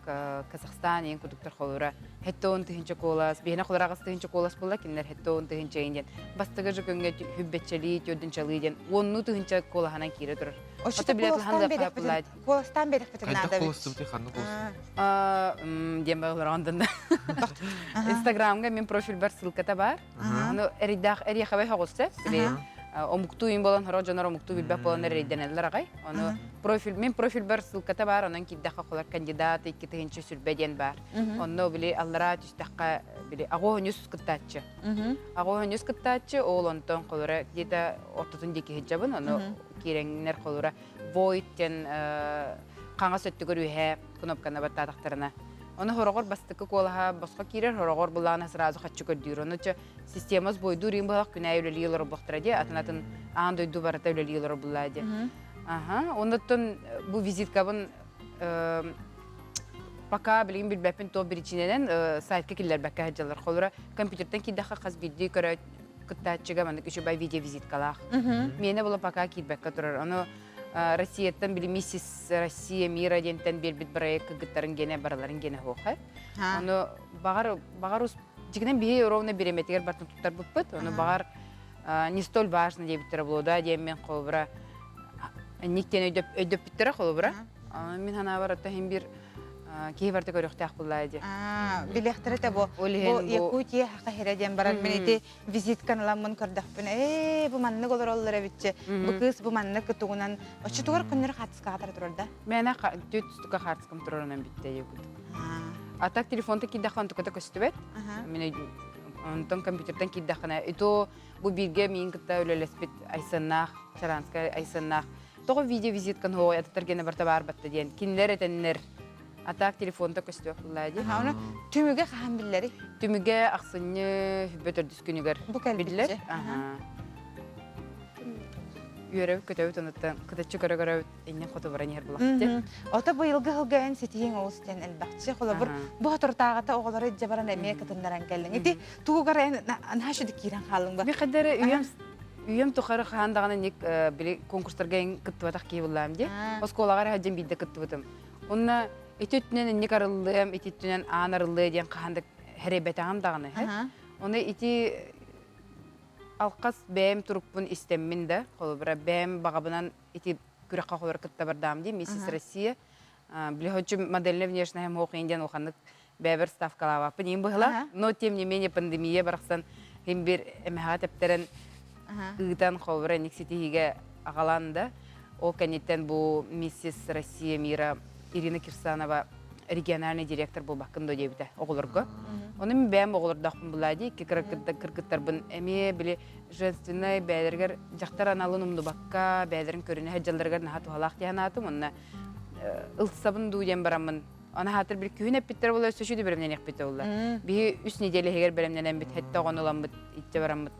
Казахстан ең курдуктар холобура хеттоон тыһынча куолас, биһиэнэ холобура аҕыс тыһынча куолас буолла, кинилэр хеттоон тыһынча диэн бастакы же күҥҥэ хүббэччэлии, төрдүнчалыы диэн уоннуу тыһынча куолаһынан киирэ турар.
Ото билет куоластаан берехпитин наада
куоластыбыт ханна куоластыбыт?
Диэн баҕалар Инстаграмга мин профильбар ссылката бар. Аны эрийдээх эриэхэбэй хоҕус били омуктуу им болон хоро дьонор омуктуу билбэт болон эрийдэнэллэр аҕай. Ону профиль мин профильбар ссылката бар, онон киирдэххэ холор кандидат 2020 диэн бар. Онно били аллараа түстэххэ били аҕоһуньус кыттааччы. Аҕоһуньус кыттааччы ол онтон холоро где-то ортотун диэки сылдьабын, ону киирэҥнэр холура Void диэн хаҥас өттүгэр үөһээ кнопканы баттаатахтарына. Ону хороҕор бастакы куолаһа босхо киирэр, хороҕор булаана сразу хаччы көрдүүр. Ону чэ система сбойдуур иин быһах күнээ үлэлии олорбохтара дии, атын-атын аан дойду барыта үлэлии олорбуллаа дии. Аха, оннуттан бу визиткабын пока билигин билбэппин туох биричиинэнэн сайтка киллэрбэккэ сылдьаллар. Холура компьютертан киирдэххэ хас биирдии көрө кыттааччыга маннык үчүгэй видеовизиткалаах. Миэнэ була пока киирбэккэ турар. Ону Россияттан били миссис Россия мира диэнтэн биэрбит проект кыргыттарын гиэнэ барыларын гиэнэ суох. Ону баҕар баҕар дьигинэн биһи ровно бириэмэтигэр бартын туттарбыппыт. Ону баҕар не столь важно диэбиттэрэ буолуо диэн мен холобура никтен өйдөппүттэрэ холобура. Мин санаабар оттон иһин биир киһи барыта көрүөхтээх буллаа дии.
Билиэхтэрэ этэ бу. Бу Якутия хахира диэн баран мин ити визитканы ыламмын көрдөхпүнэ, ээ бу маннык олороллор эбитчи. Бу кыыс бу маннык тугунан оччотугар көннөрү хаартыскаҕа тара турар да?
Мээнэ түт стука хаартыскам турарынан бүттэ якут. А так телефонта киирдэххэ онтуката көстүбэт. Мин онтон компьютертан киирдэххинэ ито бу бииргэ миин кытта үлэлэспит Айсеннаах, Чаранскай Айсеннаах Тоҕо видеовизитканы ой атыттар гена барта баар батта диэн кинилэр этэннэр а так телефонта көстүөх буллаа дии.
Аны түмүгэ хаһан биллэри?
Түмүгэ ахсынньы хүббэ төрдүс күнүгэр
Бу
биллэр. Аха. Үөрэбит көтөбүт онуттан кытаччы көрө-көрөбүт иннин хоту баран иһэр булахты.
Ото быйылгы сылга эн ситиһиҥ олус диэн элбэхчи. Холобур, бу соторутааҕыта оҕолору илдьэ баран эмиэ кытыннаран кэллиҥ. Ити тугугар эн наһаа шүдүк киирэн хааллыҥ ба?
Ми хадары үйэм Үйэм тухары хаһан даҕаны ник били конкурстарга эн кыттыбатах киһи буллаам дии. Оскуолаҕа эрэ сылдьан биирдэ кыттыбытым. Онно ити өттүнэн инник арыллыам, ити өттүнэн аан арыллыа диэн хаһан да хэрэйбэтэҕим даҕаны. Ону ити алхас бэйэм турукпун истэммин да, холобура бэйэм баҕабынан ити күрэххэ холобура кытта бардаам дии, Миссис Россия. Били хочу модельная внешность мох диэн улаханнык бэйэбэр ставкалаабаппын иин быһыла. Но тем не менее пандемия барахсан хим бир эмэһэҕэ тэптэрэн ыытан холобура ник ситиһиигэ аҕалан да ол кэнниттэн бу миссис Россия мира Ирина Кирсанова региональный директор буолбаккын до диэбитэ оҕолорго. Ону мин бэйэм оҕолордоохпун булаа дии икки кыргыттарбын эмиэ били женственнай бэйэлэригэр дьахтар аналын умнубакка бэйэлэрин көрүнэ сылдьалларыгар наһаа туһалаах дии санаатым уонна ылсабын дуу диэн бараммын Аны хаатыр бир күһүн эппиттэр буолла өссө шүдү бэлэмнэниэхпит буолла. Биһи үс неделя иһигэр бэлэмнэнэммит, хэтте оҕону ыламмыт, итчэ бараммыт.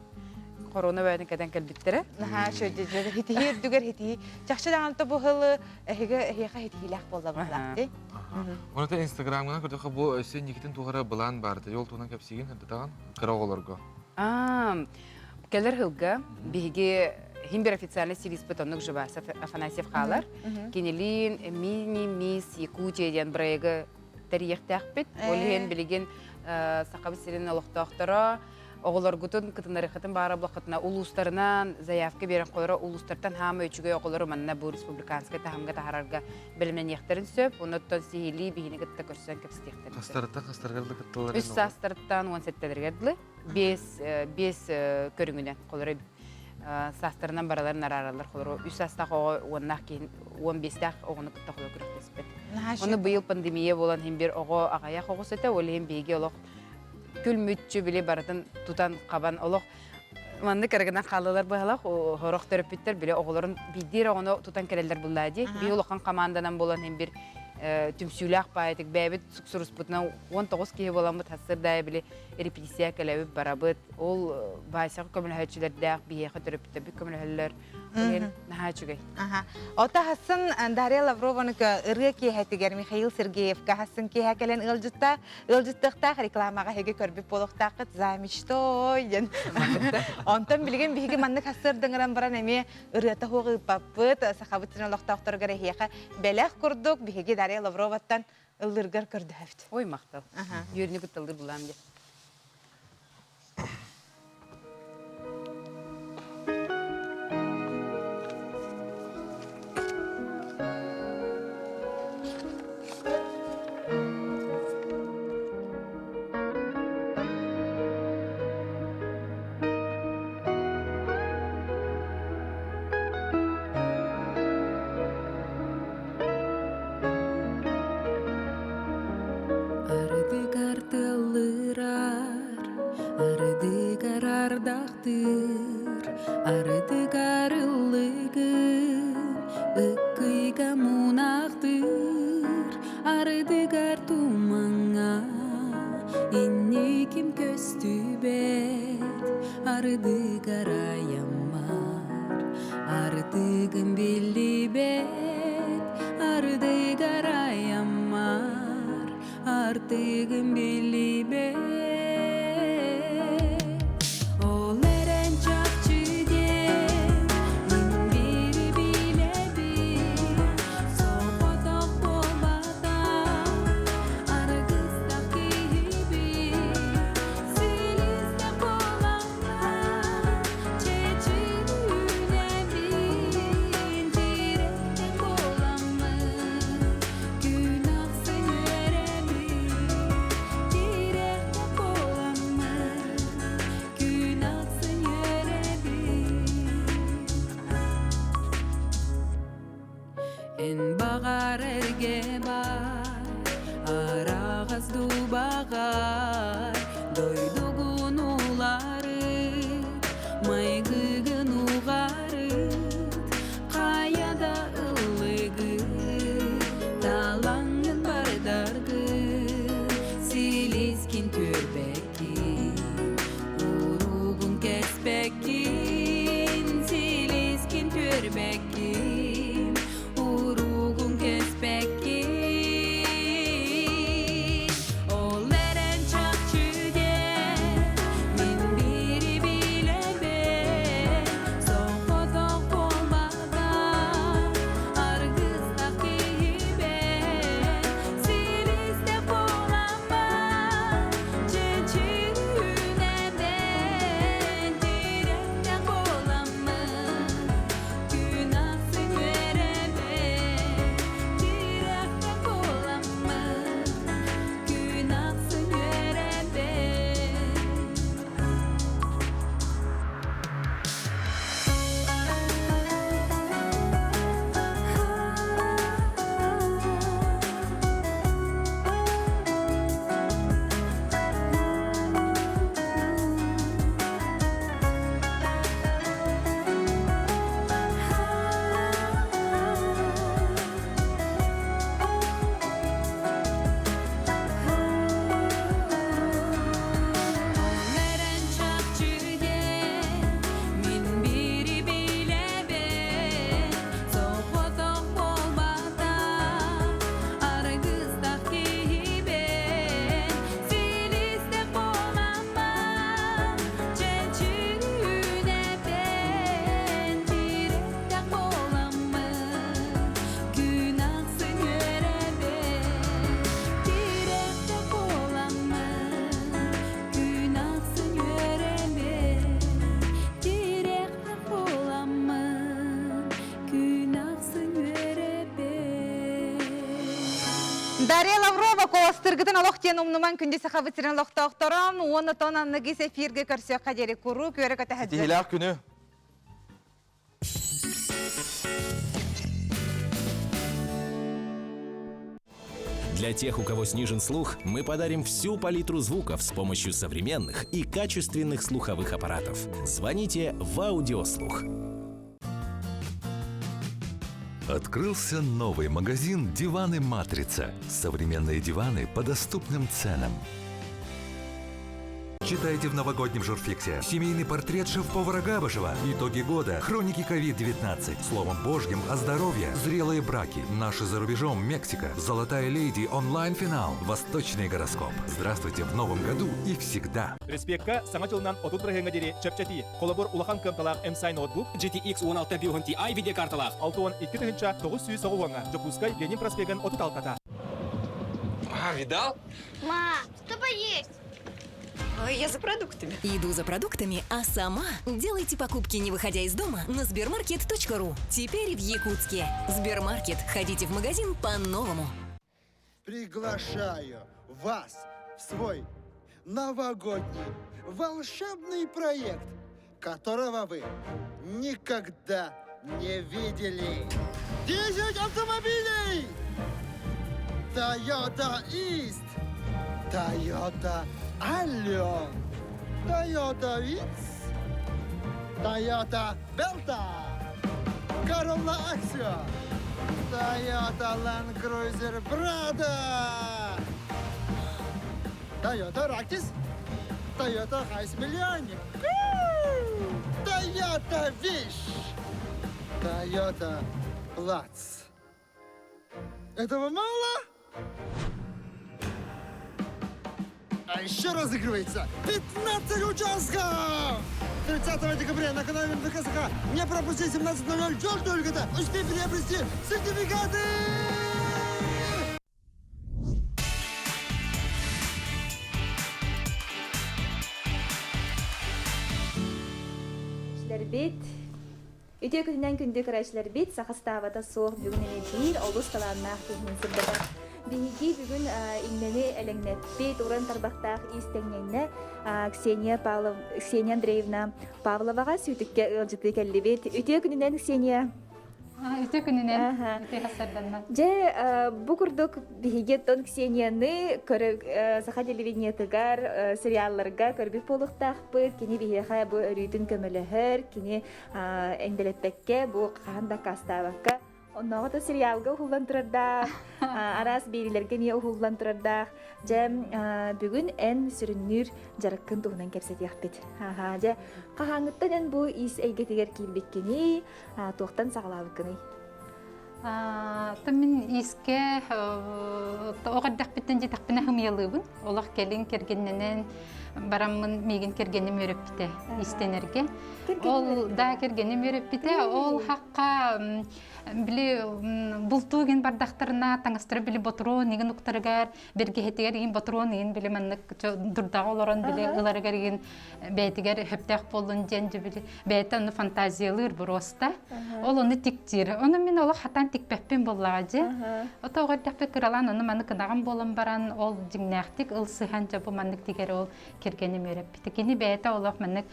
Корона бэйэтин кэтэн кэлбиттэрэ.
Наһаа шөдү хитиһи үрдүгэр хитиһи. Чахчы даҕаны бу хылы эһигэ эһиэхэ хитиһилээх буолла баһылаах
Оны Инстаграмҥа көрдөхө бу өссө инникитин туһара былаан баар. Ол туһунан кэпсиигин хардатаҕын кыра оҕолорго.
Аа, кэлэр хылга биһиги хим бир официальный стилиспит оннук Живасов Афанасьев хаалар. Кинилиин мини-мисс Якутия диэн проегы тэрийиэхтээхпит. Ол иһин билигин Сахабыт сирин олохтоохторо оҕолоргутун кытыннарыаххытын баара булаххытына улуустарынан заявка биэрэн холоро улуустартан хаама үчүгэй оҕолору манна бу республиканскай таһымга таһаарарга бэлэмнэниэхтэрин сөп. Онуттан сиһилии биһини кытта көрсөн кэпсэтиэхтэрин сөп.
Хастарыттан хастарыгар да кытталлар.
Үс саастарыттан 17-лэригэр дылы. Биэс биэс көрүҥүнэн холоро саастарынан бараларын араараллар холоро үс саастаах оҕо уоннаах киһин 15-тээх оҕону кытта холо күрэхтэспэт. Ону быйыл пандемия буолан иһин бир оҕо аҕайах оҕус этэ, ол иһин биһиги олох күлмүтчү били барытын тутан хабан олох маннык эргинэн хааллылар быһалах хорох төрөппүттэр били оҕолорун биирдиир оҕону тутан кэлэллэр буллаа дии. Биһи улахан команданан буолан иһин бир түмсүүлээх баайытык бэйэбит суксуруспутунан 19 киһи буоламмыт хассырдаайы били репетиция кэлэбит барабыт. Ол Васяҕа көмөлөһөөччүлэрдээх биһиэхэ төрөппүттэрбит көмөлөһөллөр. Ол иһин наһаа үчүгэй.
Ота хасын Дарья Лаврованы ырыа киэһэтигэр Михаил Сергеевка хасын киэһэ кэлэн ыалдьытта ыалдьыттыахтаах рекламаҕа эһиги көрбүт буолуохтааххыт за мечтой диэн. Онтон билигин биһиги маннык хассыардыҥыран баран эмиэ ырыата суох ыыппаппыт. Сахабыт сирин олохтоохторугар эһиэхэ бэлэх курдук биһиги Дарья Лавроваттан ыллыыргар көрдөһөбүт.
Ой, махтал. Үөрүнү кытталлыр булаам диye.
Ардыгар тыллырар, ардыгар ардахтыыр, ардыгар ыллыгыр. Арктика мунаахтыыр, ардыгар тумаҥҥа Инниким көстүбэт, ардыгар айаммар Артыгым биллибэт, ардыгар айаммар Артыгым биллибэт Ол эрэн чахчы диэн мин биири билэбин Соҕотох буолбатах аргыстах киһибин Силисте буоламмын чэчир үүнэбин Тирэхтэ буоламмын күн ахсын үөрэбин Тирэхтэ буоламмын күн ахсын үөрэбин Эн баҕар эргэ бар, араҕас дубаҕар, дойдугун уларыт, майгыгын уҕарыт, хайа да ыллыгы, талаҥҥын бардаргын, силискин түөрбэккин, уругун кэспэккин, силискин түөрбэккин, уругун кэспэккин. Ол эрэн чахчы диэн мин биири билэбин, соҕотох буолбатах, аргыстах киһибин, силисте буоламмын, чэчир үүнэбин, тирэхтэ буоламмын, күн ахсын үөрэбин, тирэхтэ буоламмын, күн ахсын үөрэбин. Ол эрэн чахчы диэн мин биири билэбин, соҕотох буолбатах, аргыстах киһибин, силисте буоламмын, чэчир үүнэбин, тирэхтэх буоламмын, күн ахсын үөрэбин, тирэхтэх буоламмын, күн ахсын үөрэбин, тирэхтэх буоламмын, күн ахсын үөрэбин.
Дарья Лаврова куоластыыргытын олох диэн умнуман күндү сахабыт сирин олохтоохтором уонна тон анныгыс эфиргэ көрсүөххэ диэри куруук үөрэ көтө
Ситиһилээх күнү!
Для тех, у кого снижен слух, мы подарим всю палитру звуков с помощью современных и качественных слуховых аппаратов. Звоните в Аудиослух.
Открылся новый магазин «Диваны Матрица». Современные диваны по доступным ценам. Читайте в новогоднем журфиксе. Семейный портрет шеф-повара Габышева. Итоги года. Хроники COVID-19. Словом Божьим о здоровье. Зрелые браки. Наши за рубежом. Мексика. Золотая леди. Онлайн-финал. Восточный гороскоп. Здравствуйте в новом году и всегда.
Респекка саҥа дьылынан 30 бырыһыаҥҥа диэри чэпчэтии. Холобур, улахан кыамталаах MSI ноутбук
GTX 16 50 Ti видеокарталаах
62 990-ҥа Дьокуускай Ленин проспегын 36-та.
А, видал?
Ма, что поесть?
Ой, я за продуктами. Иду за продуктами, а сама делайте покупки, не выходя из дома, на сбермаркет.ру. Теперь в Якутске. Сбермаркет. Ходите в магазин по-новому.
Приглашаю вас в свой новогодний волшебный проект, которого вы никогда не видели. 10 автомобилей! Toyota Ist, Toyota Allion, Toyota Vitz, Toyota Belta, Corolla Axio, Toyota... Toyota Land Cruiser Prado! Toyota Ractis! Toyota Хайс Миллионник! Toyota Wish! Toyota Плац! Этого мало? А еще разыгрывается 15 участков! 30 декабря на канале МВК Не пропусти 17.00 Ждешь только-то! Успей приобрести сертификаты!
Бит Үтүө күнүнэн күндү көрөөччүлэрбит, саха ставата суох бүгүн эмиэ биир олус талааннаах киһини сырдатар. Биһиги бүгүн иҥнэни элэҥнэппит, уран тарбахтаах иистэҥҥэҥнэ Ксения, Павлов, Ксения Андреевна Павловаҕа сүүтүккэ ыалдьытыы кэллибит. Үтүө күнүнэн, Ксения!
Үтүө күнүнэн, үтүө хасарданна.
Дьэ, бу курдук биһиги оттон Ксенияны саха телевидениетыгар, сериалларга көрбүт буолуохтаахпыт. Кини биһиэхэ бу өрүүтүн көмөлөһөр, кини эҥдэлэппэккэ, бу хаһан да аккаастаабакка оннооҕо да сериалга уһуллан турардаах, араас биэриилэргэ эмиэ уһуллан турардаах. Дьэ, бүгүн эн сүрүннүүр дьарыккын туһунан кэпсэтиэхпит. Дьэ, хаһааҥҥыттан эн бу иис эйгэтигэр киирбиккиний, туохтан саҕалаабыккыный?
Тон мин иискэ оҕо эрдэхпиттэн дьитэхпинэ хымыйалыыбын. Олох кэлин кэргэннэнэн бараммын миигин кэргэним үөрэппитэ иистэнэргэ. Ол да кэргэним үөрэппитэ. Ол хакка били бултуу гин бардахтарына таҥастары били ботуруон игин уктарыгар бэргэһэтигэр игин ботуруон игин били маннык дурдаҕа олорон били ыларыгар игин бэйэтигэр хөптөөх буоллун диэн били бэйэтэ ону фантазиялыыр буруоста. Ол ону тиктиир. Ону мин олох хатан тикпэппин буоллаҕа дьэ. Ото оҕо эрдэхпэ кыралаан ону маны кынаҕым буолан баран ол дьиҥнээхтик ылсыһан дьэ бу маннык тигэр ол кэргэним үөрэппитэ. Кини бэйэтэ олох маннык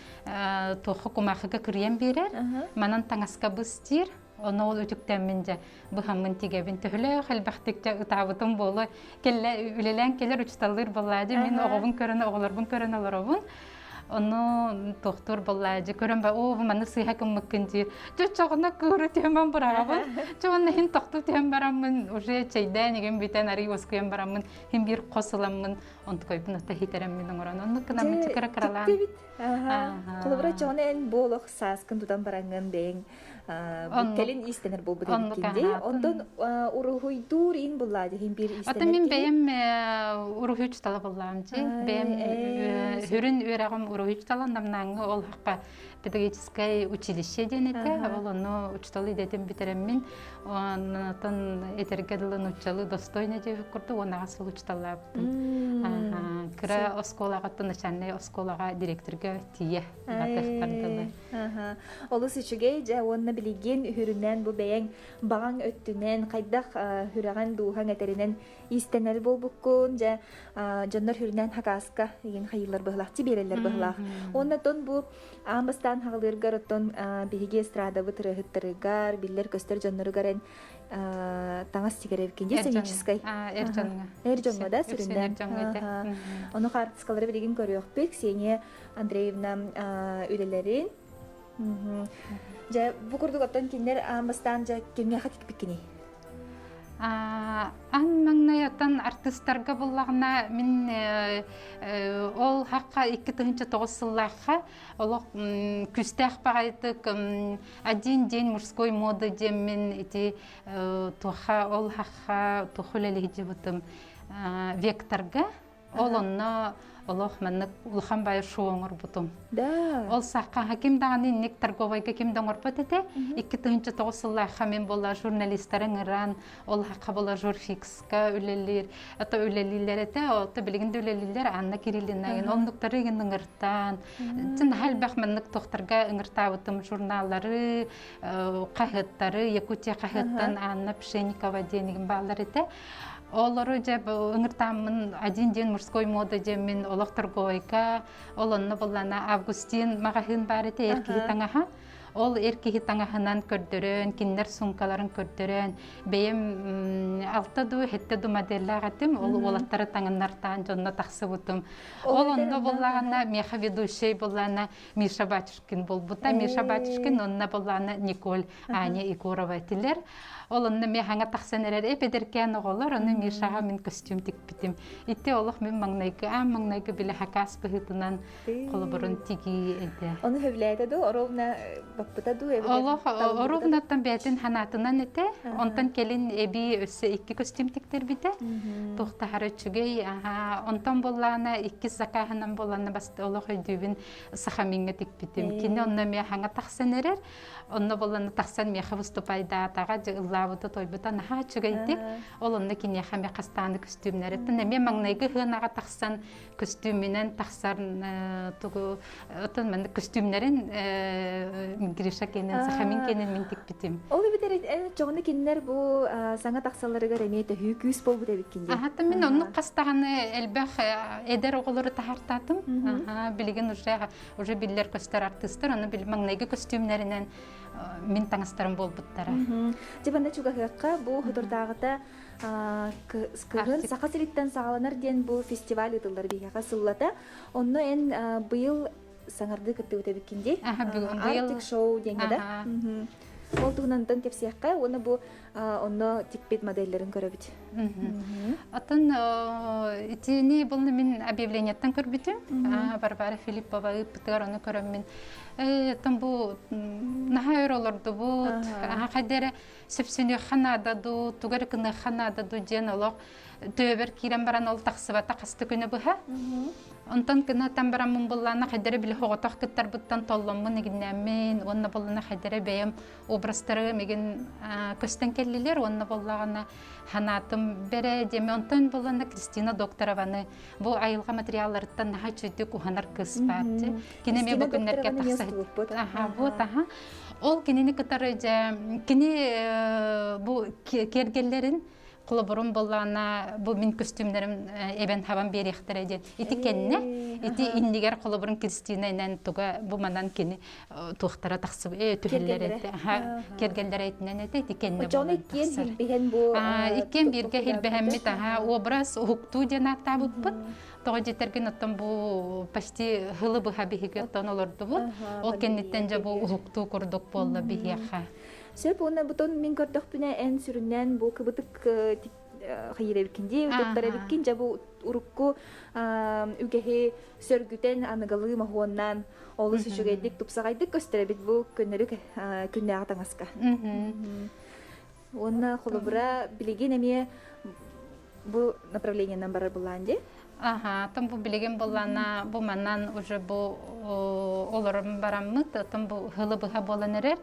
туохха кумаахыга кырыйан биэрэр. Манан таҥаска быстиир. Ону ол үтүктэммин дьэ быһаммын тигэбин төһөлөөх элбэхтик дьэ ытаабытым буолуо. Кэллэ үлэлээн кэлэр учуталлыыр буоллаа дьэ мин оҕобун көрөн оҕолорбун көрөн олоробун. Ону тохтуур буоллаа дьэ көрөн ба оо маны сыыһа гыммыккын диир. Дьэ чоҕуна кыыры түһэмэн быраҕабын. Дьэ уонна иһин тохтуу түһэн бараммын уже чэйдээн игин бүтэн арый уоскуйан бараммын иһин биир хос ыламмын онтукайбын ата хитерэммин оҥорон оннук гынаммын чыкыра кыралаан.
Холобура чоҕуна эн бу олох сааскын тутан бараҥҥын бэйэҥ кэлин иистэнэр буолбут эбиккин дии. Онтон уруһуйдуур иин буллаа дьиһин биир иистэнэр
Ата мин бэйэм уруһуй учутала буллаам дьи. Бэйэм хүрүн үөрэҕим уруһуй учутала намнааҥҥы ол хаппа педагогическай училище диэн этэ. Ол ону учутал идэтин бүтэрэммин онтон этэргэ дылы нууччалыы достойно диэбит курдук уонаҕа сыл учуталлаабытым. Кыра оскуолаҕа начальнай оскуолаҕа директорга тиийэ атыахтардылар.
Олус үчүгэй дьэ уонна билигин үһүрүнэн бу бэйэҥ баҕаҥ өттүнэн хайдах сүрэҕин дууһаҥ этэринэн иистэнэр буолбуккун дьэ дьоннор хүрүнэн хакааска игин хайыылар быһылаах биэрэллэр быһылаах уонна тон бу аан бастаан хаҕылыыргар оттон биһиги эстрадабыт ырыаһыттарыгар биллэр-көстөр дьонноругар эн таҥас тигэрэ эбиккин сценическай
эр дьоҥҥо
эр дьоҥҥо да сүрүннээн ону хаартыскалары билигин көрүөхпүт Ксения Андреевна үлэлэрин. Дьэ, бу курдук оттон кинилэр аан бастаан дьэ кимиэхэ тикпиккиний?
Аан маҥнай оттон артыыстарга буллаҕына мин ол хахха 2009 сыллаахха олох күүстээх баҕайытык один день мужской моды диэммин ити туха ол хахха туха үлэлиһдьибытым векторга Ол онно олох маннык улахан баайы шоу оҥорбутум.
Да.
Ол сахха ким даҕаны инник торговайга ким да оҥорбот этэ. 2009 сыллаахха мин буолла журналистары ыҥыран, ол хахха буолла журфикска үлэлиир, ото үлэлииллэр этэ, ото билигин да үлэлииллэр Анна Кириллина оннуктары игин ыҥыртаан, чын элбэх маннык тохтарга ыҥыртаабытым журналлары, хаһыаттары, Якутия хаһыаттан Анна Пшенникова диэн игин бааллар этэ. Олору дьэ ыҥыртааммын один день мужской мода диэммин олох торговайка ол онно буллана Августин маҕаһыын баар этэ эр киһи таҥаһа. Ол эр киһи таҥаһынан көрдөрөн, кинилэр суумкаларын көрдөрөн, бэйэм алта дуу, сэттэ дуу моделлаах этим. Ол уолаттары таҥыннартаан дьонно тахсыбытым. Ол онно буллаҕына миэхэ ведущай буллаҕына Миша Батюшкин буолбута. Миша Батюшкин онно буллаҕына Николь Аня Егорова этилэр. Ол онно миэхэҥэ тахсан эрэр эп-эдэркээн оҕолор, ону Мишаҕа мин костюм тикпитим. Ити олох мин маҥнайгы, аан маҥнайгы били хакас быһыытынан холобурун тигии этэ.
Ону сөбүлээтэ дуу, оруобуна баппыта дуу?
Олох оруобунаттан бэйэтин ханаатынан этэ. Онтон кэлин эбии өссө икки костюм тиктэрбитэ. Туохтаһара үчүгэй. Онтон буоллаҕына иккис закаһынан буоллаҕына баста олох өйдүүбүн Сахамиҥҥа тикпитим. Кини онно эмиэ хаҥа тахсан эрэр. Онно буоллаҕына тахсан миэхэ выступайдаатаҕа дьэ ыллаабыта тойбута наһаа үчүгэйдик. Ол онно киниэхэ эмиэ хастааны көстүүмнэриттэн эмиэ маҥнайгы ыһыанаҕа тахсан көстүүмүнэн тахсар тугу отон маннык көстүүмнэрин Гриша кэнэн Сахамин кэнэн мин тикпитим.
Ол эбэтэр чоҕуну кинилэр бу саҥа тахсалларыгар эмиэ төһүү күүс буолбут эбиккин дии.
Аха мин оннук хастаҕаны элбэх эдэр оҕолору таһаартаатым. Билигин уже уже биллэр көстөр артыыстар ону маҥнайгы көстүүмнэринэн мин таҥастарым буолбуттара.
Дьэ манна чугаһыахха бу хутурдааҕыта кыһын Саха сириттэн саҕаланар диэн бу фестиваль ыытыллар биһиэхэ сыллата. Онно эн быйыл саҥардыы кыттыбыт эбиккин дии. Arctic Show диэҥҥэ да. Ол туһунан кэпсиэххэ уонна бу онно тикпит моделлэрин көрөбүт.
Атын итини булна мин объявлениеттан көрбүтүм. Варвара Филиппова ыыппытыгар ону көрөммүн. Оттон бу наһаа өр олордубут. Хайда эрэ сөпсөнүөххэ наада дуу, тугу эрэ гыныахха наада дуу диэн олох төбөбөр киирэн баран ол тахсыбата хаста күнү быһа. Онтон гынатан бараммын буллаана хайдары били хоҕотох кыттарбыттан толломмун игиннээммин уонна буллана хайдары бэйэм образтары мигин көстөн кэллилэр уонна боллаҕына ханаатым бэрэ диэми онтон буллана Кристина Докторованы бу айылҕа материалларыттан наһаа үчүгдүк уһанар кыыс баар кини эмиэ бу күннэргэ тахса аха вот аха ол кинини кытары дьэ кини бу киэргэллэрин холобурум буоллаҕына бу мин көстүүмнэрим эбэн хабан биэриэхтэрэ диэн ити кэннэ ити иннигэр холобурун Кристина инэн туга бу манан кини туохтара тахсыб түһэллэр этэ кэргэллэрэ этинэн этэ ити кэннэ
Дьон иккиэн билбиһэн бу
иккиэн бииргэ хилбэһэммит аха образ уһуктуу диэн ааттаабыппыт тоҕо диэтэргин оттон бу почти хылы быһа биһиги оттон олордубут ол кэнниттэн дьэ бу уһуктуу курдук буолла биһиэхэ
Сөп уонна бутун мин көрдөхпүнэ эн сүрүннээн бу кыбытык хайыр эбиккин дии туттар эбиккин дьэ бу урукку үгэһи сөргүтэн аныгалыы моһуоннаан олус үчүгэйдик тупсаҕайдык көстөр эбит бу көннөрү күннээҕи таҥаска уонна холобура билигин эмиэ бу направлениенан барар булаан дии
Аха, тон бу билигин буллана бу манан уже бу олорон бараммыт, тон бу хылы быһа буолан эрэр.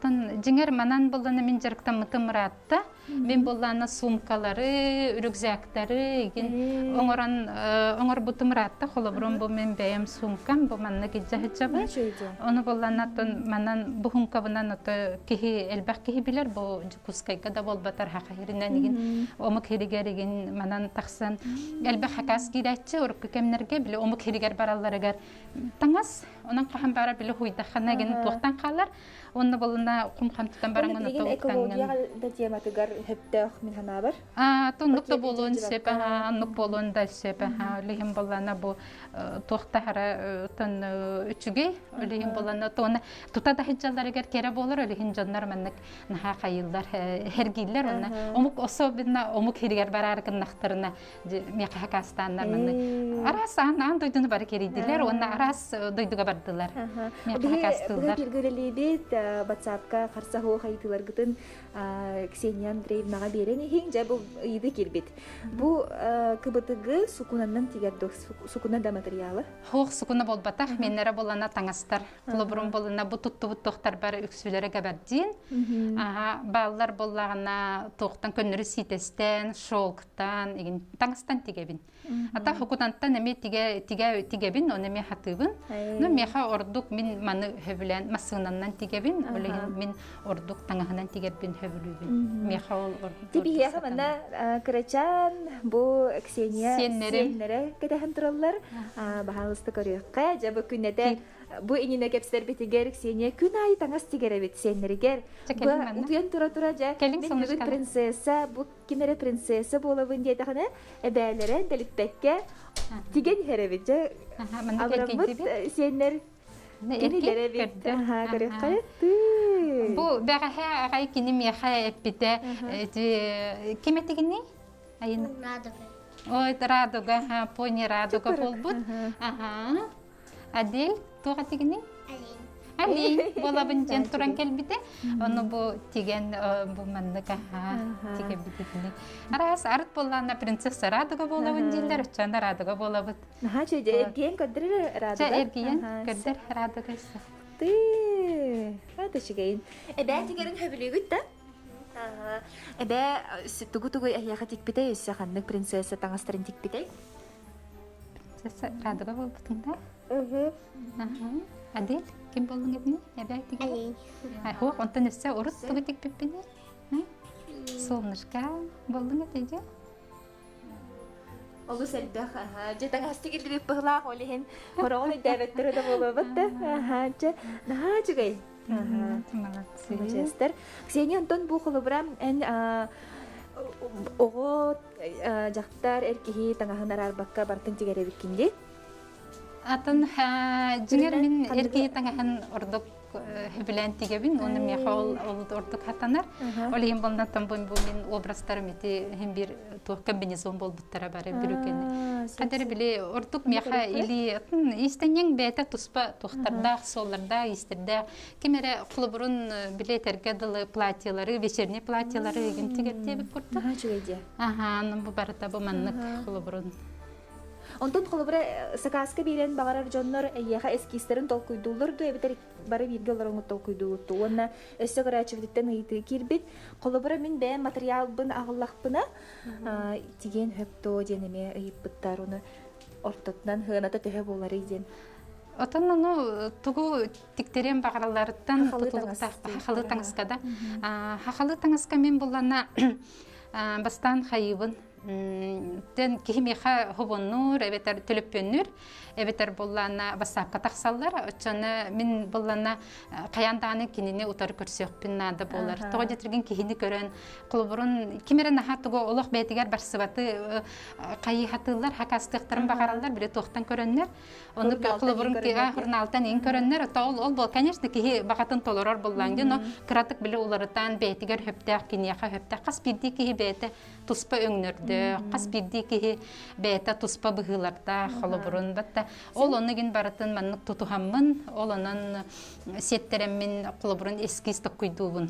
Тон дьиҥэр манан буллана мин дьарыктаммытым ыраатта. Мин буллана сумкалары, рюкзактары игин оҥорон оҥорбутум ыраатта. Холобурум бу мин бэйэм сумкам, бу манна килдьэ сылдьабын. Ону буллана тон манан бу хумкабынан ото киһи элбэх киһи билэр бу Дьокуускайга да буолбатар хаха хиринэн игин омук хиригэр игин манан тахсан элбэх хакас киирээччи урукку кэмнэргэ били омук хиригэр баралларыгар таҥас онон хаһан бара били хуйдаххана игин туохтан хаалар онно болуна кум хамтытан бараҥын
экологияҕа да тематыгар хөптөөх мин санаабар
оннук да буолуон сөп оннук буолуон да сөп олиһин боллана бу туохтахара тон үчүгэй олиһин боллана туона тута да сылдьалларыгар кэрэ буолар олиһин дьоннор маннык наһаа хайыыллар хергииллэр уонна омук особенно омук хиригэр бараары гыннахтарына миэхэ хакастааннар маннык араас аан аан дойдуну бары кэрийдилэр уонна араас дойдуга бардылар миэхэ хакастыыллар
Биһиги ватсапка харса хуох ыйытыыларгытын Ксения Андреевнаҕа биэрэн иһиҥ дьэ бу ыйыты киирбит бу кыбытыгы сукунаннан тигэр сукуна да материалы
Хуох сукуна буолбатах меннere булана таҥастар Холобурум буоллунна бу туттубут туохтарбар үксүлэрэ габардин. Аха бааллар буоллаҕына туохтан көннөрү сиитэстэн, шелктан, игин таҥастан тигэбин. Ата хокутантан эмиэ тигэ тигэ тигэбин, оны эмиэ хатыыбын. Ну миэхэ ордук мин маны хөбүлээн массыынаннан тигэбин, ол иһин мин ордук таҥаһынан тигэрбин хөбүлүүбүн. Миэхэ ол ордук.
Тибиһиэхэ манна кырачаан бу Ксения сиэннэрэ кэтэһэн тураллар. Баһаалыста көрүөххэ. Дьэ бу күннэтэ. Бу иннинэ кэпсэтэрбитигэр Ксения күн аайы таҥас тигэр эбит сиэннэригэр. Бу утуйан тура-тура дьэ мин бүгүн принцесса, бу ким эрэ принцесса буолабын диэтэҕинэ эбээлэрэ дэлиппэккэ тигэн иһэр эбит. Дьэ абыраммыт сиэннэр кинилэр эбит. Көрүөххэ
Бу бэҕэһээ аҕай кини миэхэ эппитэ ким этигиний? Айына.
Радуга.
Ой, радуга, пони радуга буолбут. Аха. Адель, туох этигиний?
Олень.
Олень буолабын диэн туран кэлбитэ. Ону бу тиген бу маннык аха тигебититини. Араас арыт буоллаана принцесса радуга буолабын дииллэр, оччоон радуга буолабыт.
Наһаа чөйдө эргийэн көрдөр радуга.
Чэ эргийэн көрдөр радуга.
Ты, это үчүгэйин. Эбээ тигэрин хөбүлүүгүт да? Эбээ тугу-тугу эһиэхэ тикпитэй өссө ханнык принцесса таҥастарын тикпитэй?
Принцесса радуга буолбутуҥ да? Адель, ким буоллуҥ эбини? Эбээ тигэр? Суох, онтон өссө урут тугу тикпиппиний? Солнышко буоллуҥ этэ дьэ?
Олус элбэх, дьэ таҥастык илдибит быһылаах ол иһин хороҕун өйдөөбөттөрө да буолуобат да. Дьэ, наһаа үчүгэй.
Молодцы.
Молодецтар. Ксения, онтон бу холобура эн оҕо дьахтар эр киһи таҥаһын араарбакка барытын тигэр эбиккин дии?
Атын дьиҥэр мин эр киһи таҥаһын ордук сөбүлээн тигэбин, уонна миэхэ ол ордук хатанар. Ол иһин болнаттан бу мин образтарым ити иһин биир туох комбинезон буолбуттара бары бүрүкэни. Хадэр били ордук миэхэ или иистэнньэҥ бэйэтэ туспа туохтардаах, суоллардаах, иистэрдээх. Ким эрэ холобурун били этэргэ дылы платьелары, вечерний платьелары игин тигэр диэбит курдук. Аха, бу барыта бу маннык холобурун.
Онтон холобура сакааска биэрэн баҕарар дьоннор эйиэхэ эскизтэрин толкуйдууллар дуо эбэтэр бары бииргэ олороҥҥут толкуйдуугут дуо уонна өссө көрөөччүбүтүттэн ыйытыы киирбит. Холобура мин бэйэм матырыйаалбын аҕаллахпына тигиэн сөп дуо диэн эмиэ ыйыппыттар ону ортотунан сыаната төһө буоларый диэн.
Отон ону тугу тиктэриэн баҕаралларыттан тутулуктаах хахалы таҥаска да. Хахалы таҥаска мин буллана бастаан хайыыбын Тэн киһи миэхэ хобоннуур, эбэтэр төлөппүөннүүр, эбэтэр буллаана бассаапка тахсаллар. Оччону мин буллана хайаан даҕаны кинини утары көрсүөхпүн наада буолар. Тоҕо диэтиргин киһини көрөн, холобурун ким эрэ наһаа тугу олох бэйэтигэр барсыбаты хайыһатыыллар, хакастыахтарын баҕараллар, били туохтан көрөннөр. Ону холобурун журналтан ин көрөннөр, ол ол бол, конечно, киһи баҕатын толорор буллаан, но кыратык били уларытан бэйэтигэр хөптөөх киниэхэ хөптөөх хас биирдии киһи бэйэтэ туспа өҥнөрдөөх, хас биирдии киһи бэйэтэ туспа быһыылардаах холобурун батта ол ону гин барытын маннык тутуһаммын, ол онон сиэттэрэммин холобурун эскиз токкуйдуубун.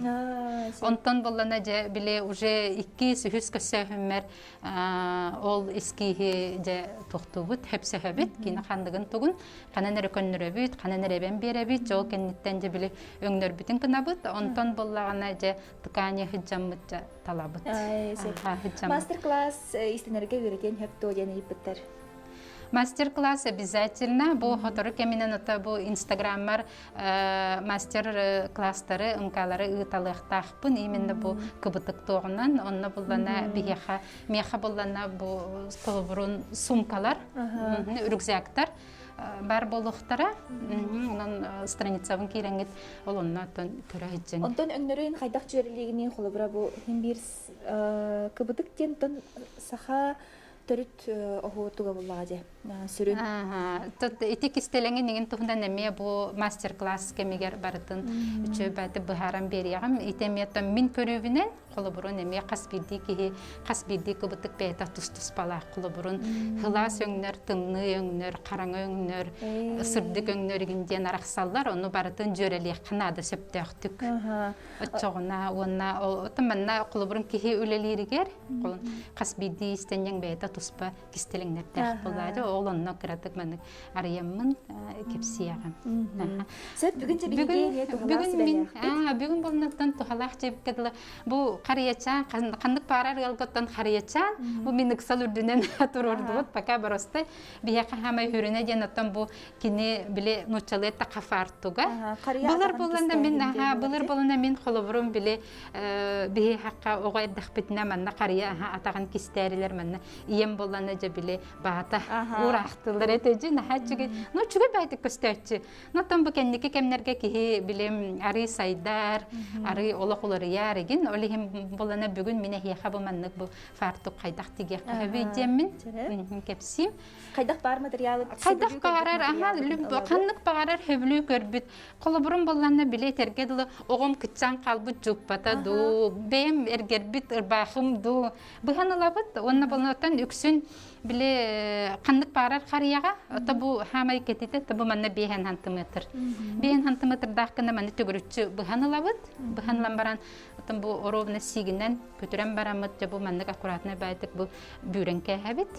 Онтон боллана дьэ били уже иккис, үһүс көссөөһүммэр ол эскииһи дьэ туохтуубут, хөпсөһөбүт, кини ханныгын тугун, ханан эрэ көннөрөбүт, ханан эрэ эбэн биэрэбит, дьэ ол кэнниттэн дьэ били өҥнөрбүтүн гынабыт, онтон боллаҕына дьэ ткани сыдьаммыт талабыт.
Мастер-класс истинэргэ үөрэтиэн сөп дуо диэн ыйыппыттар.
Мастер-класс обязательно. Бу хотору кэминэн ото бу инстаграммар мастер-класстары, мкалары ыыталыахтаахпын. Именно бу кыбытык туоҕунан. Онно буллана биһиэхэ, миэхэ буллана бу холобурун сумкалар, рюкзактар бар буолуохтара. Онон страницабын киирэҥҥит ол онно оттон көрө сылдьыҥ.
Онтон өҥнөрүн хайдах дьүөрэлиигиний холобура бу иһин биир кыбытык диэн тон саха төрүт оһуотуга буллаҕа дьэ сүрүн.
Ити кистэлэҥин иҥин туһунан эмиэ бу мастер-класс кэмигэр барытын үчүгэй быһааран биэриэҕим. Ити эмиэ мин көрүүбүнэн холобурун эмиэ хас биирдии киһи хас биирдии кыбытык бэйэтэ тус-туспалаах холобурун сылаас өҥнөр, тымныы өҥнөр, хараҥа өҥнөр, сырдык өҥнөр игин диэн арахсаллар, ону барытын дьүөрэлиэххэ наада сөптөөхтүк. Оччоҕуна уонна оттон манна холобурун киһи үлэлииригэр хас биирдии истэнньэҥ бэйэтэ туспа кистэлэҥнэрдээх буолаады, ол онно кыратык маннык арыйаммын кэпсиэҕим.
Сөп бүгүн дьэ биһиги
бүгүн мин бүгүн болнаттан туһалаах дьэбиккэ дылы бу харыйачаан ханнык паарар ыалгаттан харыйачаан бу мин ыксал үрдүнэн туруордубут пока боростой биһиэхэ хаамай хүрүнэ диэн оттон бу кини били нууччалыы эттэххэ фартуга былыр булана мин аха былыр булана мин холобурум били биһи хакка оҕо эрдэхпитинэ манна харыйа атаҕын кистээрилэр манна ийэ. Ийэм боллана дьэ били баата уураахтылар этэ дьи наһаа үчүгэй. Ну үчүгэй баайтык көстөөччү. Ну оттон бу кэнники кэмнэргэ киһи билим арыы сайдар, арыы олох уларыйар игин. Ол иһин боллана бүгүн мин эһиэхэ бу маннык бу фартук хайдах тигиэххэ сөбүй диэммин кэпсиим.
Хайдах баар материалы
Хайдах баарар, аха, ханнык баарар хөбүлүү көрбүт. Холобурум болланна били этэргэ дылы оҕом кытсан хаалбыт дьууппата дуу, бэйэм эргэрбит ырбаахым дуу быһан ылабыт. Уонна боллоттон үксүн били ханнык баарар харыйаҕа, ото бу хаамай кэтитэ, то бу манна биэһэн хантымыатыр. Биэһэн хантымыатырдаах гына маны төгүрүччү быһан ылабыт. Быһан ылан баран, оттон бу оруобуна сиигинэн көтүрэн бараммыт, дьэ бу маннык аккуратно баайтык бу бүрэн кээһэбит.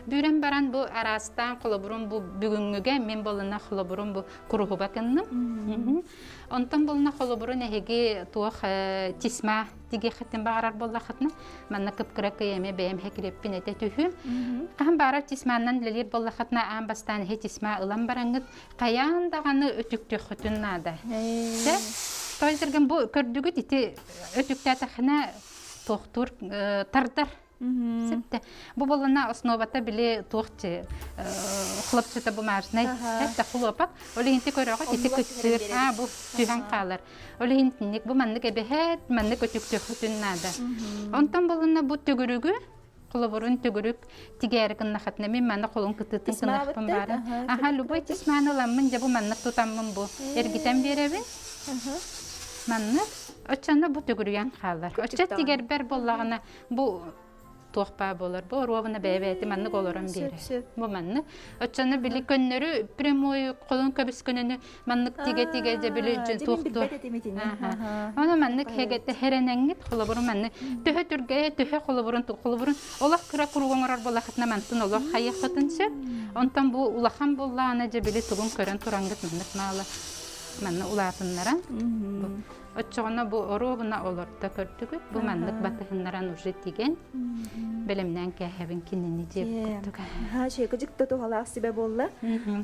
Бүрэн баран бу араастаан холобурум бу бүгүҥҥүгэ мин болуна холобурум бу куруһуба кынным. Онтон болуна холобурун эһиги туох тисма тигиэххитин баҕарар буоллаххытына манна кып-кыра кыйэми бэйэм хэкириэппин этэ түһүм. Хаһан баарар тисмааннан үлэлиир буоллаххытына аан бастаан эһи тисма ылан бараҥҥыт хайаан даҕаны өтүктүөххүтүн наада. Дьэ, тоойдоргун бу көрдүгүт ити өтүктээтэххинэ туохтуур тардар Септе. Бу боллана основата били туохчы хлопчата бумажный это хлопок. Ол иһин көрөҕө ити кыччыыр. А бу түһэн хаалар. Ол иһин тинник бу маннык эбэһэт, маннык өтүктүөхүтүн наада. Онтон боллана бу төгүрүгү холобурун төгүрүк тигээри гыннахатына мин манна холун кытыытын гынахпын баара. Аха, любой тисманы ыламмын дьэ бу маннык тутаммын бу эргитэн биэрэбин. Маннык оччоно бу төгүрүйэн хаалар. Оччо тигэрбэр буоллаҕына бу туох баа буолар бу оруобуна бэйэ-бэйэтэ маннык олорон биэрэр. Бу маннык. Оччоно били көннөрү прямой холун көбүс көнөнү маннык тигэ-тигэ дьэ били туохтур. Ону маннык хэгэтэ хэрэнэҥҥит холобурун маннык төһө түргэ төһө холобурун холобурун олох кыра куругу оҥорор буоллахытына мантын олох хайыаххытын сөп. Онтон бу улахан буоллаҕына дьэ били тугун көрөн турангыт маннык маала манна улаатыннаран Оччоҕуна бу оруобуна олордо көрдүгүт, бу маннык батыһыннаран уже тигэн, бэлэмнээн кээһэбин кинини диэбит курдук.
Ха, шекыжык да туһалаах сүбэ буолла.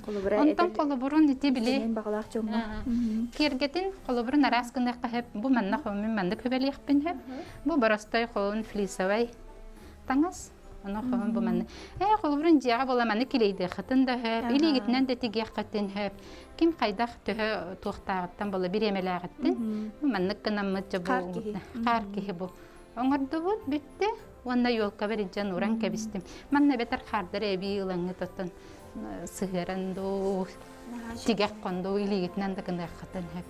Холобура Онтон холобурун ити били
баҕалаах дьоҥҥо.
Киэргэтин холобурун араас гыныахха сөп. Бу манна мин маннык хүбэлиэхпин сөп. Бу боростой холун флисовай таҥас. Ону хоһун бу манны. Ээ холобурун дьиэҕэ буола манны килейдиэххитин да сөп, илиигитинэн да тигиэххитин сөп. Ким хайдах төһө туохтааҕыттан буола бириэмэлээҕиттэн маннык гынаммыт дьэ бу хаар киһи бу оҥордубут бүттэ уонна елкабар илдьэн уран кэбистим. Манна эбэтэр хаардары эбии ылаҥҥыт оттон сыһыаран дуу тигэх хондуу илиигитинэн да гыныаххытын сөп.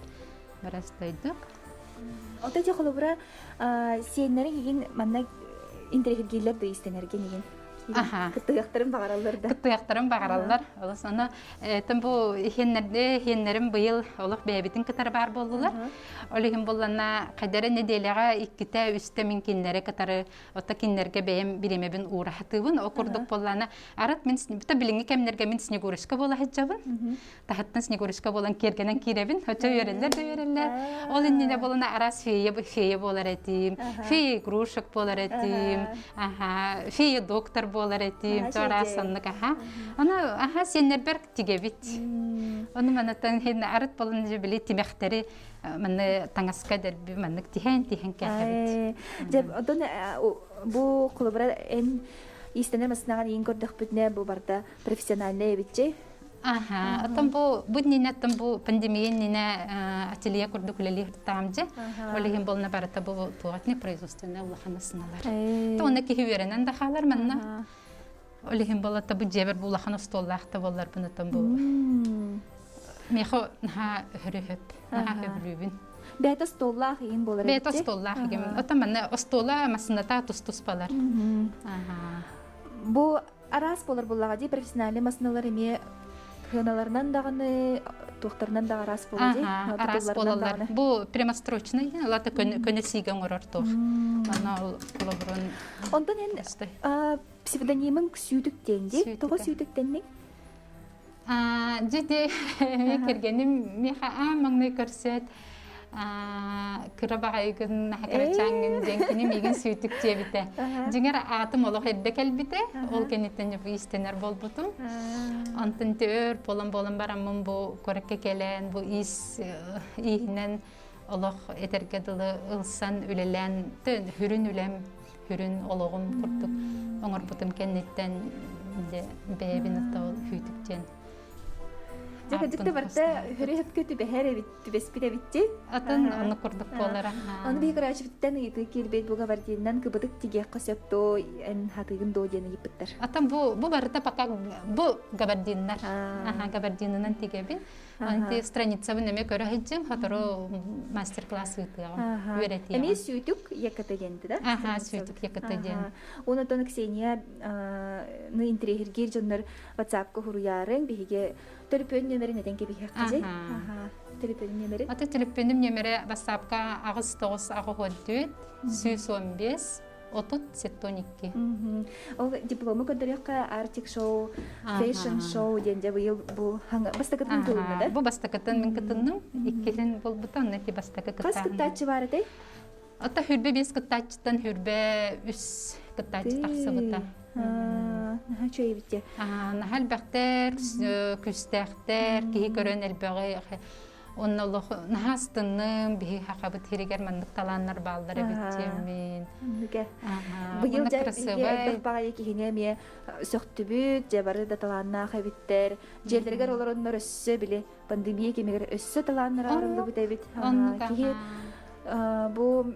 Барастайдык.
Ото дьэ холобура сиэннэриҥ игин манна интэриэһиргииллэр да иистэнэргин игин. Кыттыһыахтарын баҕараллар да.
Кыттыһыахтарын баҕараллар. Олус ону тым бу иһиэннэрде иһиэннэрим быйыл олох бэйэбитин кытары баар буоллулар. Ол иһин буллана хайдара нэдиэлэҕэ иккитэ үстэ мин кинилэри кытары ото кинилэргэ бэйэм бириэмэбин уураһатыыбын. Ол курдук буоллана арыт мин билиҥҥи кэмнэргэ мин Снегурочка буола сылдьабын. Таһыттан Снегурочка буолан киэргэнэн киирэбин. Оччо үөрэллэр да үөрэллэр. Ол иннинэ буолана араас фея, фея буолар этим, фея игрушек буолар этим, аха, фея доктор буолар этим, араас оннук аха. Ону аха сиэннэрбэр тигэбит. Ону манатан хин арыт болон били тимэхтэри манны таҥаска дэрби маннык тиһэн тиһэн кээхэбит.
Дьэ, онтон бу холобура эн иистэнэр массыынаҕын иин көрдөхпүтүнэ бу барда профессиональный эбитчи.
Аха, оттон бу бу иннинэ оттон бу пандемия иннинэ ателье курдук үлэлиир таамдьы. Ол иһин болна барыта бу туох не производственная улахан сыналар. То онно киһи үөрэнэн да хаалар манна. Ол иһин болата бу дьиэбэр бу улахан остуоллаах да болларбын оттон бу мехо наһаа өһөрү наһаа хөбүлүүбүн.
Бэйэтэ остуоллаах иин буолар
Бэйэтэ остуоллаах игим. Оттон манна остуола массыната тус-туспалар. Аха.
Бу араас буолар буоллаҕа дии профессиональный массыыналар эмиэ сыаналарынан даҕаны туохтарынан да араас буолар дии
араас буолаллар бу прямострочный алата көнө сиигэ оҥорор туох манна ол холобурун
онтон эн псевдонимыҥ сүүтүк диэн дии тоҕо сүүтүк дэнниҥ
Дьити кэргэним миэхэ аан маҥнай көрсөөт кыра баҕайыгын кырачааҥҥын диэн кини миигин сүүтүк диэбитэ. Дьиҥэр аатым олох эрдэ кэлбитэ. Ол кэнниттэн бу иистэнэр буолбутум. Онтон өр буолан-буолан бараммын бу куоракка кэлэн бу иис ииһинэн олох этэргэ дылы ылсан үлэлээн хүрүн үлэм. Хүрүн олоҕум курдук оҥорбутум кэнниттэн бэйэбин оттоол хүүтүк диэн
Дьэ кырдьык да барыта хөрү-хөпкө түбэһэр эбит, түбэспит эбитти.
Атын онно курдук буолара.
Ону биһи көрөөччүбүттэн ыйытыы киирбит бу габардинынан кыбытык тигиэххэ сөп доо, эн хатыыгын доо диэн ыйыппыттар.
Атын бу бу барыта пока бу габардиннар. Аха, габардинынан тигебин. Анти страницабын эмэ көрө сылдьыҥ, сотору мастер-класс ыытыаҕым, үөрэтиэҕим.
Эмиэ сүүтүк ЯКТ диэнти да?
Аха, сүүтүк ЯКТ диэн.
Онтон Ксения ны интириэһиргиир дьоннор WhatsApp-ка хуруйаарыҥ, биһиги төлөпүөн нөмерин этэн кэбиһиэххэ Аха, төлөпүөн нөмерин.
Аты төлөпүөнүм нөмерэ WhatsApp-ка 8 9 84 115 30 72.
Ол диплому көрдөрүөххэ Arctic Show, Fashion Show диэн дьэ быйыл бу бастакытын тылынна да?
Бу бастакытын мин кытынным. Иккитин болбута, онно ити бастакы
кыттааһын. Хас кыттааччы бар этэй?
Ата хүрбэ биэс кыттааччыттан хүрбэ үс кыттааччы тахсыбыта.
Наһаа үчүгэй эбит дии.
Наһаа элбэхтэр, күстээхтэр, киһи көрөн элбэҕи Онно олох наһаа астынным, биһи хахабыт хиригэр маннык талааннар бааллар эбит диэммин.
Быйыл дьэ элбэх баҕайы киһини эмиэ сөхтүбүт, дьэ бары да талааннаах эбиттэр. Дьиэлэригэр олороннор өссө били пандемия кэмигэр өссө талааннара арыллыбыт эбит. Киһи бу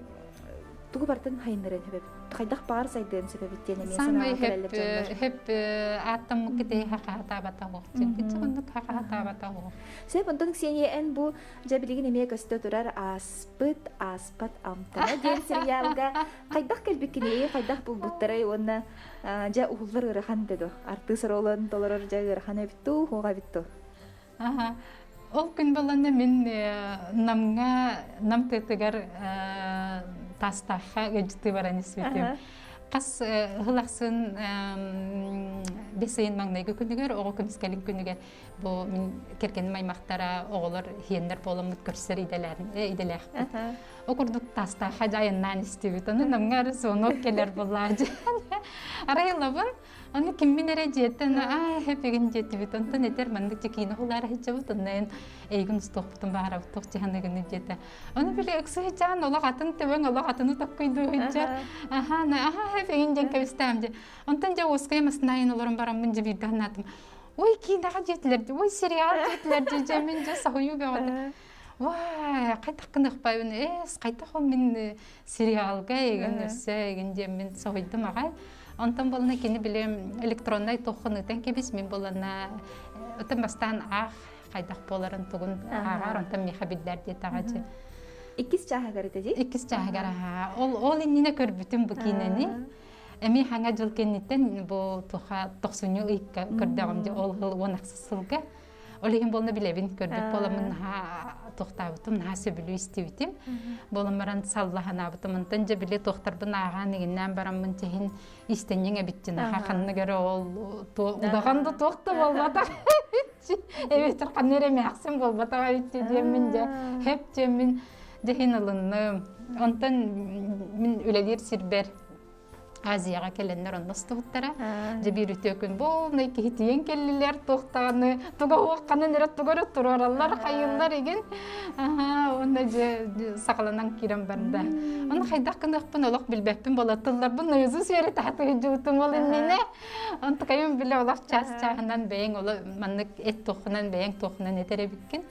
тугу бартын хайыннарыан сөп хайдах баар сайдыан сөп эбит диэн эмиэ
санааҕа кэлэллэр дьоннор. Хөп ааттаммыт кити хахаатаабата оһох. Кити оннук хахаатаабата оһох.
Сөп, онтон Ксения эн бу дьэ билигин эмиэ көстө турар ааспыт, ааспат амтана диэн сериалга хайдах кэлбиккиний, хайдах булбуттарай уонна дьэ уһуллар ыарахан дэ дуо? Артыыс оруолун толорор дьэ ыарахан эбит дуу, хуоҕа эбит дуу?
Аха. Ол күн боллонно мин Намҥа Нам тыатыгар Таастаахха ыалдьыттыы баран испитим. Хас ыһыл ахсын бэс ыйын маҥнайгы күнүгэр, оҕо көмүскэлин күнүгэр бу мин кэргэним аймахтара оҕолор иһиэннэр буоламмыт көрсөр идэлээхпит. О курдук Таастаахха дьайыннаан истибит. Ону Намҥа эрэ звонок кэлэр буоллаа дьэ. Арай ылабын Аны киммин эрэ дьиэттэн аа эпигин диэтибит. Онтон этэр маннык дьикиини хулаара сылдьабыт. Онно эйигин устуохпутун баҕарабыт туох дьаһаныгыны диэтэ. Ону били ыксыһычаан олох атын төбөҥ олох атыны токкуйдуу сылдьар. Аха, аха эпигин диэн кэбистэм дьэ. Онтон дьэ уоскайым астынайын олорон бараммын дьэ биирдэ санаатым. Ой киинэҕэ диэтилэр ой сериал диэтилэр дьэ дьэ мин дьэ соһуйуу бөҕөтө. Вай, хайдах гыныахпайбын эс, хайдах ол мин сериалга эгин өссө эгин диэммин соһуйдум аҕай. Онтон буолна кини били электроннай туоххун ыытан кэбис, мин буолана отон бастаан аах хайдах буоларын тугун ааҕар, онтон миэхэ биллэр диэтэҕэ дьи.
Иккис чааһыгар этэ дии?
Иккис чааһыгар аhaa. Ол ол иннинэ көрбүтүм бу киинэни. Эмиэ хаҥа дьыл кэнниттэн бу туха тохсунньу ыйга көрдөҕүм дии ол сыл уон ахсыс сылга. Ол иһин буолна билэбин көрбүт буоламмын наһаа туохтаабытым, наһаа сөбүлүү истибитим. Буолан баран саллаһанаабытым. Онтон дьэ били туохтарбын ааҕаан игиннээн бараммын тиһин истэнньэҥ эбиттин аха ханнык эрэ ол удаҕан да туох да буолбатах эбэтэр ханна эрэ эмээхсин буолбатах эбит диэммин дьэ хэп диэммин дьэһин ылынным. Онтон мин үлэлиир сирбэр Азияҕа кэлэннэр онно устубуттара. Дьэ биир үтүө күн буолнай киһи тиийэн кэллилэр туохтааны туга уохханан эрэ тугу эрэ туруораллар хайыыллар игин. Уонна дьэ саҕаланан киирэн барда. Ону хайдах гыныахпын олох билбэппин буола тылларбын наизусть үөрэтэ сатыыр ол иннинэ. Онтукайым биле олох чаас чааһынан бэйэҥ оло маннык эт туоххунан бэйэҥ туоххунан этэр эбиккин.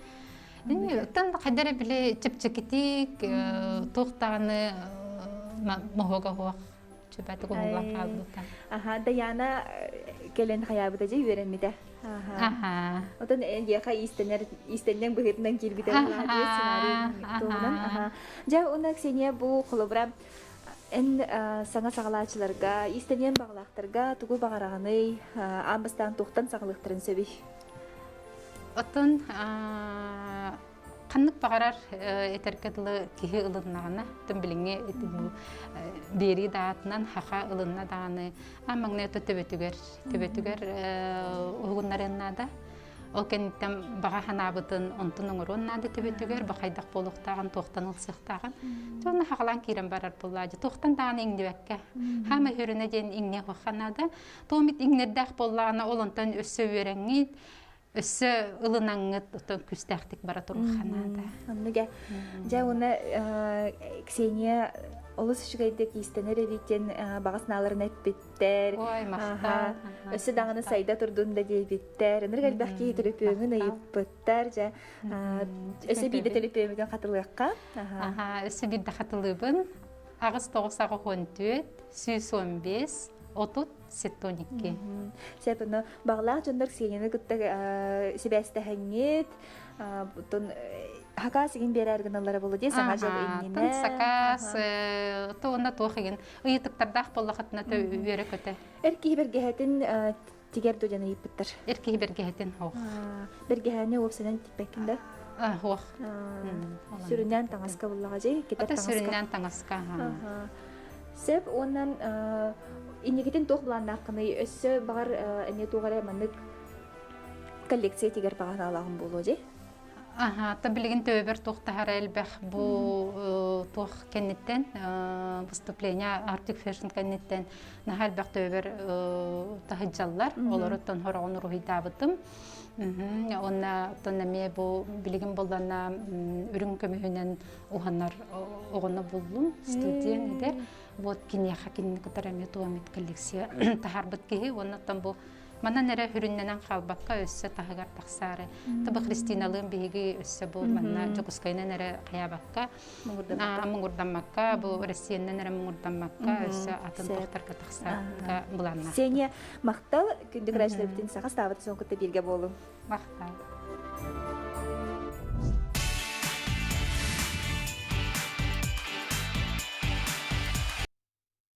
Тан хайда эрэ били чэпчэкитик туох даҕаны моһуога суох чөпөтүк уһуллан хаалбыта.
Аха, Даяна кэлэн хайаабыта дьэ үөрэммитэ.
Аха.
Отон эйиэхэ иистэнэр иистэнньэҥ быһыытынан киирбитэ сценарий туһунан. Аха. Дьэ, уонна Ксения бу холобура эн саҥа саҕалааччыларга, иистэниэн баҕалаахтарга тугу баҕараҕыный, аан бастаан туохтан саҕалыахтарын сөбүй?
Оттон ханнык баҕарар этэргэ дылы киһи ылыннаҕына, оттон билиҥҥи биэрии даатынан хаха ылынна даҕаны аан маҥнай ото төбөтүгэр төбөтүгэр уһугуннарыан наада. Ол кэнниттэн баҕа санаабытын онтун оҥоруон наада төбөтүгэр, бу хайдах буолуохтааҕын, туохтан ылсыахтааҕын. Дьэ онно хаҕалаан киирэн барар буоллаа. Дьэ туохтан даҕаны иҥнибэккэ. Хаама үһүрүнэ диэн иҥниэх наада. Туом иҥнэрдээх буоллаҕына, ол онтон өссө үөрэҥҥит, өссө ылынаҥҥыт оттон күүстээхтик бара туруохха наада.
Оннуга. Дьэ уонна Ксения Олус үчүгэйдик иистэнэр эбит диэн баҕа санааларын эппиттэр.
Ой, махтал.
Өссө даҕаны сайда турдун да диэбиттэр. Ынырык элбэх киһи төлөпүөҥүн ыйыппыттар. Дьэ, өссө биирдэ төлөпүөммүтүн хатылыахха.
Аха, өссө биирдэ хатылыыбын. 8 9 14 115 30 72.
Сөп, онно баҕалаах дьоннор Ксенияны кытта сибээстэһэҥҥит, оттон сакаас игин биэрээр гыналлара буолуо дии саҥа дьыл иннинэ.
Тын сакаас, то онно туох игин ыйытыктардаах буоллахытына үөрэ көтө.
Эр киһи бэргэһэтин тигэр дуо диэн ыйыппыттар.
Эр киһи бэргэһэтин хоох.
Бэргэһэни уопсанан тикпэккин да?
Хоох.
Сүрүннээн таҥаска буллаҕа дьи, кетер таҥаска.
Сүрүннээн таҥаска.
Сөп, уонна инникитин туох былааннааххыный? Өссө баҕар эмиэ туох эрэ маннык коллекция тигэр баҕа буолуо дии?
Аха, та билигин төбөбөр туох таһара элбэх бу туох кэнниттэн выступление Arctic Fashion кэнниттэн наһаа элбэх төбөбөр таһыдьаллар. Олоруттан хороҕун уруһуйдаабытым. Онна оттон эмиэ бу билигин болланна үрүҥ көмүһүнэн уһанар оҕону буллум студия эдэр. Вот киниэхэ кинини кытары эмиэ туомит коллекция таһаарбыт киһи. Уонна оттон бу Манан эрэ хүрүннэнэн хаалбакка өссө таһыгар тахсаары. Табы Христиналыын биһиги өссө бу манна Дьокуускайынан эрэ хайаабакка, муҥурдаммакка, бу Россиянан эрэ муҥурдаммакка өссө атын тохтарга тахсарга былааннаах.
Сеня, махтал, күндү көрөөччүлэрбитин саха ставыт сон кытта бииргэ буолуҥ.
Махтал.